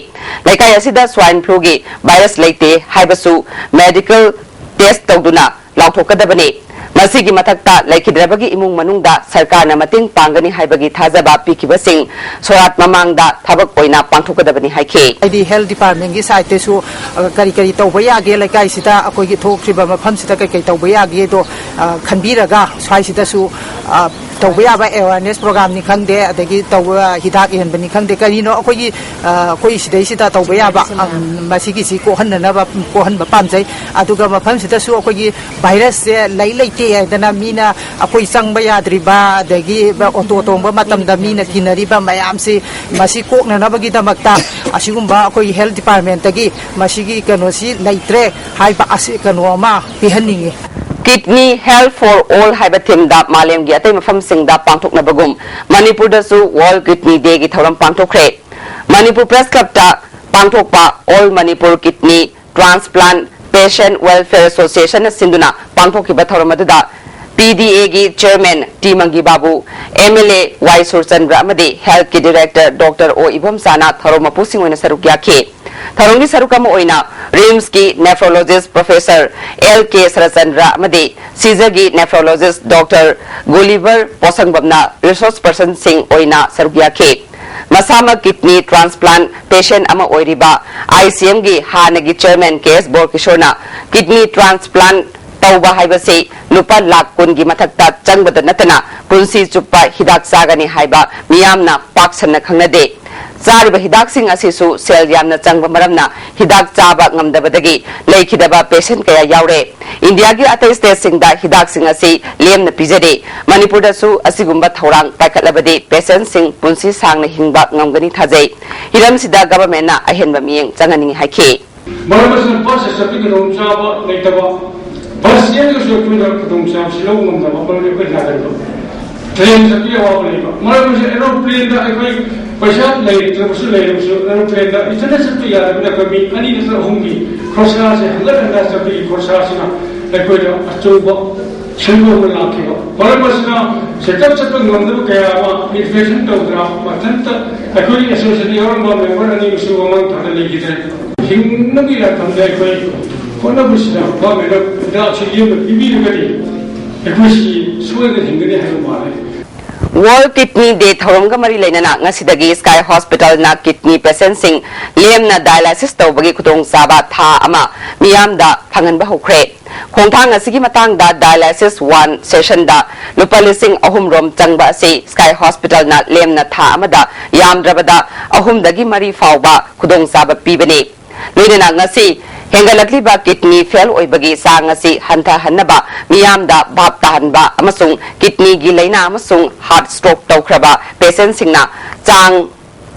ꯂꯩꯀꯥꯏ ꯑꯁꯤꯗ swine flu ꯒꯤ virus ꯂꯩꯇꯦ ꯍꯥꯏꯕꯁꯨ medical test ꯇꯧꯗꯨꯅ ꯂꯥꯎꯊꯣꯛꯀꯗꯕꯅꯤ꯫ ꯃꯁꯤꯒꯤ ꯃꯊꯛꯇ ꯂꯩꯈꯤꯗ꯭ꯔꯕꯒꯤ ꯏꯃꯨꯡ ꯃꯅꯨꯡꯗ ꯁꯔꯀꯥꯔꯅ ꯃꯇꯦꯡ ꯄꯥꯡꯒꯅꯤ ꯍꯥꯏꯕꯒꯤ ꯊꯥꯖꯕ ꯄꯤꯈꯤꯕꯁꯤꯡ ꯁꯣꯔꯥꯠ ꯃꯃꯥꯡꯗ ꯊꯕꯛ ꯑꯣꯏꯅ ꯄꯥꯡꯊꯣꯛꯀꯗꯕꯅꯤ ꯍꯥꯏꯈꯤ꯫ ꯍꯥꯏꯗꯤ health department ꯀꯤ side ꯇꯁꯨ, ꯑ, ꯀꯔꯤ ꯀꯔꯤ ꯇꯧꯕ ꯌꯥꯒꯦ, ꯂꯩꯀꯥꯏꯁꯤꯗ ꯑꯩꯈꯣꯏꯒꯤ ꯊꯣꯛꯈ꯭ꯔꯤꯕ ꯃꯐꯝꯁꯤꯗ ꯀꯩ ꯀꯩ ꯇꯧꯕ ꯌꯥꯒꯦꯗꯣ, ꯑ, ꯈꯟꯕꯤꯔꯒ ꯁ꯭ꯋꯥꯏꯁꯤꯗꯁꯨ, ꯑ, ꯇꯧꯕ ꯌꯥꯕ ꯑꯦꯋꯥꯔꯅꯦꯁ ꯄ꯭ꯔꯣꯒ꯭ꯔꯥꯝꯅꯤ ꯈꯪꯗꯦ, ꯑꯗꯒꯤ ꯇꯧꯕ ꯍꯤꯗꯥꯛ ꯌꯦꯟꯕꯅꯤ ꯈꯪꯗꯦ, ꯀꯔꯤꯅꯣ ꯑꯩꯈꯣꯏꯒꯤ, ꯑ, ꯑꯩꯈꯣꯏ ꯁꯤꯗꯩꯁꯤꯗ ꯇꯧꯕ ꯌꯥꯕ, ꯑꯝ, ꯃꯁꯤꯒꯤꯁꯤ ꯀꯣꯛꯍꯟꯅꯅꯕ, ꯀꯣꯛꯍꯟꯕ ꯄꯥꯝꯖꯩ꯫ ꯑꯗꯨꯒ ꯃꯐꯝꯁꯤꯗꯁꯨ ꯑꯩꯈꯣꯏꯒꯤ ꯚꯥꯏꯔꯁꯁꯦ ꯂꯩ ꯂꯩꯇꯦ ꯍꯥꯏꯗꯅ ꯃꯤꯅ ꯑꯩꯈꯣꯏ ꯆꯪꯕ ꯌꯥꯗ꯭ꯔꯤꯕ, ꯑꯗꯒꯤ ꯑꯣꯇꯣ ꯇꯣꯡꯕ ꯃꯇꯝꯗ ꯃꯤꯅ ꯀꯤꯅꯔꯤꯕ ꯃꯌꯥꯝꯁꯤ, ꯃꯁꯤ ꯀꯣꯛꯅꯅꯕꯒꯤꯗꯃꯛꯇ ꯑꯁꯤꯒꯨꯝꯕ ꯑꯩꯈꯣꯏꯒꯤ ꯍꯦꯜꯊ ꯗꯤꯄꯥꯔꯠꯃꯦꯟꯇꯒꯤ ꯃꯁꯤꯒꯤ ꯀꯩꯅꯣꯁꯤ ꯂꯩꯇ꯭ꯔꯦ ꯍꯥꯏꯕ ꯑꯁꯤ ꯀꯩꯅꯣ ꯑꯃ ꯄꯤꯍꯟꯅꯤꯡꯉꯤ꯫ Kidney Health for All ꯍꯥꯏꯕ ꯊꯤꯝꯗ ꯃꯥꯂꯦꯝꯒꯤ ꯑꯇꯩ ꯃꯐꯝꯁꯤꯡꯗ ꯄꯥꯡꯊꯣꯛꯅꯕꯒꯨꯝ ꯃꯅꯤꯄꯨꯔꯗꯁꯨ World Kidney Day ꯒꯤ ꯊꯧꯔꯝ ꯄꯥꯡꯊꯣꯛꯈ꯭ꯔꯦ꯫ ꯃꯅꯤꯄꯨꯔ ꯄ꯭ꯔꯦꯁ ꯀ꯭ꯂꯕꯇ ꯄꯥꯡꯊꯣꯛꯄ All Manipur Kidney Transplant Patient Welfare Association ꯅ ꯁꯤꯟꯗꯨꯅ ꯄꯥꯡꯊꯣꯛꯈꯤꯕ ꯊꯧꯔꯝ ꯑꯗꯨꯗ P D A ꯒꯤ chairman T Mangi Babu, M L A Y Surchandra ꯑꯃꯗꯤ ꯍꯦꯜꯊꯀꯤ ꯗꯤꯔꯦꯛꯇꯔ ꯗꯣꯛꯇꯔ ꯑꯣ ꯏꯕꯣꯝꯆꯥꯅ ꯊꯧꯔꯝ ꯃꯄꯨꯁꯤꯡ ꯑꯣꯏꯅ ꯁꯔꯨꯛ ꯌꯥꯈꯤ꯫ ꯊꯧꯔꯝꯒꯤ ꯁꯔꯨꯛ ꯑꯃ ꯑꯣꯏꯅ ꯔꯤꯝꯁꯀꯤ ꯅꯦꯐ꯭ꯔꯣꯂꯣꯖꯤꯁ ꯄ꯭ꯔꯣꯐꯦꯁꯔ ꯑꯦꯜ ꯀꯦ ꯁꯔꯆꯟꯗ꯭ꯔ ꯑꯃꯗꯤ ꯁꯤꯖꯒꯤ ꯅꯦꯐ꯭ꯔꯣꯂꯣꯖꯤꯁ ꯗꯣꯛꯇꯔ ꯒꯨꯂꯤꯚꯔ ꯄꯣꯁꯪꯕꯝꯅ ꯔꯤꯁꯣꯔꯁ ꯄꯔꯁꯟꯁꯤꯡ ꯑꯣꯏꯅ ꯁꯔꯨꯛ ꯌꯥꯈꯤ꯫ ꯃꯁꯥꯃꯛ ꯀꯤꯗꯅꯤ ꯇ꯭ꯔꯥꯟꯁꯄ꯭ꯂꯥꯟꯠ ꯄꯦꯁꯦꯟꯠ ꯑꯃ ꯑꯣꯏꯔꯤꯕ I C M ꯒꯤ ꯍꯥꯟꯅꯒꯤ ꯆꯤꯌꯔꯃꯦꯟ ꯀꯦ ꯑꯦꯁ ꯕꯣꯔꯀꯤꯁꯣꯔꯅ ꯀꯤꯗꯅꯤ ꯇ꯭ꯔꯥꯟꯁꯄ꯭ꯂꯥꯟꯠ ꯇꯧꯕ ꯍꯥꯏꯕꯁꯤ ꯂꯨꯄꯥ ꯂꯥꯈ ꯀꯨꯟꯒꯤ ꯃꯊꯛꯇ ꯆꯪꯕꯗ ꯅꯠꯇꯅ ꯄꯨꯟꯁꯤ ꯆꯨꯞꯄ ꯍꯤꯗꯥꯛ ꯆꯥꯒꯅꯤ ꯍꯥꯏꯕ ꯃꯤꯌꯥꯝꯅ ꯄꯥꯛ ꯁꯟꯅ ꯈꯪꯅꯗꯦ꯫ ꯆꯥꯔꯤꯕ ꯍꯤꯗꯥꯛꯁꯤꯡ ꯑꯁꯤꯁꯨ ꯁꯦꯜ ꯌꯥꯝꯅ ꯆꯪꯕ ꯃꯔꯝꯅ ꯍꯤꯗꯥꯛ ꯆꯥꯕ ꯉꯝꯗꯕꯗꯒꯤ ꯂꯩꯈꯤꯗꯕ ꯄꯦꯁꯦꯟꯠ ꯀꯌꯥ ꯌꯥꯎꯔꯦ꯫ ꯏꯟꯗꯤꯌꯥꯒꯤ ꯑꯇꯩ ꯁ꯭ꯇꯦꯠꯁꯤꯡꯗ ꯍꯤꯗꯥꯛꯁꯤꯡ ꯑꯁꯤ ꯂꯦꯝꯅ ꯄꯤꯖꯔꯤ꯫ ꯃꯅꯤꯄꯨꯔꯗꯁꯨ ꯑꯁꯤꯒꯨꯝꯕ ꯊꯧꯔꯥꯡ ꯄꯥꯏꯈꯠꯂꯕꯗꯤ ꯄꯦꯁꯦꯟꯠꯁꯤꯡ ꯄꯨꯟꯁꯤ ꯁꯥꯡꯅ ꯍꯤꯡꯕ ꯉꯝꯒꯅꯤ ꯊꯥꯖꯩ꯫ ꯍꯤꯔꯝꯁꯤꯗ ꯒꯚꯔꯟꯃꯦꯟꯠꯅ ꯑꯍꯦꯟꯕ ꯃꯤꯠꯌꯦꯡ ꯆꯪꯍꯟꯅꯤꯡꯏ ꯍꯥꯏꯈꯤ꯫ ꯃꯔꯝ ꯑꯁꯤꯅ ꯕꯥꯔꯊ ꯁꯥꯔꯇꯤꯐꯤꯀꯦꯠ ꯈꯨꯗꯣꯡꯆꯥꯕ ꯂꯩꯇꯕ, ꯕꯁ ꯆꯦꯟꯗ꯭ꯔꯁꯨ ꯑꯩꯈꯣꯏꯅ ꯈꯨꯗꯣꯡꯆꯥꯕꯁꯤ ꯂꯧꯕ ꯉꯝꯗꯕ ꯃꯔꯝꯗꯤ ꯑꯩꯈꯣꯏ ꯅꯥꯒꯟꯕ꯫ ꯇ꯭ꯔꯦꯟ ꯆꯠꯄꯒꯤ ꯑꯋꯥꯕ ꯂꯩꯕ꯫ ꯃꯔꯝ ꯑꯁꯤꯅ ꯑꯦꯔꯣꯄ꯭ꯂꯦꯟꯗ ꯑꯩꯈꯣꯏ ꯄꯩꯁꯥ ꯂꯩꯇ꯭ꯔꯕꯁꯨ ꯂꯩꯔꯕꯁꯨ ꯑꯦꯔꯣꯄ꯭ꯂꯦꯟꯗ ꯏꯊꯟꯗ ꯆꯠꯄ ꯌꯥꯗꯕꯅꯤꯅ ꯑꯩꯈꯣꯏ ꯃꯤ ꯑꯅꯤ ꯅꯠꯇ꯭ꯔꯒ ꯑꯍꯨꯝꯒꯤ ꯈꯣꯔꯁꯥꯁꯦ, ꯍꯟꯒꯠ ꯍꯟꯗ ꯆꯠꯄꯒꯤ ꯈꯣꯔꯁꯥꯁꯤꯅ ꯑꯩꯈꯣꯏꯗ ꯑꯆꯧꯕ ꯁꯦꯟꯗꯣꯡ ꯑꯃ ꯂꯥꯛꯈꯤꯕ꯫ ꯃꯔꯝ ꯑꯁꯤꯅ ꯆꯦꯛꯑꯞ ꯆꯠꯄ ꯉꯝꯗꯕ ꯀꯌꯥ ꯑꯃ ꯏꯟꯐꯦꯛꯁꯟ ꯇꯧꯗꯅ ꯃꯊꯟꯇ ꯑꯩꯈꯣꯏ ꯑꯦꯁꯣꯁꯤꯌꯦꯁꯟ ꯌꯥꯎꯔꯝꯕ ꯃꯦꯝꯕꯔ ꯑꯅꯤ ꯑꯃꯁꯨ ꯃꯃꯥꯡ ꯊꯥꯗ ꯂꯩꯈꯤꯗ꯭ꯔꯦ꯫ ꯍꯤꯡꯅꯕꯒꯤ ꯂꯥꯟꯐꯝꯗ ꯑꯩꯈꯣꯏ ꯍꯣꯠꯅꯕꯁꯤꯗ ꯒꯚꯔꯟꯃꯦꯟꯠꯅ ꯍꯤꯗꯥꯛꯁꯤ ꯂꯦꯝꯅ ꯄꯤꯕꯤꯔꯒꯗꯤ ꯑꯩꯈꯣꯏꯁꯤ ꯁꯣꯏꯗꯅ ꯍꯤꯡꯒꯅꯤ ꯍꯥꯏꯕ ꯃꯥꯜꯂꯤ꯫ World Kidney Day ꯊꯧꯔꯝꯒ ꯃꯔꯤ ꯂꯩꯅꯅ ꯉꯁꯤꯗꯒꯤ Sky Hospitalꯅ kidney patientꯁꯤꯡ ꯂꯦꯝꯅ dialysis ꯇꯧꯕꯒꯤ ꯈꯨꯗꯣꯡꯆꯥꯕ ꯊꯥ ꯑꯃ ꯃꯤꯌꯥꯝꯗ ꯐꯪꯍꯟꯕ ꯍꯧꯈ꯭ꯔꯦ꯫ ꯈꯣꯡꯊꯥꯡ ꯑꯁꯤꯒꯤ ꯃꯇꯥꯡꯗ dialysis one sessionꯗ ꯂꯨꯄꯥ ꯂꯤꯁꯤꯡ ꯑꯍꯨꯝ ꯔꯣꯝ ꯆꯪꯕ ꯑꯁꯤ Sky Hospitalꯅ ꯂꯦꯝꯅ ꯊꯥ ꯑꯃꯗ ꯌꯥꯝꯗ꯭ꯔꯕꯗ ꯑꯍꯨꯝꯗꯒꯤ ꯃꯔꯤ ꯐꯥꯎꯕ ꯈꯨꯗꯣꯡꯆꯥꯕ ꯄꯤꯕꯅꯤ꯫ ꯂꯣꯏꯅꯅ ꯉꯁꯤ ꯍꯦꯟꯒꯠꯂꯛꯂꯤꯕ kidney fail ꯑꯣꯏꯕꯒꯤ ꯆꯥꯡ ꯑꯁꯤ ꯍꯟꯊꯍꯟꯅꯕ ꯃꯤꯌꯥꯝꯗ ꯚꯥꯞ ꯇꯥꯍꯟꯕ ꯑꯃꯁꯨꯡ kidneyꯒꯤ ꯂꯥꯏꯅꯥ ꯑꯃꯁꯨꯡ heart stroke ꯇꯧꯈ꯭ꯔꯕ patientꯁꯤꯡꯅ ꯆꯥꯡ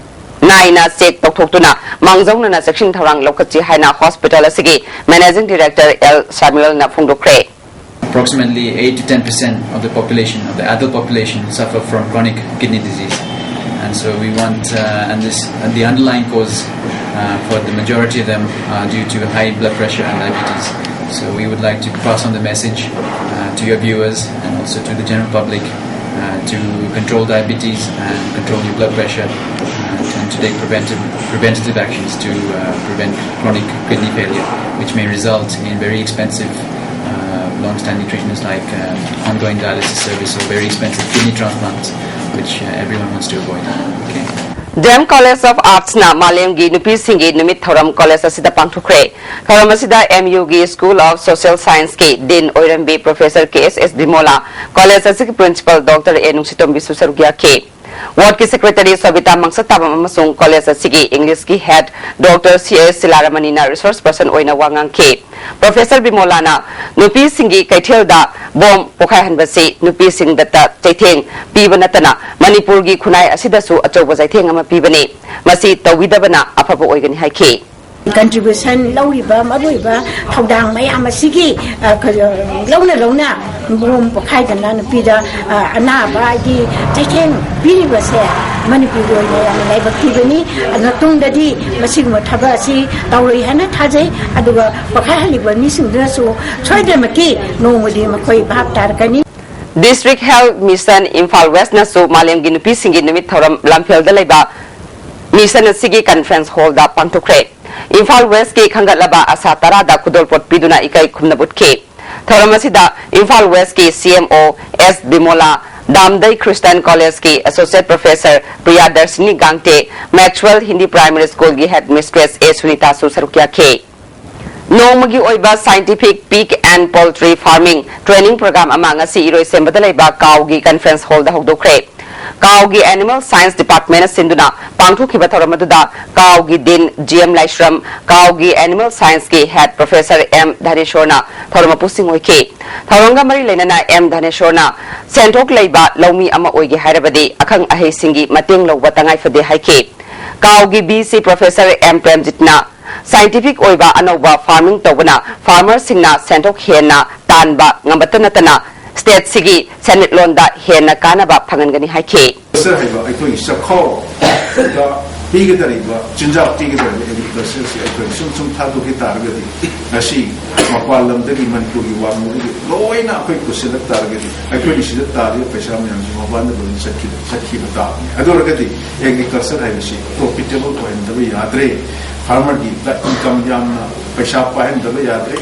ꯅꯥꯏꯅ check ꯇꯧꯊꯣꯛꯇꯨꯅ ꯃꯥꯡꯖꯧꯅꯅ ꯆꯦꯛꯁꯤꯟ ꯊꯧꯔꯥꯡ ꯂꯧꯈꯠꯁꯤ ꯍꯥꯏꯅ hospital ꯑꯁꯤꯒꯤ Managing Director ꯑꯦꯜ ꯁꯥꯃꯨꯑꯦꯜꯅ ꯐꯣꯡꯗꯣꯛꯈ꯭ꯔꯦ꯫ Approximately eight to ten percent of the population, of the adult population, suffer from chronic kidney disease. And so we want, uh, and this, and the underlying cause uh, for the majority of them are due to high blood pressure and diabetes. So we would like to pass on the message uh, to your viewers and also to the general public uh, to control diabetes and control your blood pressure uh, and to take preventive, preventative actions to uh, prevent chronic kidney failure, which may result in very expensive, uh, long-standing treatments like um, ongoing dialysis service or very expensive kidney transplants, which uh, everyone wants to avoid. Okay. D M College of Artsꯅ ꯃꯥꯂꯦꯝꯒꯤ ꯅꯨꯄꯤꯁꯤꯡꯒꯤ ꯅꯨꯃꯤꯠ ꯊꯧꯔꯝ college ꯑꯁꯤꯗ ꯄꯥꯡꯊꯣꯛꯈ꯭ꯔꯦ꯫ ꯊꯧꯔꯝ ꯑꯁꯤꯗ M U ꯒꯤ School of Social Scienceꯀꯤ Dean ꯑꯣꯏꯔꯝꯕꯤ Professor K S S Bimola, college ꯑꯁꯤꯒꯤ Principal Doctor ꯑꯦ ꯅꯨꯡꯁꯤꯇꯣꯝꯕꯤꯁꯨ ꯁꯔꯨꯛ ꯌꯥꯈꯤ꯫ Wardꯀꯤ Secretary ꯁꯣꯕꯤꯇꯥ ꯃꯪꯁꯇꯥꯕꯝ ꯑꯃꯁꯨꯡ college ꯑꯁꯤꯒꯤ Englishꯀꯤ Head Doctor C S ꯁꯤꯂꯥꯔꯃꯅꯤꯅ resource person ꯑꯣꯏꯅ ꯋꯥ ꯉꯥꯡꯈꯤ꯫ Professor ꯕꯤꯃꯣꯂꯥꯅ ꯅꯨꯄꯤꯁꯤꯡꯒꯤ ꯀꯩꯊꯦꯜꯗ ꯕꯣꯝ ꯄꯣꯈꯥꯏꯍꯟꯕꯁꯤ ꯅꯨꯄꯤꯁꯤꯡꯗꯇ ꯆꯩꯊꯦꯡ ꯄꯤꯕ ꯅꯠꯇꯅ ꯃꯅꯤꯄꯨꯔꯒꯤ ꯈꯨꯟꯅꯥꯏ ꯑꯁꯤꯗꯁꯨ ꯑꯆꯧꯕ ꯆꯩꯊꯦꯡ ꯑꯃ ꯄꯤꯕꯅꯤ꯫ ꯃꯁꯤ ꯇꯧꯕꯤꯗꯕꯅ ꯑꯐꯕ ꯑꯣꯏꯒꯅꯤ ꯍꯥꯏꯈꯤ꯫ Contribution ꯂꯧꯔꯤꯕ ꯃꯔꯨꯑꯣꯏꯕ ꯊꯧꯗꯥꯡ ꯃꯌꯥꯝ ꯑꯁꯤꯒꯤ ꯂꯧꯅ ꯂꯧꯅ ꯕꯣꯝ ꯄꯣꯈꯥꯏꯗꯅ ꯅꯨꯄꯤꯗ ꯑꯅꯥꯕ ꯍꯥꯏꯗꯤ ꯆꯩꯊꯦꯡ ꯄꯤꯔꯤꯕꯁꯦ ꯃꯅꯤꯄꯨꯔꯒꯤ ꯑꯣꯏꯅ ꯌꯥꯝꯅ ꯂꯥꯏꯕꯛ ꯊꯤꯕꯅꯤ꯫ ꯑꯗꯨꯅ ꯇꯨꯡꯗꯗꯤ ꯃꯁꯤꯒꯨꯝꯕ ꯊꯕꯛ ꯑꯁꯤ ꯇꯧꯔꯣꯏ ꯍꯥꯏꯅ ꯊꯥꯖꯩ꯫ ꯑꯗꯨꯒ ꯄꯣꯈꯥꯏꯍꯜꯂꯤꯕ ꯃꯤꯁꯤꯡꯗꯨꯅꯁꯨ ꯁꯣꯏꯗꯅꯃꯛꯀꯤ ꯅꯣꯡꯃꯗꯤ ꯃꯈꯣꯏ ꯚꯥꯞ ꯇꯥꯔꯛꯀꯅꯤ꯫ District Health Mission ꯏꯝꯐꯥꯜ Westꯅꯁꯨ ꯃꯥꯂꯦꯝꯒꯤ ꯅꯨꯄꯤꯁꯤꯡꯒꯤ ꯅꯨꯃꯤꯠ ꯊꯧꯔꯝ ꯂꯝꯐꯦꯜꯗ ꯂꯩꯕ mission ꯑꯁꯤꯒꯤ conference hallꯗ ꯄꯥꯡꯊꯣꯛꯈ꯭ꯔꯦ꯫ ꯏꯝꯐꯥꯜ Westꯀꯤ ꯈꯟꯒꯠꯂꯕ ꯑꯁꯥ ꯇꯔꯥꯗ ꯈꯨꯗꯣꯜꯄꯣꯠ ꯄꯤꯗꯨꯅ ꯏꯀꯥꯏ ꯈꯨꯝꯅꯕ ꯎꯠꯈꯤ꯫ ꯊꯧꯔꯝ ꯑꯁꯤꯗ ꯏꯝꯐꯥꯜ Westꯀꯤ C M O S Bimola, Damdei Christian ꯀꯣꯂꯦꯖꯀꯤ associate professor Priyadarshini Gangte, Maxwell Hindi primary ꯁ꯭ꯀꯨꯜꯒꯤ ꯍꯦꯗ ꯃꯤꯁꯇ꯭ꯔꯦꯁ ꯑꯦ ꯁꯨꯅꯤꯇꯥꯁꯨ ꯁꯔꯨꯛ ꯌꯥꯈꯤ꯫ ꯅꯣꯡꯃꯒꯤ ꯑꯣꯏꯕ ꯁꯥꯏꯟꯇꯤꯐꯤꯛ ꯄꯤꯒ and poultry farming training program ꯑꯃ ꯉꯁꯤ ꯏꯔꯣꯏꯁꯦꯝꯕꯗ ꯂꯩꯕ ꯀꯥꯎꯒꯤ ꯀꯟꯐꯔꯦꯟꯁ ꯍꯣꯜꯗ ꯍꯧꯗꯣꯛꯈ꯭ꯔꯦ꯫ ꯀꯥꯎꯒꯤ ꯑꯦꯅꯤꯃꯦꯜ ꯁꯥꯏꯟꯁ ꯗꯤꯄꯥꯔꯠꯃꯦꯟꯅ ꯁꯤꯟꯗꯨꯅ ꯄꯥꯡꯊꯣꯛꯈꯤꯕ ꯊꯧꯔꯝ ꯑꯗꯨꯗ ꯀꯥꯎꯒꯤ ꯗꯤꯟ ꯖꯤ ꯑꯦꯝ ꯂꯥꯏꯁ꯭ꯔꯝ, ꯀꯥꯎꯒꯤ ꯑꯦꯅꯤꯃꯦꯜ ꯁꯥꯏꯟꯁꯀꯤ ꯍꯦꯗ ꯄ꯭ꯔꯣꯐꯦꯁꯔ ꯑꯦꯝ ꯙꯅꯦꯁꯣꯔꯅ ꯊꯧꯔꯝ ꯃꯄꯨꯁꯤꯡ ꯑꯣꯏꯈꯤ꯫ ꯊꯧꯔꯝꯒ ꯃꯔꯤ ꯂꯩꯅꯅ ꯑꯦꯝ ꯙꯅꯦꯁꯣꯔꯅ ꯁꯦꯟꯊꯣꯛ ꯂꯩꯕ ꯂꯧꯃꯤ ꯑꯃ ꯑꯣꯏꯒꯦ ꯍꯥꯏꯔꯕꯗꯤ ꯑꯈꯪ ꯑꯍꯩꯁꯤꯡꯒꯤ ꯃꯇꯦꯡ ꯂꯧꯕ ꯇꯉꯥꯏ ꯐꯗꯦ ꯍꯥꯏꯈꯤ꯫ ꯀꯥꯎꯒꯤ V C professor M ꯄ꯭ꯔꯦꯝꯖꯤꯠꯅ scientific ꯑꯣꯏꯕ ꯑꯅꯧꯕ ꯐꯥꯔꯃꯤꯡ ꯇꯧꯕꯅ ꯐꯥꯔꯃꯔꯁꯤꯡꯅ ꯁꯦꯟꯊꯣꯛ ꯍꯦꯟꯅ ꯇꯥꯟꯕ ꯉꯝꯕꯇ ꯅꯠꯇꯅ ꯁ꯭ꯇꯦꯠꯁꯤꯒꯤ ꯁꯦꯟꯃꯤꯠꯂꯣꯟꯗ ꯍꯦꯟꯅ ꯀꯥꯟꯅꯕ ꯐꯪꯍꯟꯒꯅꯤ ꯍꯥꯏꯈꯤ꯫ ꯁꯔ ꯍꯥꯏꯕ ꯑꯩꯈꯣꯏꯒꯤ ꯆꯥꯛꯈꯥꯎꯗ ꯄꯤꯒꯗꯧꯔꯤꯕ ꯆꯤꯟꯖꯥꯛ ꯄꯤꯒꯗꯧꯔꯤꯕ ꯑꯦꯒ꯭ꯔꯤꯀꯜꯆꯔꯁꯤ ꯑꯩꯈꯣꯏ ꯁꯨꯝ ꯁꯨꯝ ꯊꯥꯗꯣꯛꯈꯤ ꯇꯥꯔꯒꯗꯤ ꯉꯁꯤ ꯃꯄꯥꯟ ꯂꯝꯗꯒꯤ ꯃꯅꯤꯄꯨꯔꯒꯤ ꯋꯥꯡꯃꯗꯒꯤ ꯂꯣꯏꯅ ꯑꯩꯈꯣꯏ ꯄꯨꯁꯤꯜꯂꯛ ꯇꯥꯔꯒꯗꯤ ꯑꯩꯈꯣꯏꯅ ꯁꯤꯗ ꯇꯥꯔꯤꯕ ꯄꯩꯁꯥ ꯃꯌꯥꯝꯁꯤ ꯃꯄꯥꯟꯗ ꯂꯣꯏꯅ ꯆꯠꯈꯤꯕ ꯆꯠꯈꯤꯕ ꯇꯥꯕꯅꯤ꯫ ꯑꯗꯨ ꯑꯣꯏꯔꯒꯗꯤ ꯑꯦꯒ꯭ꯔꯤꯀꯜꯆꯔ ꯍꯥꯏꯕꯁꯤ ꯄ꯭ꯔꯣꯐꯤꯇꯦꯕꯜ ꯑꯣꯏꯍꯟꯗꯕ ꯌꯥꯗ꯭ꯔꯦ꯫ ꯐꯥꯔꯃꯔꯒꯤ ꯏꯟꯀꯝ ꯌꯥꯝꯅ ꯄꯩꯁꯥ ꯄꯥꯏꯍꯟꯗꯕ ꯌꯥꯗ꯭ꯔꯦ꯫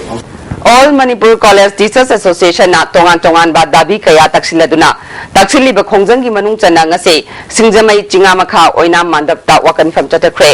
All Manipur College Teachers Associationꯅ ꯇꯣꯉꯥꯟ ꯇꯣꯉꯥꯟꯕ ꯗꯥꯕꯤ ꯀꯌꯥ ꯇꯛꯁꯤꯜꯂꯗꯨꯅ ꯇꯛꯁꯤꯜꯂꯤꯕ ꯈꯣꯡꯖꯪꯒꯤ ꯃꯅꯨꯡ ꯆꯟꯅ ꯉꯁꯤ ꯁꯤꯡꯖꯃꯩ ꯆꯤꯉꯥ ꯃꯈꯥ ꯑꯣꯏꯅꯥꯝ ꯃꯟꯗꯞꯇ ꯋꯥꯀꯠ ꯃꯤꯐꯝ ꯆꯠꯊꯈ꯭ꯔꯦ꯫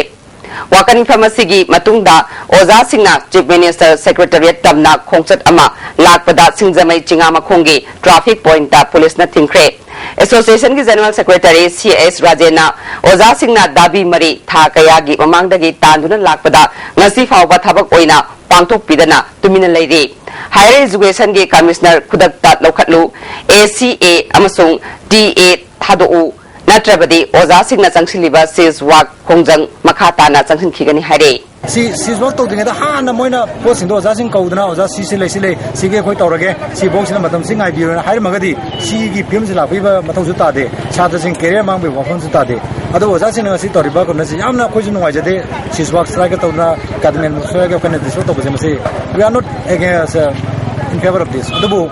ꯋꯥꯀꯠ ꯃꯤꯐꯝ ꯑꯁꯤꯒꯤ ꯃꯇꯨꯡꯗ ꯑꯣꯖꯥꯁꯤꯡꯅ Chief Minister Secretariat ꯇꯝꯅ ꯈꯣꯡꯆꯠ ꯑꯃ ꯂꯥꯛꯄꯗ ꯁꯤꯡꯖꯃꯩ ꯆꯤꯉꯥ ꯃꯈꯣꯡꯒꯤ traffic pointꯇ ꯄꯨꯂꯤꯁꯅ ꯊꯤꯡꯈ꯭ꯔꯦ꯫ Associationꯒꯤ General Secretary ꯁꯤ ꯑꯦꯁ ꯔꯥꯖꯦꯟꯅ ꯑꯣꯖꯥꯁꯤꯡꯅ ꯗꯥꯕꯤ ꯃꯔꯤ ꯊꯥ ꯀꯌꯥꯒꯤ ꯃꯃꯥꯡꯗꯒꯤ ꯇꯥꯟꯗꯨꯅ ꯂꯥꯛꯄꯗ ꯉꯁꯤ ꯐꯥꯎꯕ ꯊꯕꯛ ꯑꯣꯏꯅ ꯄꯥꯡꯊꯣꯛꯄꯤꯗꯅ ꯇꯨꯃꯤꯟꯅ ꯂꯩꯔꯤ꯫ Higher Educationꯒꯤ Commissioner ꯈꯨꯗꯛꯇ ꯂꯧꯈꯠꯂꯨ, ꯑꯦ ꯁꯤ ꯑꯦ ꯑꯃꯁꯨꯡ ꯇꯤ ꯑꯦ ꯊꯥꯗꯣꯛꯎ, ꯅꯠꯇ꯭ꯔꯕꯗꯤ ꯑꯣꯖꯥꯁꯤꯡꯅ ꯆꯪꯁꯤꯜꯂꯤꯕ ꯁꯤꯖ ꯋꯥꯛ ꯈꯣꯡꯖꯪ ꯃꯈꯥ ꯇꯥꯅ ꯆꯪꯁꯤꯟꯈꯤꯒꯅꯤ ꯍꯥꯏꯔꯦ꯫ ꯁꯤ ꯁꯤꯖ ꯋꯥꯛ ꯇꯧꯗ꯭ꯔꯤꯉꯩꯗ ꯍꯥꯟꯅ ꯃꯣꯏꯅ ꯄꯣꯠꯁꯤꯡꯗꯣ ꯑꯣꯖꯥꯁꯤꯡ ꯀꯧꯗꯅ, "ꯑꯣꯖꯥ, ꯁꯤꯁꯤ ꯂꯩ, ꯁꯤ ꯂꯩ, ꯁꯤꯒꯤ ꯑꯩꯈꯣꯏ ꯇꯧꯔꯒꯦ, ꯁꯤ ꯕꯣꯛꯁꯤꯅ ꯃꯇꯝꯁꯤ ꯉꯥꯏꯕꯤꯔꯣꯅ" ꯍꯥꯏꯔꯝꯃꯒꯗꯤ ꯁꯤꯒꯤ ꯐꯤꯕꯝꯁꯤ ꯂꯥꯛꯄꯤꯕ ꯃꯊꯧꯁꯨ ꯇꯥꯗꯦ, ꯁꯥꯇ꯭ꯔꯁꯤꯡ ꯀꯦꯔꯤꯌꯔ ꯃꯥꯡꯕꯒꯤ ꯋꯥꯐꯝꯁꯨ ꯇꯥꯗꯦ꯫ ꯑꯗꯣ ꯑꯣꯖꯥꯁꯤꯡꯅ ꯉꯁꯤ ꯇꯧꯔꯤꯕ ꯀꯩꯅꯣꯁꯤ ꯌꯥꯝꯅ ꯑꯩꯈꯣꯏꯁꯨ ꯅꯨꯡꯉꯥꯏꯖꯗꯦ꯫ ꯁꯤꯖ ꯋꯥꯛ ꯁ꯭ꯇ꯭ꯔꯥꯏꯛꯀ ꯇꯧꯗꯅ ꯑꯦꯀꯥꯗꯃꯤꯛ ꯑꯦꯠꯃꯣꯁꯐꯤꯌꯔꯒ ꯑꯩꯈꯣꯏꯅ ꯗꯤꯁꯇꯔꯕ ꯇꯧꯕꯁꯦ ꯃꯁꯤ we are not against, uh, in favor of this. ꯑꯗꯨꯕꯨ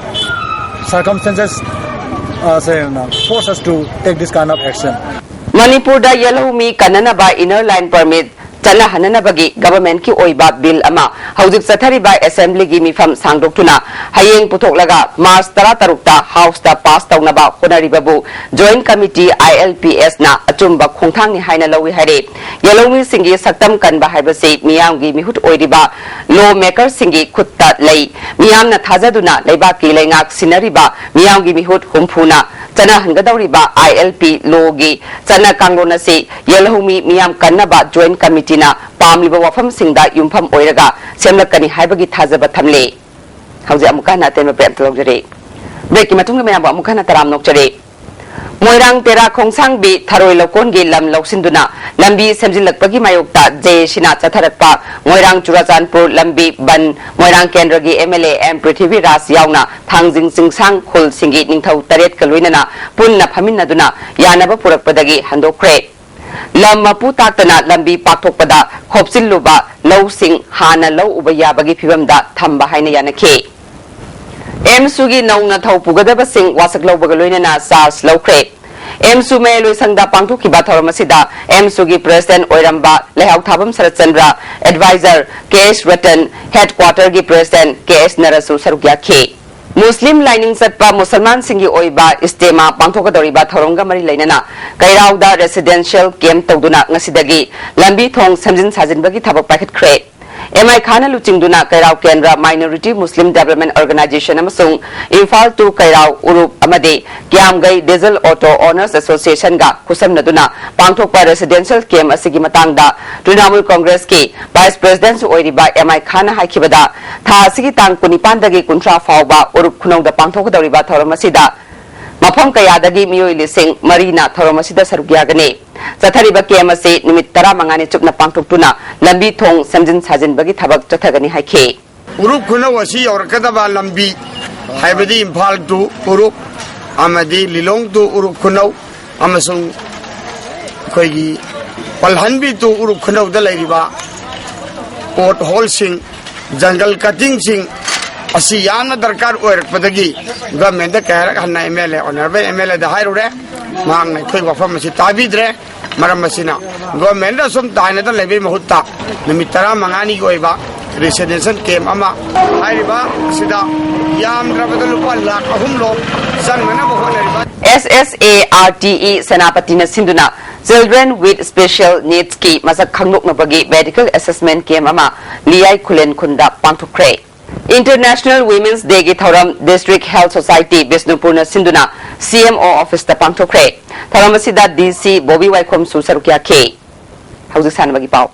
circumstances, uh, say, force us to take this kind of action. ꯃꯅꯤꯄꯨꯔꯗ ꯌꯦꯜꯍꯧꯃꯤ ꯀꯟꯅꯅꯕ inner line permit ꯆꯠꯅꯍꯟꯅꯅꯕꯒꯤ ꯒꯚꯔꯟꯃꯦꯟꯠꯀꯤ ꯑꯣꯏꯕ ꯕꯤꯜ ꯑꯃ ꯍꯧꯖꯤꯛ ꯆꯠꯊꯔꯤꯕ ꯑꯦꯁꯦꯝꯕ꯭ꯂꯤꯒꯤ ꯃꯤꯐꯝ ꯁꯥꯡꯗꯣꯛꯇꯨꯅ ꯍꯌꯦꯡ ꯄꯨꯊꯣꯛꯂꯒ ꯃꯥꯔꯆ ꯇꯔꯥ ꯇꯔꯨꯛꯇ ꯍꯥꯎꯁꯇ ꯄꯥꯁ ꯇꯧꯅꯕ ꯍꯣꯠꯅꯔꯤꯕꯕꯨ ꯖꯣꯏꯟꯠ ꯀꯃꯤꯇꯤ, ILPS, ꯅ ꯑꯆꯨꯝꯕ ꯈꯣꯡꯊꯥꯡꯅꯤ ꯍꯥꯏꯅ ꯂꯧꯏ ꯍꯥꯏꯔꯦ꯫ ꯌꯦꯜꯍꯧꯃꯤꯁꯤꯡꯒꯤ ꯁꯛꯇꯝ ꯀꯟꯕ ꯍꯥꯏꯕꯁꯤ ꯃꯤꯌꯥꯝꯒꯤ ꯃꯤꯍꯨꯠ ꯑꯣꯏꯔꯤꯕ ꯂꯣ ꯃꯦꯀꯔꯁꯤꯡꯒꯤ ꯈꯨꯠꯇ ꯂꯩ꯫ ꯃꯤꯌꯥꯝꯅ ꯊꯥꯖꯗꯨꯅ ꯂꯩꯕꯥꯛꯀꯤ ꯂꯩꯉꯥꯛ ꯁꯤꯟꯅꯔꯤꯕ ꯃꯤꯌꯥꯝꯒꯤ ꯃꯤꯍꯨꯠ ꯍꯨꯝꯐꯨꯅ ꯆꯠꯅꯍꯟꯒꯗꯧꯔꯤꯕ ILP ꯂꯣꯒꯤ ꯆꯠꯅ ꯀꯥꯡꯂꯣꯟ ꯑꯁꯤ ꯌꯦꯜꯍꯧꯃꯤ ꯃꯤꯌꯥꯝ ꯀꯟꯅꯕ ꯖꯣꯏꯟꯠ ꯀꯃꯤꯇꯤꯅ ꯄꯥꯝꯂꯤꯕ ꯋꯥꯐꯝꯁꯤꯡꯗ ꯌꯨꯝꯐꯝ ꯑꯣꯏꯔꯒ ꯁꯦꯝꯂꯛꯀꯅꯤ ꯍꯥꯏꯕꯒꯤ ꯊꯥꯖꯕ ꯊꯝꯂꯤ꯫ ꯍꯧꯖꯤꯛ ꯑꯃꯨꯛꯀ ꯍꯟꯅ ꯑꯇꯦꯟꯕ ꯄꯥꯎ ꯑꯃꯇ ꯂꯧꯖꯔꯤ꯫ ꯕ꯭ꯔꯦꯛꯀꯤ ꯃꯇꯨꯡꯗ ꯃꯌꯥꯝꯕꯨ ꯑꯃꯨꯛ ꯍꯟꯅ ꯇꯔꯥꯝꯅ ꯑꯣꯛꯆꯔꯤ꯫ ꯃꯣꯏꯔꯥꯡ ꯇꯦꯔꯥ ꯈꯣꯡꯁꯥꯡꯕꯤ ꯊꯔꯣꯏ ꯂꯧꯀꯣꯟꯒꯤ ꯂꯝ ꯂꯧꯁꯤꯟꯗꯨꯅ ꯂꯝꯕꯤ ꯁꯦꯝꯖꯤꯜꯂꯛꯄꯒꯤ ꯃꯥꯌꯣꯛꯇ JACꯅ ꯆꯠꯊꯔꯛꯄ ꯃꯣꯏꯔꯥꯡ ꯆꯨꯔꯥꯆꯥꯟꯄꯨꯔ ꯂꯝꯕꯤ ꯕꯟ, ꯃꯣꯏꯔꯥꯡ ꯀꯦꯟꯗ꯭ꯔꯒꯤ MLA M ꯄ꯭ꯔꯤꯊꯤꯕꯤꯔꯥꯖ ꯌꯥꯎꯅ ꯊꯥꯡꯖꯤꯡ ꯆꯤꯡꯁꯥꯡ ꯈꯨꯜꯁꯤꯡꯒꯤ ꯅꯤꯡꯊꯧ ꯇꯔꯦꯠꯀ ꯂꯣꯏꯅꯅ ꯄꯨꯟꯅ ꯐꯝꯃꯤꯟꯅꯗꯨꯅ ꯌꯥꯅꯕ ꯄꯨꯔꯛꯄꯗꯒꯤ ꯍꯟꯗꯣꯛꯈ꯭ꯔꯦ꯫ ꯂꯝ ꯃꯄꯨ ꯇꯥꯛꯇꯅ ꯂꯝꯕꯤ ꯄꯥꯛꯊꯣꯛꯄꯗ ꯈꯣꯞꯆꯤꯜꯂꯨꯕ ꯂꯧꯁꯤꯡ ꯍꯥꯟꯅ ꯂꯧ ꯎꯕ ꯌꯥꯕꯒꯤ ꯐꯤꯕꯝꯗ ꯊꯝꯕ ꯍꯥꯏꯅ ꯌꯥꯅꯈꯤ꯫ AMSUꯒꯤ ꯅꯧꯅ ꯊꯧ ꯄꯨꯒꯗꯕꯁꯤꯡ ꯋꯥꯁꯛ ꯂꯧꯕꯒ ꯂꯣꯏꯅꯅ ꯆꯥꯔꯖ ꯂꯧꯈ꯭ꯔꯦ꯫ AMSU ꯃꯌꯥꯏꯂꯣꯏꯁꯪꯗ ꯄꯥꯡꯊꯣꯛꯈꯤꯕ ꯊꯧꯔꯝ ꯑꯁꯤꯗ AMSUꯒꯤ ꯄ꯭ꯔꯦꯁꯤꯗꯦꯟꯠ ꯑꯣꯏꯔꯝꯕ ꯂꯩꯍꯥꯎꯊꯥꯕꯝ ꯁꯔꯠꯆꯟꯗ꯭ꯔ, ꯑꯦꯗꯚꯥꯏꯖꯔ ꯀꯦ ꯑꯦꯁ ꯔꯇꯟ, ꯍꯦꯗꯀ꯭ꯋꯥꯇꯔꯒꯤ ꯄ꯭ꯔꯦꯁꯤꯗꯦꯟꯠ ꯀꯦ ꯑꯦꯁ ꯅꯔꯁꯨ ꯁꯔꯨꯛ ꯌꯥꯈꯤ꯫ ꯃꯨꯁꯂꯤꯝ ꯂꯥꯏꯅꯤꯡ ꯆꯠꯄ ꯃꯨꯁꯜꯃꯥꯟꯁꯤꯡꯒꯤ ꯑꯣꯏꯕ ꯏꯖꯇꯦꯃꯥ ꯄꯥꯡꯊꯣꯛꯀꯗꯧꯔꯤꯕ ꯊꯧꯔꯝꯒ ꯃꯔꯤ ꯂꯩꯅꯅ ꯀꯩꯔꯥꯎꯗ ꯔꯦꯁꯤꯗꯦꯟꯁꯤꯌꯦꯜ ꯀꯦꯝꯞ ꯇꯧꯗꯨꯅ ꯉꯁꯤꯗꯒꯤ ꯂꯝꯕꯤ ꯊꯣꯡ ꯁꯦꯝꯖꯤꯟ ꯁꯥꯖꯤꯟꯕꯒꯤ ꯊꯕꯛ ꯄꯥꯏꯈꯠꯈ꯭ꯔꯦ꯫ ꯑꯦꯝ ꯑꯥꯏ ꯈꯥꯟꯅ ꯂꯨꯆꯤꯡꯗꯨꯅ ꯀꯩꯔꯥꯎ ꯀꯦꯟꯗ꯭ꯔ ꯃꯥꯏꯅꯣꯔꯤꯇꯤ ꯃꯨꯁꯂꯤꯝ ꯗꯦꯕꯂꯞꯃꯦꯟꯠ ꯑꯣꯔꯒꯅꯥꯏꯖꯦꯁꯟ ꯑꯃꯁꯨꯡ ꯏꯝꯐꯥꯜ ꯇꯨ ꯀꯩꯔꯥꯎ ꯎꯔꯨꯞ ꯑꯃꯗꯤ ꯀ꯭ꯌꯥꯝꯒꯩ ꯗꯤꯖꯜ ꯑꯣꯇꯣ ꯑꯣꯅꯔꯁ ꯑꯦꯁꯣꯁꯤꯌꯦꯁꯟꯒ ꯈꯨꯠꯁꯝꯅꯗꯨꯅ ꯄꯥꯡꯊꯣꯛꯄ ꯔꯦꯁꯤꯗꯦꯟꯁꯤꯌꯦꯜ ꯀꯦꯝꯞ ꯑꯁꯤꯒꯤ ꯃꯇꯥꯡꯗ ꯇ꯭ꯔꯤꯅꯥꯃꯨꯜ ꯀꯣꯡꯒ꯭ꯔꯦꯁꯀꯤ ꯚꯥꯏꯁ ꯄ꯭ꯔꯦꯁꯤꯗꯦꯟꯠꯁꯨ ꯑꯣꯏꯔꯤꯕ ꯑꯦꯝ ꯑꯥꯏ ꯈꯥꯟꯅ ꯍꯥꯏꯈꯤꯕꯗ, ꯊꯥ ꯑꯁꯤꯒꯤ ꯇꯥꯡ ꯀꯨꯟꯅꯤꯄꯥꯟꯗꯒꯤ ꯀꯨꯟꯊ꯭ꯔꯥ ꯐꯥꯎꯕ ꯎꯔꯨꯞ ꯈꯨꯅꯧꯗ ꯄꯥꯡꯊꯣꯛꯀꯗꯧꯔꯤꯕ ꯊꯧꯔꯝ ꯑꯁꯤꯗ ꯃꯐꯝ ꯀꯌꯥꯗꯒꯤ ꯃꯤꯑꯣꯏ ꯂꯤꯁꯤꯡ ꯃꯔꯤꯅ ꯊꯧꯔꯝ ꯑꯁꯤꯗ ꯁꯔꯨꯛ ꯌꯥꯒꯅꯤ꯫ ꯆꯠꯊꯔꯤꯕ ꯀꯦꯝꯞ ꯑꯁꯤ ꯅꯨꯃꯤꯠ ꯇꯔꯥꯃꯉꯥꯅꯤ ꯆꯨꯞꯅ ꯄꯥꯡꯊꯣꯛꯇꯨꯅ ꯂꯝꯕꯤ ꯊꯣꯡ ꯁꯦꯝꯖꯤꯟ ꯁꯥꯖꯤꯟꯕꯒꯤ ꯊꯕꯛ ꯆꯠꯊꯒꯅꯤ ꯍꯥꯏꯈꯤ꯫ ꯎꯔꯨꯞ ꯈꯨꯅꯧ ꯑꯁꯤ ꯌꯧꯔꯛꯀꯗꯕ ꯂꯝꯕꯤ, ꯍꯥꯏꯕꯗꯤ ꯏꯝꯐꯥꯜ ꯇꯨ ꯎꯔꯨꯞ ꯑꯃꯗꯤ ꯂꯤꯂꯣꯡ ꯇꯨ ꯎꯔꯨꯞ ꯈꯨꯅꯧ ꯑꯃꯁꯨꯡ ꯑꯩꯈꯣꯏꯒꯤ ꯄꯜꯍꯟꯕꯤ ꯇꯨ ꯎꯔꯨꯞ ꯈꯨꯅꯧꯗ ꯂꯩꯔꯤꯕ ꯄꯣꯠ ꯍꯣꯜꯁꯤꯡ, ꯖꯪꯒꯜ ꯀꯠꯇꯤꯡꯁꯤꯡ ꯑꯁꯤ ꯌꯥꯝꯅ ꯗꯔꯀꯥꯔ ꯑꯣꯏꯔꯛꯄꯗꯒꯤ ꯒꯚꯔꯟꯃꯦꯟꯠꯇ ꯀꯌꯥꯔꯛ ꯍꯟꯅ MLA, ꯑꯣꯅꯔꯦꯕꯜ MLAꯗ ꯍꯥꯏꯔꯨꯔꯦ꯫ ꯃꯍꯥꯛꯅ ꯑꯩꯈꯣꯏ ꯋꯥꯐꯝ ꯑꯁꯤ ꯇꯥꯕꯤꯗ꯭ꯔꯦ꯫ ꯃꯔꯝ ꯑꯁꯤꯅ ꯒꯣꯔꯃꯦꯟꯗ ꯁꯨꯝ ꯇꯥꯏꯅꯗꯅ ꯂꯩꯕꯒꯤ ꯃꯍꯨꯠꯇ ꯅꯨꯃꯤꯠ ꯇꯔꯥꯃꯉꯥꯅꯤꯒꯤ ꯑꯣꯏꯕ ꯔꯤꯁꯤꯗꯦꯟꯁꯤꯌꯦꯜ ꯀꯦꯝꯞ ꯑꯃ, ꯍꯥꯏꯔꯤꯕ ꯑꯁꯤꯗ ꯌꯥꯝꯗ꯭ꯔꯕꯗ ꯂꯨꯄꯥ ꯂꯥꯈ ꯑꯍꯨꯝ ꯂꯣꯝ ꯆꯪꯅꯅꯕ ꯍꯣꯠꯅꯔꯤꯕ ꯑꯦꯁ ꯑꯦꯁ ꯑꯦ ꯑꯥꯔ ꯇꯤ ꯏ ꯁꯦꯅꯥꯄꯇꯤꯅ ꯁꯤꯟꯗꯨꯅ Children with Special Needsꯀꯤ ꯃꯁꯛ ꯈꯪꯗꯣꯛꯅꯕꯒꯤ medical assessment camp ꯑꯃ ꯂꯤꯌꯥꯏ ꯈꯨꯂꯦꯟ ꯈꯨꯟꯗ ꯄꯥꯡꯊꯣꯛꯈ꯭ꯔꯦ꯫ International Women's Dayꯒꯤ ꯊꯧꯔꯝ District Health Society ꯕꯤꯁꯅꯨꯄꯨꯔꯅ ꯁꯤꯟꯗꯨꯅ ꯁꯤ ꯑꯦꯝ ꯑꯣ ꯑꯣꯐꯤꯁꯇ ꯄꯥꯡꯊꯣꯛꯈ꯭ꯔꯦ꯫ ꯊꯧꯔꯝ ꯑꯁꯤꯗ ꯗꯤ ꯁꯤ ꯕꯣꯕꯤ ꯋꯥꯏꯈꯣꯝꯁꯨ ꯁꯔꯨꯛ ꯌꯥꯈꯤ꯫ ꯍꯧꯖꯤꯛ ꯁꯥꯟꯅꯕꯒꯤ ꯄꯥꯎ꯫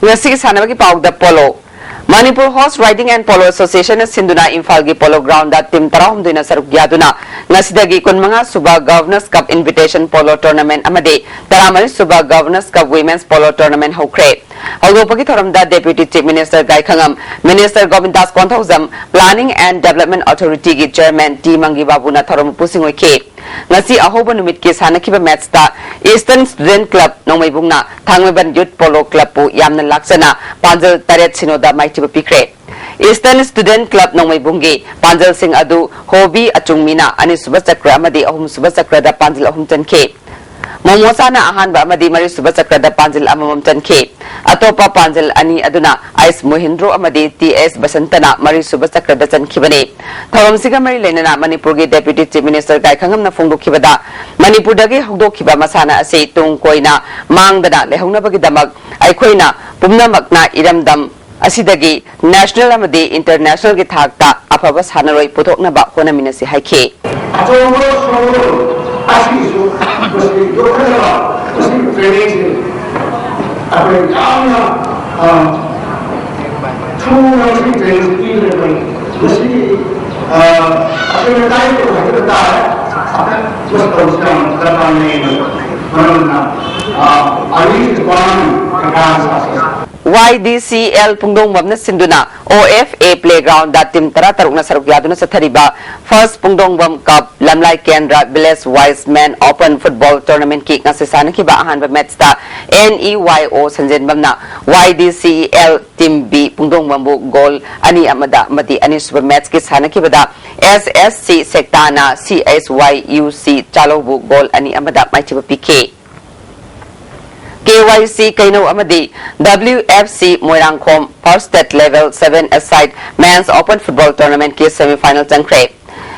ꯉꯁꯤꯒꯤ ꯁꯥꯟꯅꯕꯒꯤ ꯄꯥꯎꯗ polo. Manipur Horse Riding and Polo Associationꯅ ꯁꯤꯟꯗꯨꯅ ꯏꯝꯐꯥꯜꯒꯤ ꯄꯣꯂꯣ ꯒ꯭ꯔꯥꯎꯟꯗ ꯇꯤꯝ ꯇꯔꯥꯍꯨꯝꯗꯣꯏꯅ ꯁꯔꯨꯛ ꯌꯥꯗꯨꯅ ꯉꯁꯤꯗꯒꯤ ꯀꯨꯟꯃꯉꯥ ꯁꯨꯕ Governors Cup Invitation Polo Tournament ꯑꯃꯗꯤ ꯇꯔꯥꯃꯔꯤ ꯁꯨꯕ Governors Cup Women's Polo Tournament ꯍꯧꯈ꯭ꯔꯦ꯫ ꯍꯧꯗꯣꯛꯄꯒꯤ ꯊꯧꯔꯝꯗ Deputy Chief Minister Gaikhangam, Minister Gobindas Konthoujam, Planning and Development Authorityꯒꯤ Chairman ꯇꯤ ꯃꯪꯒꯤ ꯕꯥꯕꯨꯅ ꯊꯧꯔꯝ ꯃꯄꯨꯁꯤꯡ ꯑꯣꯏꯈꯤ꯫ ꯉꯁꯤ ꯑꯍꯧꯕ ꯅꯨꯃꯤꯠꯀꯤ ꯁꯥꯟꯅꯈꯤꯕ ꯃꯦꯠꯁꯇ Eastern Student Club ꯅꯣꯡꯃꯩꯕꯨꯡꯅ ꯊꯥꯡꯃꯩꯕꯟ Youth Polo Clubꯄꯨ ꯌꯥꯝꯅ ꯂꯥꯛꯆꯅ ꯄꯥꯟꯖꯜ ꯇꯔꯦꯠ ꯁꯤꯅꯣꯗ ꯃꯥꯏꯊꯤꯕ ꯄꯤꯈ꯭ꯔꯦ꯫ Eastern Student Club ꯅꯣꯡꯃꯩꯕꯨꯡꯒꯤ ꯄꯥꯟꯖꯜꯁꯤꯡ ꯑꯗꯨ ꯍꯣꯕꯤ ꯑꯆꯨꯡꯃꯤꯅ ꯑꯅꯤꯁꯨꯕ ꯆꯀ꯭ꯔ ꯑꯃꯗꯤ ꯑꯍꯨꯝꯁꯨꯕ ꯆꯀ꯭ꯔꯗ ꯄꯥꯟꯖꯜ ꯑꯍꯨꯝ ꯆꯟꯈꯤ꯫ ꯃꯣꯃꯣꯆꯥꯅ ꯑꯍꯥꯟꯕ ꯑꯃꯗꯤ ꯃꯔꯤꯁꯨꯕ ꯆꯀ꯭ꯔꯗ ꯄꯥꯟꯖꯤꯜ ꯑꯃꯃꯝ ꯆꯟꯈꯤ꯫ ꯑꯇꯣꯞꯄ ꯄꯥꯟꯖꯤꯜ ꯑꯅꯤ ꯑꯗꯨꯅ ꯑꯩꯁ ꯃꯣꯍꯤꯟꯗ꯭ꯔꯣ ꯑꯃꯗꯤ ꯇꯤ ꯑꯦꯁ ꯕꯁꯟꯇꯅ ꯃꯔꯤꯁꯨꯕ ꯆꯀ꯭ꯔꯗ ꯆꯟꯈꯤꯕꯅꯤ꯫ ꯊꯧꯔꯝꯁꯤꯒ ꯃꯔꯤ ꯂꯩꯅꯅ ꯃꯅꯤꯄꯨꯔꯒꯤ Deputy Chief Minister ꯒꯥꯏꯈꯪꯉꯝꯅ ꯐꯣꯡꯗꯣꯛꯈꯤꯕꯗ, ꯃꯅꯤꯄꯨꯔꯗꯒꯤ ꯍꯧꯗꯣꯛꯈꯤꯕ ꯃꯁꯥꯟꯅ ꯑꯁꯤ ꯇꯨꯡ ꯀꯣꯏꯅ ꯃꯥꯡꯗꯅ ꯂꯩꯍꯧꯅꯕꯒꯤꯗꯃꯛ ꯑꯩꯈꯣꯏꯅ ꯄꯨꯝꯅꯃꯛꯅ ꯏꯔꯝꯗꯝ ꯑꯁꯤꯗꯒꯤ national ꯑꯃꯗꯤ internationalꯒꯤ ꯊꯥꯛꯇ ꯑꯐꯕ ꯁꯥꯟꯅꯔꯣꯏ ꯄꯨꯊꯣꯛꯅꯕ ꯍꯣꯠꯅꯃꯤꯟꯅꯁꯤ ꯍꯥꯏꯈꯤ꯫ ꯑꯆꯧꯕ ꯁꯣꯔ ꯑꯁꯤꯒꯤꯁꯨ ꯃꯁꯤ ꯌꯣꯛꯈꯠꯅꯕ ꯃꯁꯤꯒꯤ trainingꯁꯤ ꯑꯩꯈꯣꯏ ꯌꯥꯝꯅ, ꯑ, ꯊꯨꯅ ꯃꯁꯤꯒꯤ training ꯄꯤꯗ꯭ꯔꯒꯗꯤ ꯃꯁꯤꯒꯤ, ꯑ, ꯑꯩꯈꯣꯏꯅ diet ꯇꯧꯕ ꯍꯥꯏꯕ ꯇꯥꯔꯦ꯫ ꯃꯁꯤ ꯇꯧꯕꯁꯤ ꯌꯥꯝ ꯗꯔꯀꯥꯔ ꯂꯩ꯫ ꯃꯔꯝꯅ, ꯑ, ꯑꯥꯌꯨꯁ department ꯀꯀꯥ ꯁꯥꯁꯤ꯫ Y D C L ꯄꯨꯡꯗꯣꯡꯕꯝꯅ ꯁꯤꯟꯗꯨꯅ O F A playground the team ꯇꯔꯥ ꯇꯔꯨꯛꯅ ꯁꯔꯨꯛ ꯌꯥꯗꯨꯅ ꯆꯠꯊꯔꯤꯕ First ꯄꯨꯡꯗꯣꯡꯕꯝ Cup ꯂꯝꯂꯥꯏ ꯀꯦꯟꯗ꯭ꯔ Village Wise Men Open Football Tournament ꯀꯤ ꯉꯁꯤ ꯁꯥꯟꯅꯈꯤꯕ ꯑꯍꯥꯟꯕ match ꯇ N E Y O ꯁꯟꯖꯦꯟꯕꯝꯅ Y D C L team B ꯄꯨꯡꯗꯣꯡꯕꯝꯕꯨ goal ꯑꯅꯤ ꯑꯃꯗ ꯑꯃꯗꯤ ꯑꯅꯤꯁꯨꯕ match ꯀꯤ ꯁꯥꯟꯅꯈꯤꯕꯗ S S C ꯁꯦꯛꯇꯥꯅ C H Y U C ꯆꯥꯂꯧꯕꯨ goal ꯑꯅꯤ ꯑꯃꯗ ꯃꯥꯏꯊꯤꯕ ꯄꯤꯈꯤ꯫ K Y C ꯀꯩꯅꯧ ꯑꯃꯗꯤ W F C Moirangkhom First State Level seven aside Men's Open Football Tournament ꯀꯤ semi final ꯆꯪꯈ꯭ꯔꯦ꯫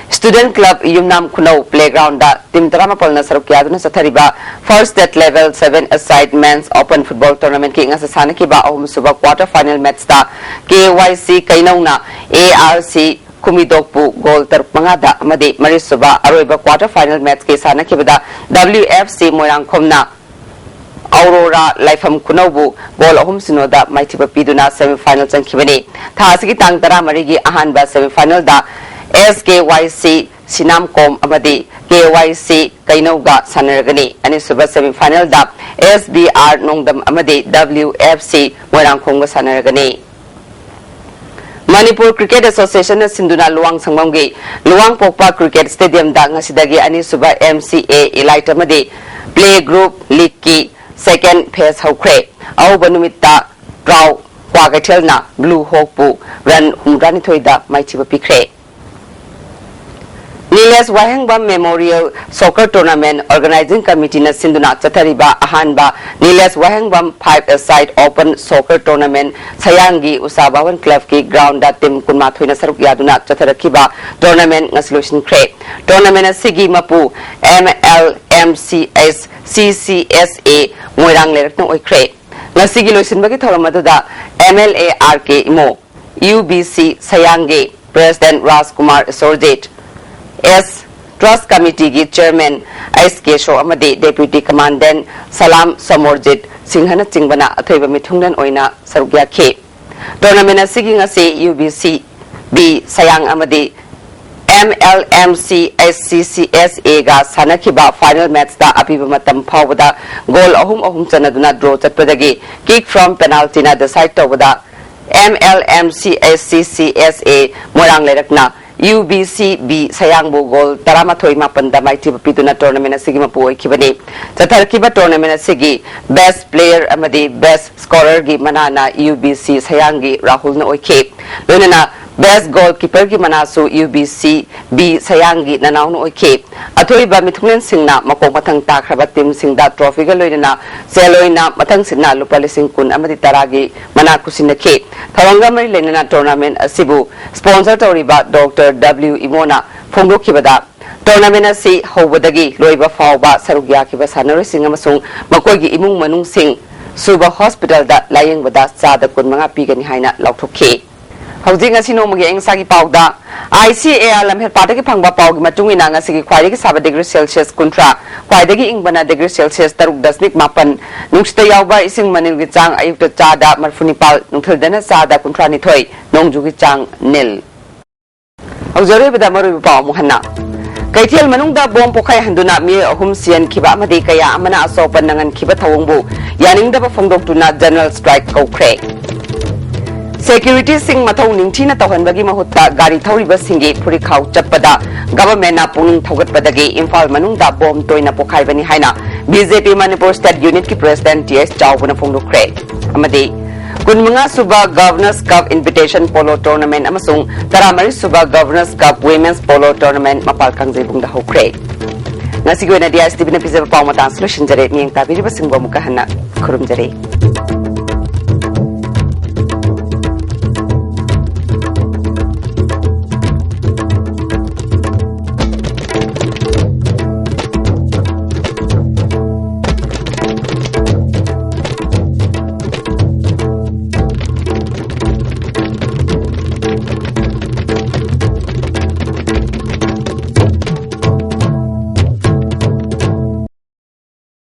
Student Club ꯌꯨꯝꯅꯥꯝ ꯈꯨꯅꯧ playground ꯗ team ꯇꯔꯥꯃꯥꯄꯜꯅ ꯁꯔꯨꯛ ꯌꯥꯗꯨꯅ ꯆꯠꯊꯔꯤꯕ First State Level seven aside Men's Open Football Tournament ꯀꯤ ꯉꯁꯤ ꯁꯥꯟꯅꯈꯤꯕ ꯑꯍꯨꯝꯁꯨꯕ quarter final match ꯇ K Y C ꯀꯩꯅꯧꯅ A R C ꯈꯨꯃꯤꯗꯣꯛꯄꯨ goal ꯇꯔꯨꯛ ꯃꯉꯥꯗ ꯑꯃꯗꯤ ꯃꯔꯤꯁꯨꯕ ꯑꯔꯣꯏꯕ quarter final match ꯀꯤ ꯁꯥꯟꯅꯈꯤꯕꯗ W F C ꯃꯣꯏꯔꯥꯡꯈꯣꯝꯅ ꯑꯧꯔꯣꯔꯥ ꯂꯥꯏꯐꯝ ꯈꯨꯅꯧꯕꯨ goal ꯑꯍꯨꯝ ꯁꯤꯅꯣꯗ ꯃꯥꯏꯊꯤꯕ ꯄꯤꯗꯨꯅ semi final ꯆꯪꯈꯤꯕꯅꯤ꯫ ꯊꯥ ꯑꯁꯤꯒꯤ ꯇꯥꯡ ꯇꯔꯥꯃꯔꯤꯒꯤ ꯑꯍꯥꯟꯕ semi final ꯗ S K Y C ꯁꯤꯅꯥꯝꯀꯣꯝ ꯑꯃꯗꯤ K Y C ꯀꯩꯅꯧꯒ ꯁꯥꯟꯅꯔꯒꯅꯤ꯫ ꯑꯅꯤꯁꯨꯕ semi final ꯗ S B R ꯅꯣꯡꯗꯝ ꯑꯃꯗꯤ W F C ꯃꯣꯏꯔꯥꯡꯈꯣꯝꯒ ꯁꯥꯟꯅꯔꯒꯅꯤ꯫ Manipur Cricket Association ꯅ ꯁꯤꯟꯗꯨꯅ ꯂꯨꯋꯥꯡ ꯁꯪꯕꯝꯒꯤ ꯂꯨꯋꯥꯡꯄꯣꯛꯄ Cricket Stadium ꯗ ꯉꯁꯤꯗꯒꯤ ꯑꯅꯤꯁꯨꯕ M C A Elite ꯑꯃꯗꯤ Play Group League ꯀꯤ second phase ꯍꯧꯈ꯭ꯔꯦ꯫ ꯑꯍꯧꯕ ꯅꯨꯃꯤꯠꯇ ꯇ꯭ꯔꯥꯎ ꯀ꯭ꯋꯥꯀꯩꯊꯦꯜꯅ Blue Hawk ꯄꯨ run ꯍꯨꯝꯐꯨꯇꯔꯥꯅꯤꯊꯣꯏꯗ ꯃꯥꯏꯊꯤꯕ ꯄꯤꯈ꯭ꯔꯦ꯫ ꯅꯤꯂꯦꯁ ꯋꯥꯍꯦꯡꯕꯝ Memorial Soccer Tournament Organizing Committee ꯅ ꯁꯤꯟꯗꯨꯅ ꯆꯠꯊꯔꯤꯕ ꯑꯍꯥꯟꯕ ꯅꯤꯂꯦꯁ ꯋꯥꯍꯦꯡꯕꯝ five aside Open Soccer Tournament ꯁꯌꯥꯡꯒꯤ ꯎꯁꯥ ꯚꯋꯟ Club ꯀꯤ ground ꯗ team ꯀꯨꯟꯃꯥꯊꯣꯏꯅ ꯁꯔꯨꯛ ꯌꯥꯗꯨꯅ ꯆꯠꯊꯔꯛꯈꯤꯕ tournament ꯉꯁꯤ ꯂꯣꯏꯁꯤꯟꯈ꯭ꯔꯦ꯫ Tournament ꯑꯁꯤꯒꯤ ꯃꯄꯨ M L M C S C C S A ꯃꯣꯏꯔꯥꯡ ꯂꯩꯔꯛꯅ ꯑꯣꯏꯈ꯭ꯔꯦ꯫ ꯉꯁꯤꯒꯤ ꯂꯣꯏꯁꯤꯟꯕꯒꯤ ꯊꯧꯔꯝ ꯑꯗꯨꯗ M L A R K Imo, U B C ꯁꯌꯥꯡꯒꯤ President Rajkumar ꯏꯁꯣꯔꯖꯤꯠ, S Trust Committee ꯒꯤ Chairman S Kesho ꯑꯃꯗꯤ Deputy Commandant ꯁꯂꯥꯝ ꯁꯣꯃꯣꯔꯖꯤꯠ ꯁꯤꯡꯍꯅꯆꯤꯡꯕꯅ ꯑꯊꯣꯏꯕ ꯃꯤꯊꯨꯡꯂꯦꯟ ꯑꯣꯏꯅ ꯁꯔꯨꯛ ꯌꯥꯈꯤ꯫ Tournament ꯑꯁꯤꯒꯤ ꯉꯁꯤ U B C B ꯁꯌꯥꯡ ꯑꯃꯗꯤ MLMCHCCSA ꯒ ꯁꯥꯟꯅꯈꯤꯕ ꯐꯥꯏꯅꯦꯜ ꯃꯦꯠꯆꯇ ꯑꯄꯤꯕ ꯃꯇꯝ ꯐꯥꯎꯕꯗ ꯒꯣꯜ ꯑꯍꯨꯝ ꯑꯍꯨꯝ ꯆꯟꯅꯗꯨꯅ ꯗ꯭ꯔꯣ ꯆꯠꯄꯗꯒꯤ ꯀꯤꯛ ꯐ꯭ꯔꯣꯝ ꯄꯦꯅꯥꯜꯇꯤꯅ ꯗꯤꯁꯥꯏꯗ ꯇꯧꯕꯗ MLMCHCCSA ꯃꯣꯏꯔꯥꯡ ꯂꯩꯔꯛꯅ UBCB ꯁꯌꯥꯡꯕꯨ ꯒꯣꯜ ꯇꯔꯥꯃꯥꯊꯣꯏ ꯃꯥꯄꯟꯗ ꯃꯥꯏꯊꯤꯕ ꯄꯤꯗꯨꯅ ꯇꯣꯔꯅꯥꯃꯦꯟ ꯑꯁꯤꯒꯤ ꯃꯄꯨ ꯑꯣꯏꯈꯤꯕꯅꯤ꯫ ꯆꯠꯊꯔꯛꯈꯤꯕ ꯇꯣꯔꯅꯥꯃꯦꯟ ꯑꯁꯤꯒꯤ ꯕꯦꯁ ꯄ꯭ꯂꯦꯌꯔ ꯑꯃꯗꯤ ꯕꯦꯁ ꯁ꯭ꯀꯣꯔꯔꯒꯤ ꯃꯅꯥꯅ UBC ꯁꯌꯥꯡꯒꯤ ꯔꯥꯍꯨꯜꯅ ꯑꯣꯏꯈꯤ꯫ ꯂꯣꯏꯅꯅ ꯕꯦꯁ ꯒꯣꯜ ꯀꯤꯄꯔꯒꯤ ꯃꯅꯥꯁꯨ UBCB ꯁꯌꯥꯡꯒꯤ ꯅꯅꯥꯎꯅ ꯑꯣꯏꯈꯤ꯫ ꯑꯊꯣꯏꯕ ꯃꯤꯊꯨꯡꯂꯦꯟꯁꯤꯡꯅ ꯃꯀꯣꯛ ꯃꯊꯪ ꯇꯥꯈ꯭ꯔꯕ ꯇꯤꯝꯁꯤꯡꯗ ꯇ꯭ꯔꯣꯐꯤꯒ ꯂꯣꯏꯅꯅ ꯁꯦꯜ ꯑꯣꯏꯅ ꯃꯊꯪꯁꯤꯠꯅ ꯂꯨꯄꯥ ꯂꯤꯁꯤꯡ ꯀꯨꯟ ꯑꯃꯗꯤ ꯇꯔꯥꯒꯤ ꯃꯅꯥ ꯈꯨꯠꯁꯤꯟꯅꯈꯤ꯫ ꯊꯧꯔꯝꯒ ꯃꯔꯤ ꯂꯩꯅꯅ ꯇꯣꯔꯅꯥꯃꯦꯟ ꯑꯁꯤꯕꯨ ꯁ꯭ꯄꯣꯟꯁꯔ ꯇꯧꯔꯤꯕ ꯗꯣꯛꯇꯔ W ꯏꯃꯣꯅ ꯐꯣꯡꯗꯣꯛꯈꯤꯕꯗ, ꯇꯣꯔꯅꯥꯃꯦꯟ ꯑꯁꯤ ꯍꯧꯕꯗꯒꯤ ꯂꯣꯏꯕ ꯐꯥꯎꯕ ꯁꯔꯨꯛ ꯌꯥꯈꯤꯕ ꯁꯥꯟꯅꯔꯣꯏꯁꯤꯡ ꯑꯃꯁꯨꯡ ꯃꯈꯣꯏꯒꯤ ꯏꯃꯨꯡ ꯃꯅꯨꯡꯁꯤꯡ ꯁꯨꯕ ꯍꯣꯁꯄꯤꯇꯥꯜꯗ ꯂꯥꯌꯦꯡꯕꯗ ꯆꯥꯗ ꯀꯨꯟꯃꯉꯥ ꯄꯤꯒꯅꯤ ꯍꯥꯏꯅ ꯂꯥꯎꯊꯣꯛꯈꯤ꯫ ꯍꯧꯖꯤꯛ ꯉꯁꯤ ꯅꯣꯡꯃꯒꯤ ꯑꯏꯪ ꯑꯁꯥꯒꯤ ꯄꯥꯎꯗ, ICAR ꯂꯝꯐꯦꯜꯄꯥꯠꯇꯒꯤ ꯐꯪꯕ ꯄꯥꯎꯒꯤ ꯃꯇꯨꯡ ꯏꯟꯅ ꯉꯁꯤꯒꯤ ꯈ꯭ꯋꯥꯏꯗꯒꯤ ꯁꯥꯕ ꯗꯤꯒ꯭ꯔꯤ ꯁꯦꯜꯁꯤꯌꯁ ꯀꯨꯟꯊ꯭ꯔꯥ, ꯈ꯭ꯋꯥꯏꯗꯒꯤ ꯏꯪꯕꯅ ꯗꯤꯒ꯭ꯔꯤ ꯁꯦꯜꯁꯤꯌꯁ ꯇꯔꯨꯛ ꯗꯁꯃꯤꯛ ꯃꯥꯄꯟ, ꯅꯨꯡꯁꯤꯠꯇ ꯌꯥꯎꯕ ꯏꯁꯤꯡ ꯃꯅꯤꯜꯒꯤ ꯆꯥꯡ ꯑꯌꯨꯛꯇ ꯆꯥꯗ ꯃꯔꯤꯐꯨ ꯅꯤꯄꯥꯜ, ꯅꯨꯡꯊꯤꯜꯗꯅ ꯆꯥꯗ ꯀꯨꯟꯊ꯭ꯔꯥ ꯅꯤꯊꯣꯏ, ꯅꯣꯡꯖꯨꯒꯤ ꯆꯥꯡ ꯅꯤꯜ꯫ ꯍꯧꯖꯔꯣꯏꯕꯗ ꯃꯔꯨꯑꯣꯏꯕ ꯄꯥꯎ ꯑꯃꯨꯛ ꯍꯟꯅ꯫ ꯀꯩꯊꯦꯜ ꯃꯅꯨꯡꯗ ꯕꯣꯝ ꯄꯣꯈꯥꯏꯍꯟꯗꯨꯅ ꯃꯤꯑꯣꯏ ꯑꯍꯨꯝ ꯁꯤꯍꯟꯈꯤꯕ ꯑꯃꯗꯤ ꯀꯌꯥ ꯑꯃꯅ ꯑꯁꯣꯛ ꯑꯄꯟ ꯅꯪꯍꯟꯈꯤꯕ ꯊꯧꯑꯣꯡꯕꯨ ꯌꯥꯅꯤꯡꯗꯕ ꯐꯣꯡꯗꯣꯛꯇꯨꯅ ꯖꯦꯅꯔꯦꯜ ꯁ꯭ꯇ꯭ꯔꯥꯏꯛ ꯀꯧꯈ꯭ꯔꯦ꯫ ꯁꯦꯀ꯭ꯌꯨꯔꯤꯇꯤꯁꯤꯡ ꯃꯊꯧ ꯅꯤꯡꯊꯤꯅ ꯇꯧꯍꯟꯕꯒꯤ ꯃꯍꯨꯠꯇ ꯒꯥꯔꯤ ꯊꯧꯔꯤꯕꯁꯤꯡꯒꯤ ꯐꯨꯔꯤꯠꯈꯥꯎ ꯆꯞꯄꯗ ꯒꯚꯔꯟꯃꯦꯟꯠꯅ ꯄꯨꯛꯅꯤꯡ ꯊꯧꯒꯠꯄꯗꯒꯤ ꯏꯝꯐꯥꯜ ꯃꯅꯨꯡꯗ ꯕꯣꯝ ꯇꯣꯏꯅ ꯄꯣꯈꯥꯏꯕꯅꯤ ꯍꯥꯏꯅ BJP ꯃꯅꯤꯄꯨꯔ ꯁ꯭ꯇꯦꯠ ꯌꯨꯅꯤꯠꯀꯤ ꯄ꯭ꯔꯦꯁꯤꯗꯦꯟꯠ T S ꯆꯥꯎꯕꯅ ꯐꯣꯡꯗꯣꯛꯈ꯭ꯔꯦ꯫ ꯑꯃꯗꯤ ꯀꯨꯟꯃꯉꯥ ꯁꯨꯕ governor's cup invitation polo tournament ꯑꯃꯁꯨꯡ ꯇꯔꯥꯃꯔꯤ ꯁꯨꯕ governor's cup women's polo tournament ꯃꯄꯥꯜ ꯀꯥꯡꯖꯩꯕꯨꯡꯗ ꯍꯧꯈ꯭ꯔꯦ꯫ ꯉꯁꯤꯒꯤ ꯑꯣꯏꯅꯗꯤ ISTVꯅ ꯄꯤꯖꯕ ꯄꯥꯎ ꯃꯇꯥꯡꯁꯤ ꯂꯣꯏꯁꯤꯟꯖꯔꯦ꯫ ꯃꯤꯠꯌꯦꯡ ꯇꯥꯕꯤꯔꯤꯕꯁꯤꯡꯕꯨ ꯑꯃꯨꯛꯀ ꯍꯟꯅ ꯈꯨꯔꯨꯝꯖꯔꯤ꯫